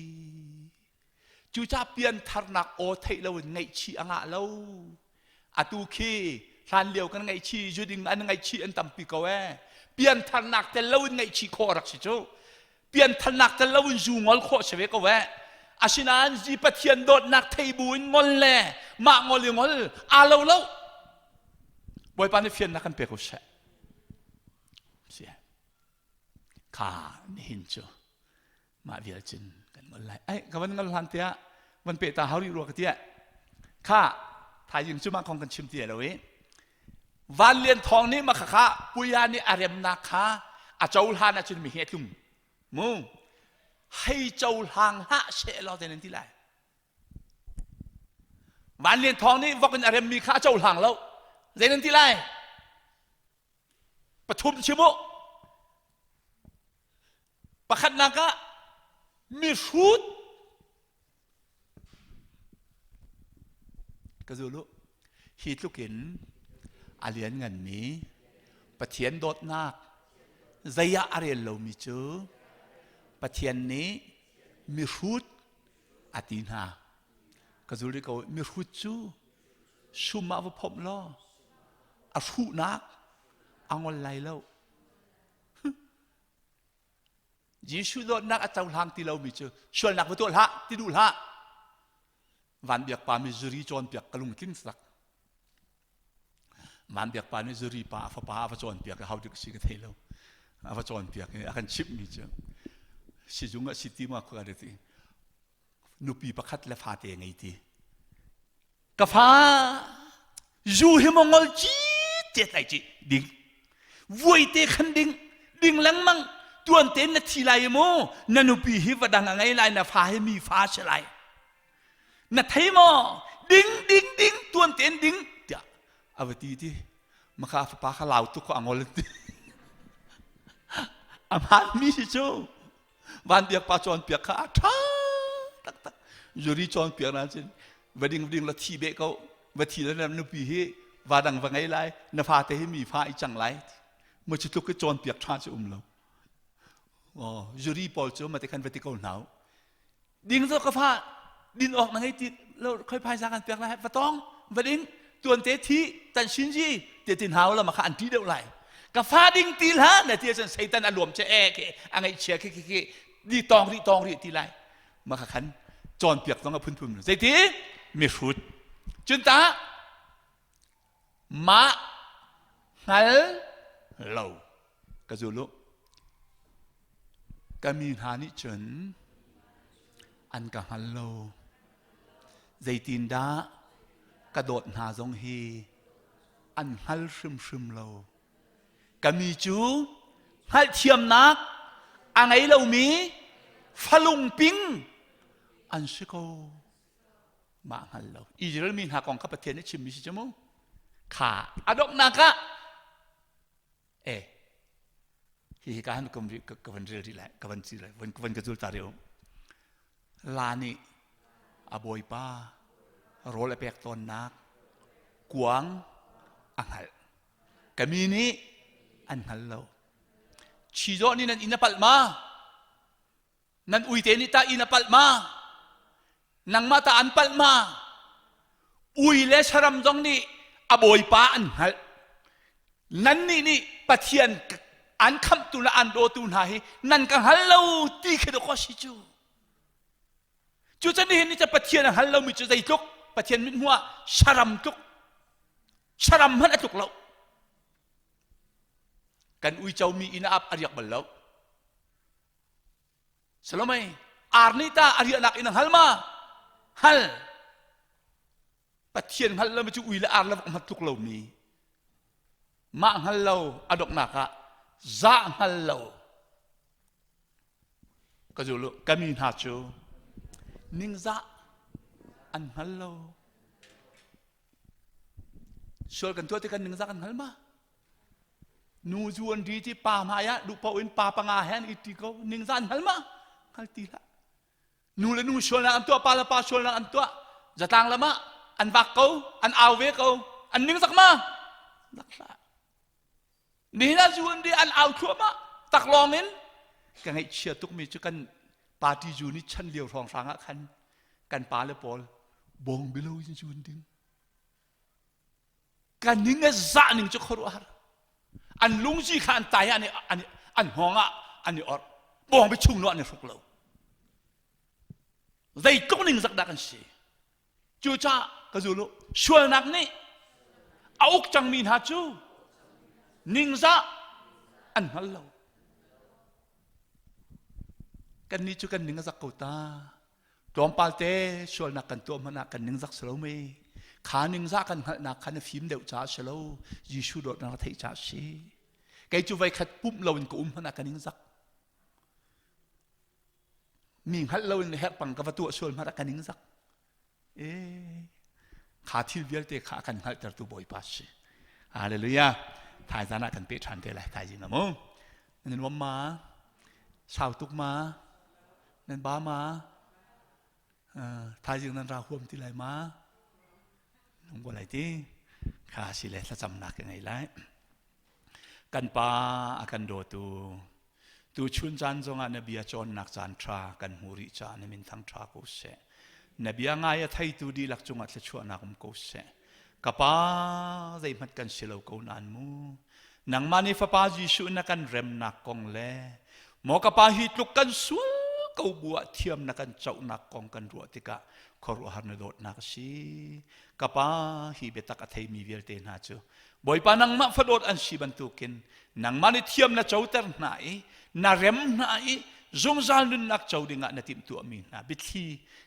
Cucaah piantharnak aw theih loin ngaihchih a ngah lo. Atu khi hlan lio kan ngaihchih zuding an ngaihchih an tampi ko ee. Piantharnak tel loin ngaihchih khawh a rak si cu. Piantharnak tel loin zu ngol khawh si ve ko ee. Asinain zi Pathian dawtnak thei bu in ngol le mah ngol i ngol aa lo lo. Bawipa nih fiannak kan pe ko seh. Si. Kha nihin cu mah vial cun kan ngol lai ai ka van ngol hlan tiah van pe ta hauri rua ka tiah kha thaizing cu mah kong kan chim ti lo i Van Lian Thawng nih ma kha puya nih a remnak kha a cohlan ahcun mi hi a tlung mu hei cohlang hlah she law te nan ti lai Van Lian Thawng nih vok in a remmi kha a cohlang lo zei nan ti lai pathum chim u Pakhatnak ah mihrut ka zul u. Hi tluk in a liannganmi Pathian dawtnak zei ah a rel lomi cu Pathian nih mihrut a ti hna. Ka zul rih ko mihrut cu sum ah va phomh law a hruhnak a ngol lai lo. Jesuh dawtnak a cohlang ti lomi cu sualnak va tuah hlah ti duh hlah. Van biak pa mi zuri cawnpiak ka lungtling sak. Van biak pa nih zuri pa a fapa a va cawnpiak i hau dik si ka thei lo. A va cawnpiak i a kan chimhmi cu sizung ah si ti ma khua ti nupi pakhat le fate ngei ti. Ka fa zu hi mongol ci te tai ci ding vuai te khan ding ding lengmang tuan te na thi lai mu na nupi hi va dang a ngei lai na fa hi mi fa si lai na thei maw ding ding ding tuan ten ding tiah a va ti ti maka fapa kha lau tuk ko angol ti a hmaan mi si cu van biak pa cawnpiak kha a ṭha taktak zuri cawnpiak na cun va ding ding la thi beh ko va thi le na nupi hi va dang va ngei lai na fate hi mi fa i cang lai mu cu tluk i cawnpiak ṭha cu um lo oh zuri pawl cu mate khan va ti ko hna Ding zo ka fa din awk na ngei ti lo khoi phaisa kan pek lai va tong va ding tuan te thi tan shin ji te tin hau la ma kha an ti deuh lai ka fa ding ti hla na ti cun satan a luam che e ke a ngaih chia khi khi khi di tong ri tong ri ti lai ma kha khan cawn piak zong a phunphun zeiti mi hrut cun ta mah hngal lo ka zul u ka mi hna nih cun an ka hngal lo zeitindah ka dawt hna zong hi an hngal hrimhrim lo ka mi cu hngalhthiamnak a ngei lomi falungping an si ko mah hngal lo Israel mi hna kong kha Pathian nih chimmi si cu mu kha a donghnak ah e hi hi ka han kum ka van rel rih lai ka van ci lai van van ka zul ta rih la nih a bawipa rawl a pek tawnnak kuang a hngalh ka mi nih an hngal lo chizawh nih nan inn a palh ma Nan uite nih tah inn a palh ma? Nangmah tah an palh ma? Ui le saram zong nih a bawipa an hngalh. Nannih nih Pathian an khamhtu le an dawtu hna hi nan ka hngal lo ti khi dawh si cu. Cucan nihin ni cu Pathian a hngal lomi cu zeitluk Pathian mithmuh ah saram tluk saram hmanh a tluk lo. Kan uico mi inn ah a riak bal lo. Salomei ar nih ta a riahnak in a hngal ma? Hngal. Pathian hngal lo mi cu ui le ar le vok hmat tluk lomi. Mah hngal lo a donghnak ah zah hngal lo. Ka zul ka mi hna cu ningzah an hngal lo. Sual kan tuah ti kan ningzah kan hngal ma? Nu zu an ri ti pa hmai ah duh paoh in pa panga he an i ko ningzan hngal ma hngal ti hlah. Nu le nu sualnak an tuah, pa le pa sualnak an tuah. Zatlang lam ah an vak ko, an au ve ko, an ningzak ma? Nak hlah. Nihin ah zu an ri an au thluahmah taklawng in ka ngaihchia tukmi cu kan party zu nih chan lio hrawnghrang ah khan kan pa le pawl bawng bilo in zu an ding. Kan ning a zah ning cu khuaruahhar. An lungzi kha an tai an an an hngawng ah an i orh. Bawngbi chung no an i hruk lo. Zeitluk ning zak dah kan si. Cucaah ka zul u, sualnak nih a uk cangmi hna cu ningzah an hngal lo. Kannih cu kan ning a zak ko ta. Tlawmpal te sualnak kan tuah hmanh ah kan ningzak si lo mei. Kha ningzah kan hngalhnak kha na fim deuh caah si lo, Jesuh dawtnak na theih caah si. Kei cu voikhat pumh loin ka um hmanh ah ka ningzak. Mi hngalh loin herhpang ka va tuah sual hmanh ah ka ningzak. E kha thil vialte kha a kan hngalhtertu Bawipa si. Hallelujah. Thaizan ah kan pe ṭhan te lai thaizing amu. Nan nuam ma? Sau tuk ma? Nan ba ma? Thaizing nan ra huam ti lai ma? Nung ko lai ti. Kha si le thlacamnak ka ngei lai. Kan pa a kan dawtu tu chun caan zongah na bia cawnnak caan ṭha kan hmu rih caah na min thang ṭha ko seh. Na bia ngai a theitu dihlak cungah thluachuahnak um ko seh. Ka pa zeihmanh kan si lo ko nain mu. Nangmah nih fapa Jesuh na kan remnak kong le maw ka pa hi tluk kan sual ko bu ah thiam na kan cohnak kong kan ruah tikah khuaruahhar na dawtnak a si. Ka pa hi biatak a theimi vialte hna cu Bawipa nangmah fadawt an si bantukin nangmah nih thiam na coter hna i na rem hna i zungzal nunnak co dingah na timhtuahmi hna biathli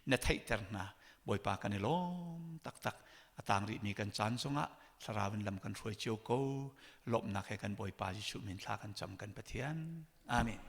na theihter hna. Bawipa kan i lawm taktak. A tang rihmi kan caan zongah thlarau in lam kan hruai cio ko. Lawmhnak he kan Bawipa Jesuh min thla kan cam kan Pathian. Amen.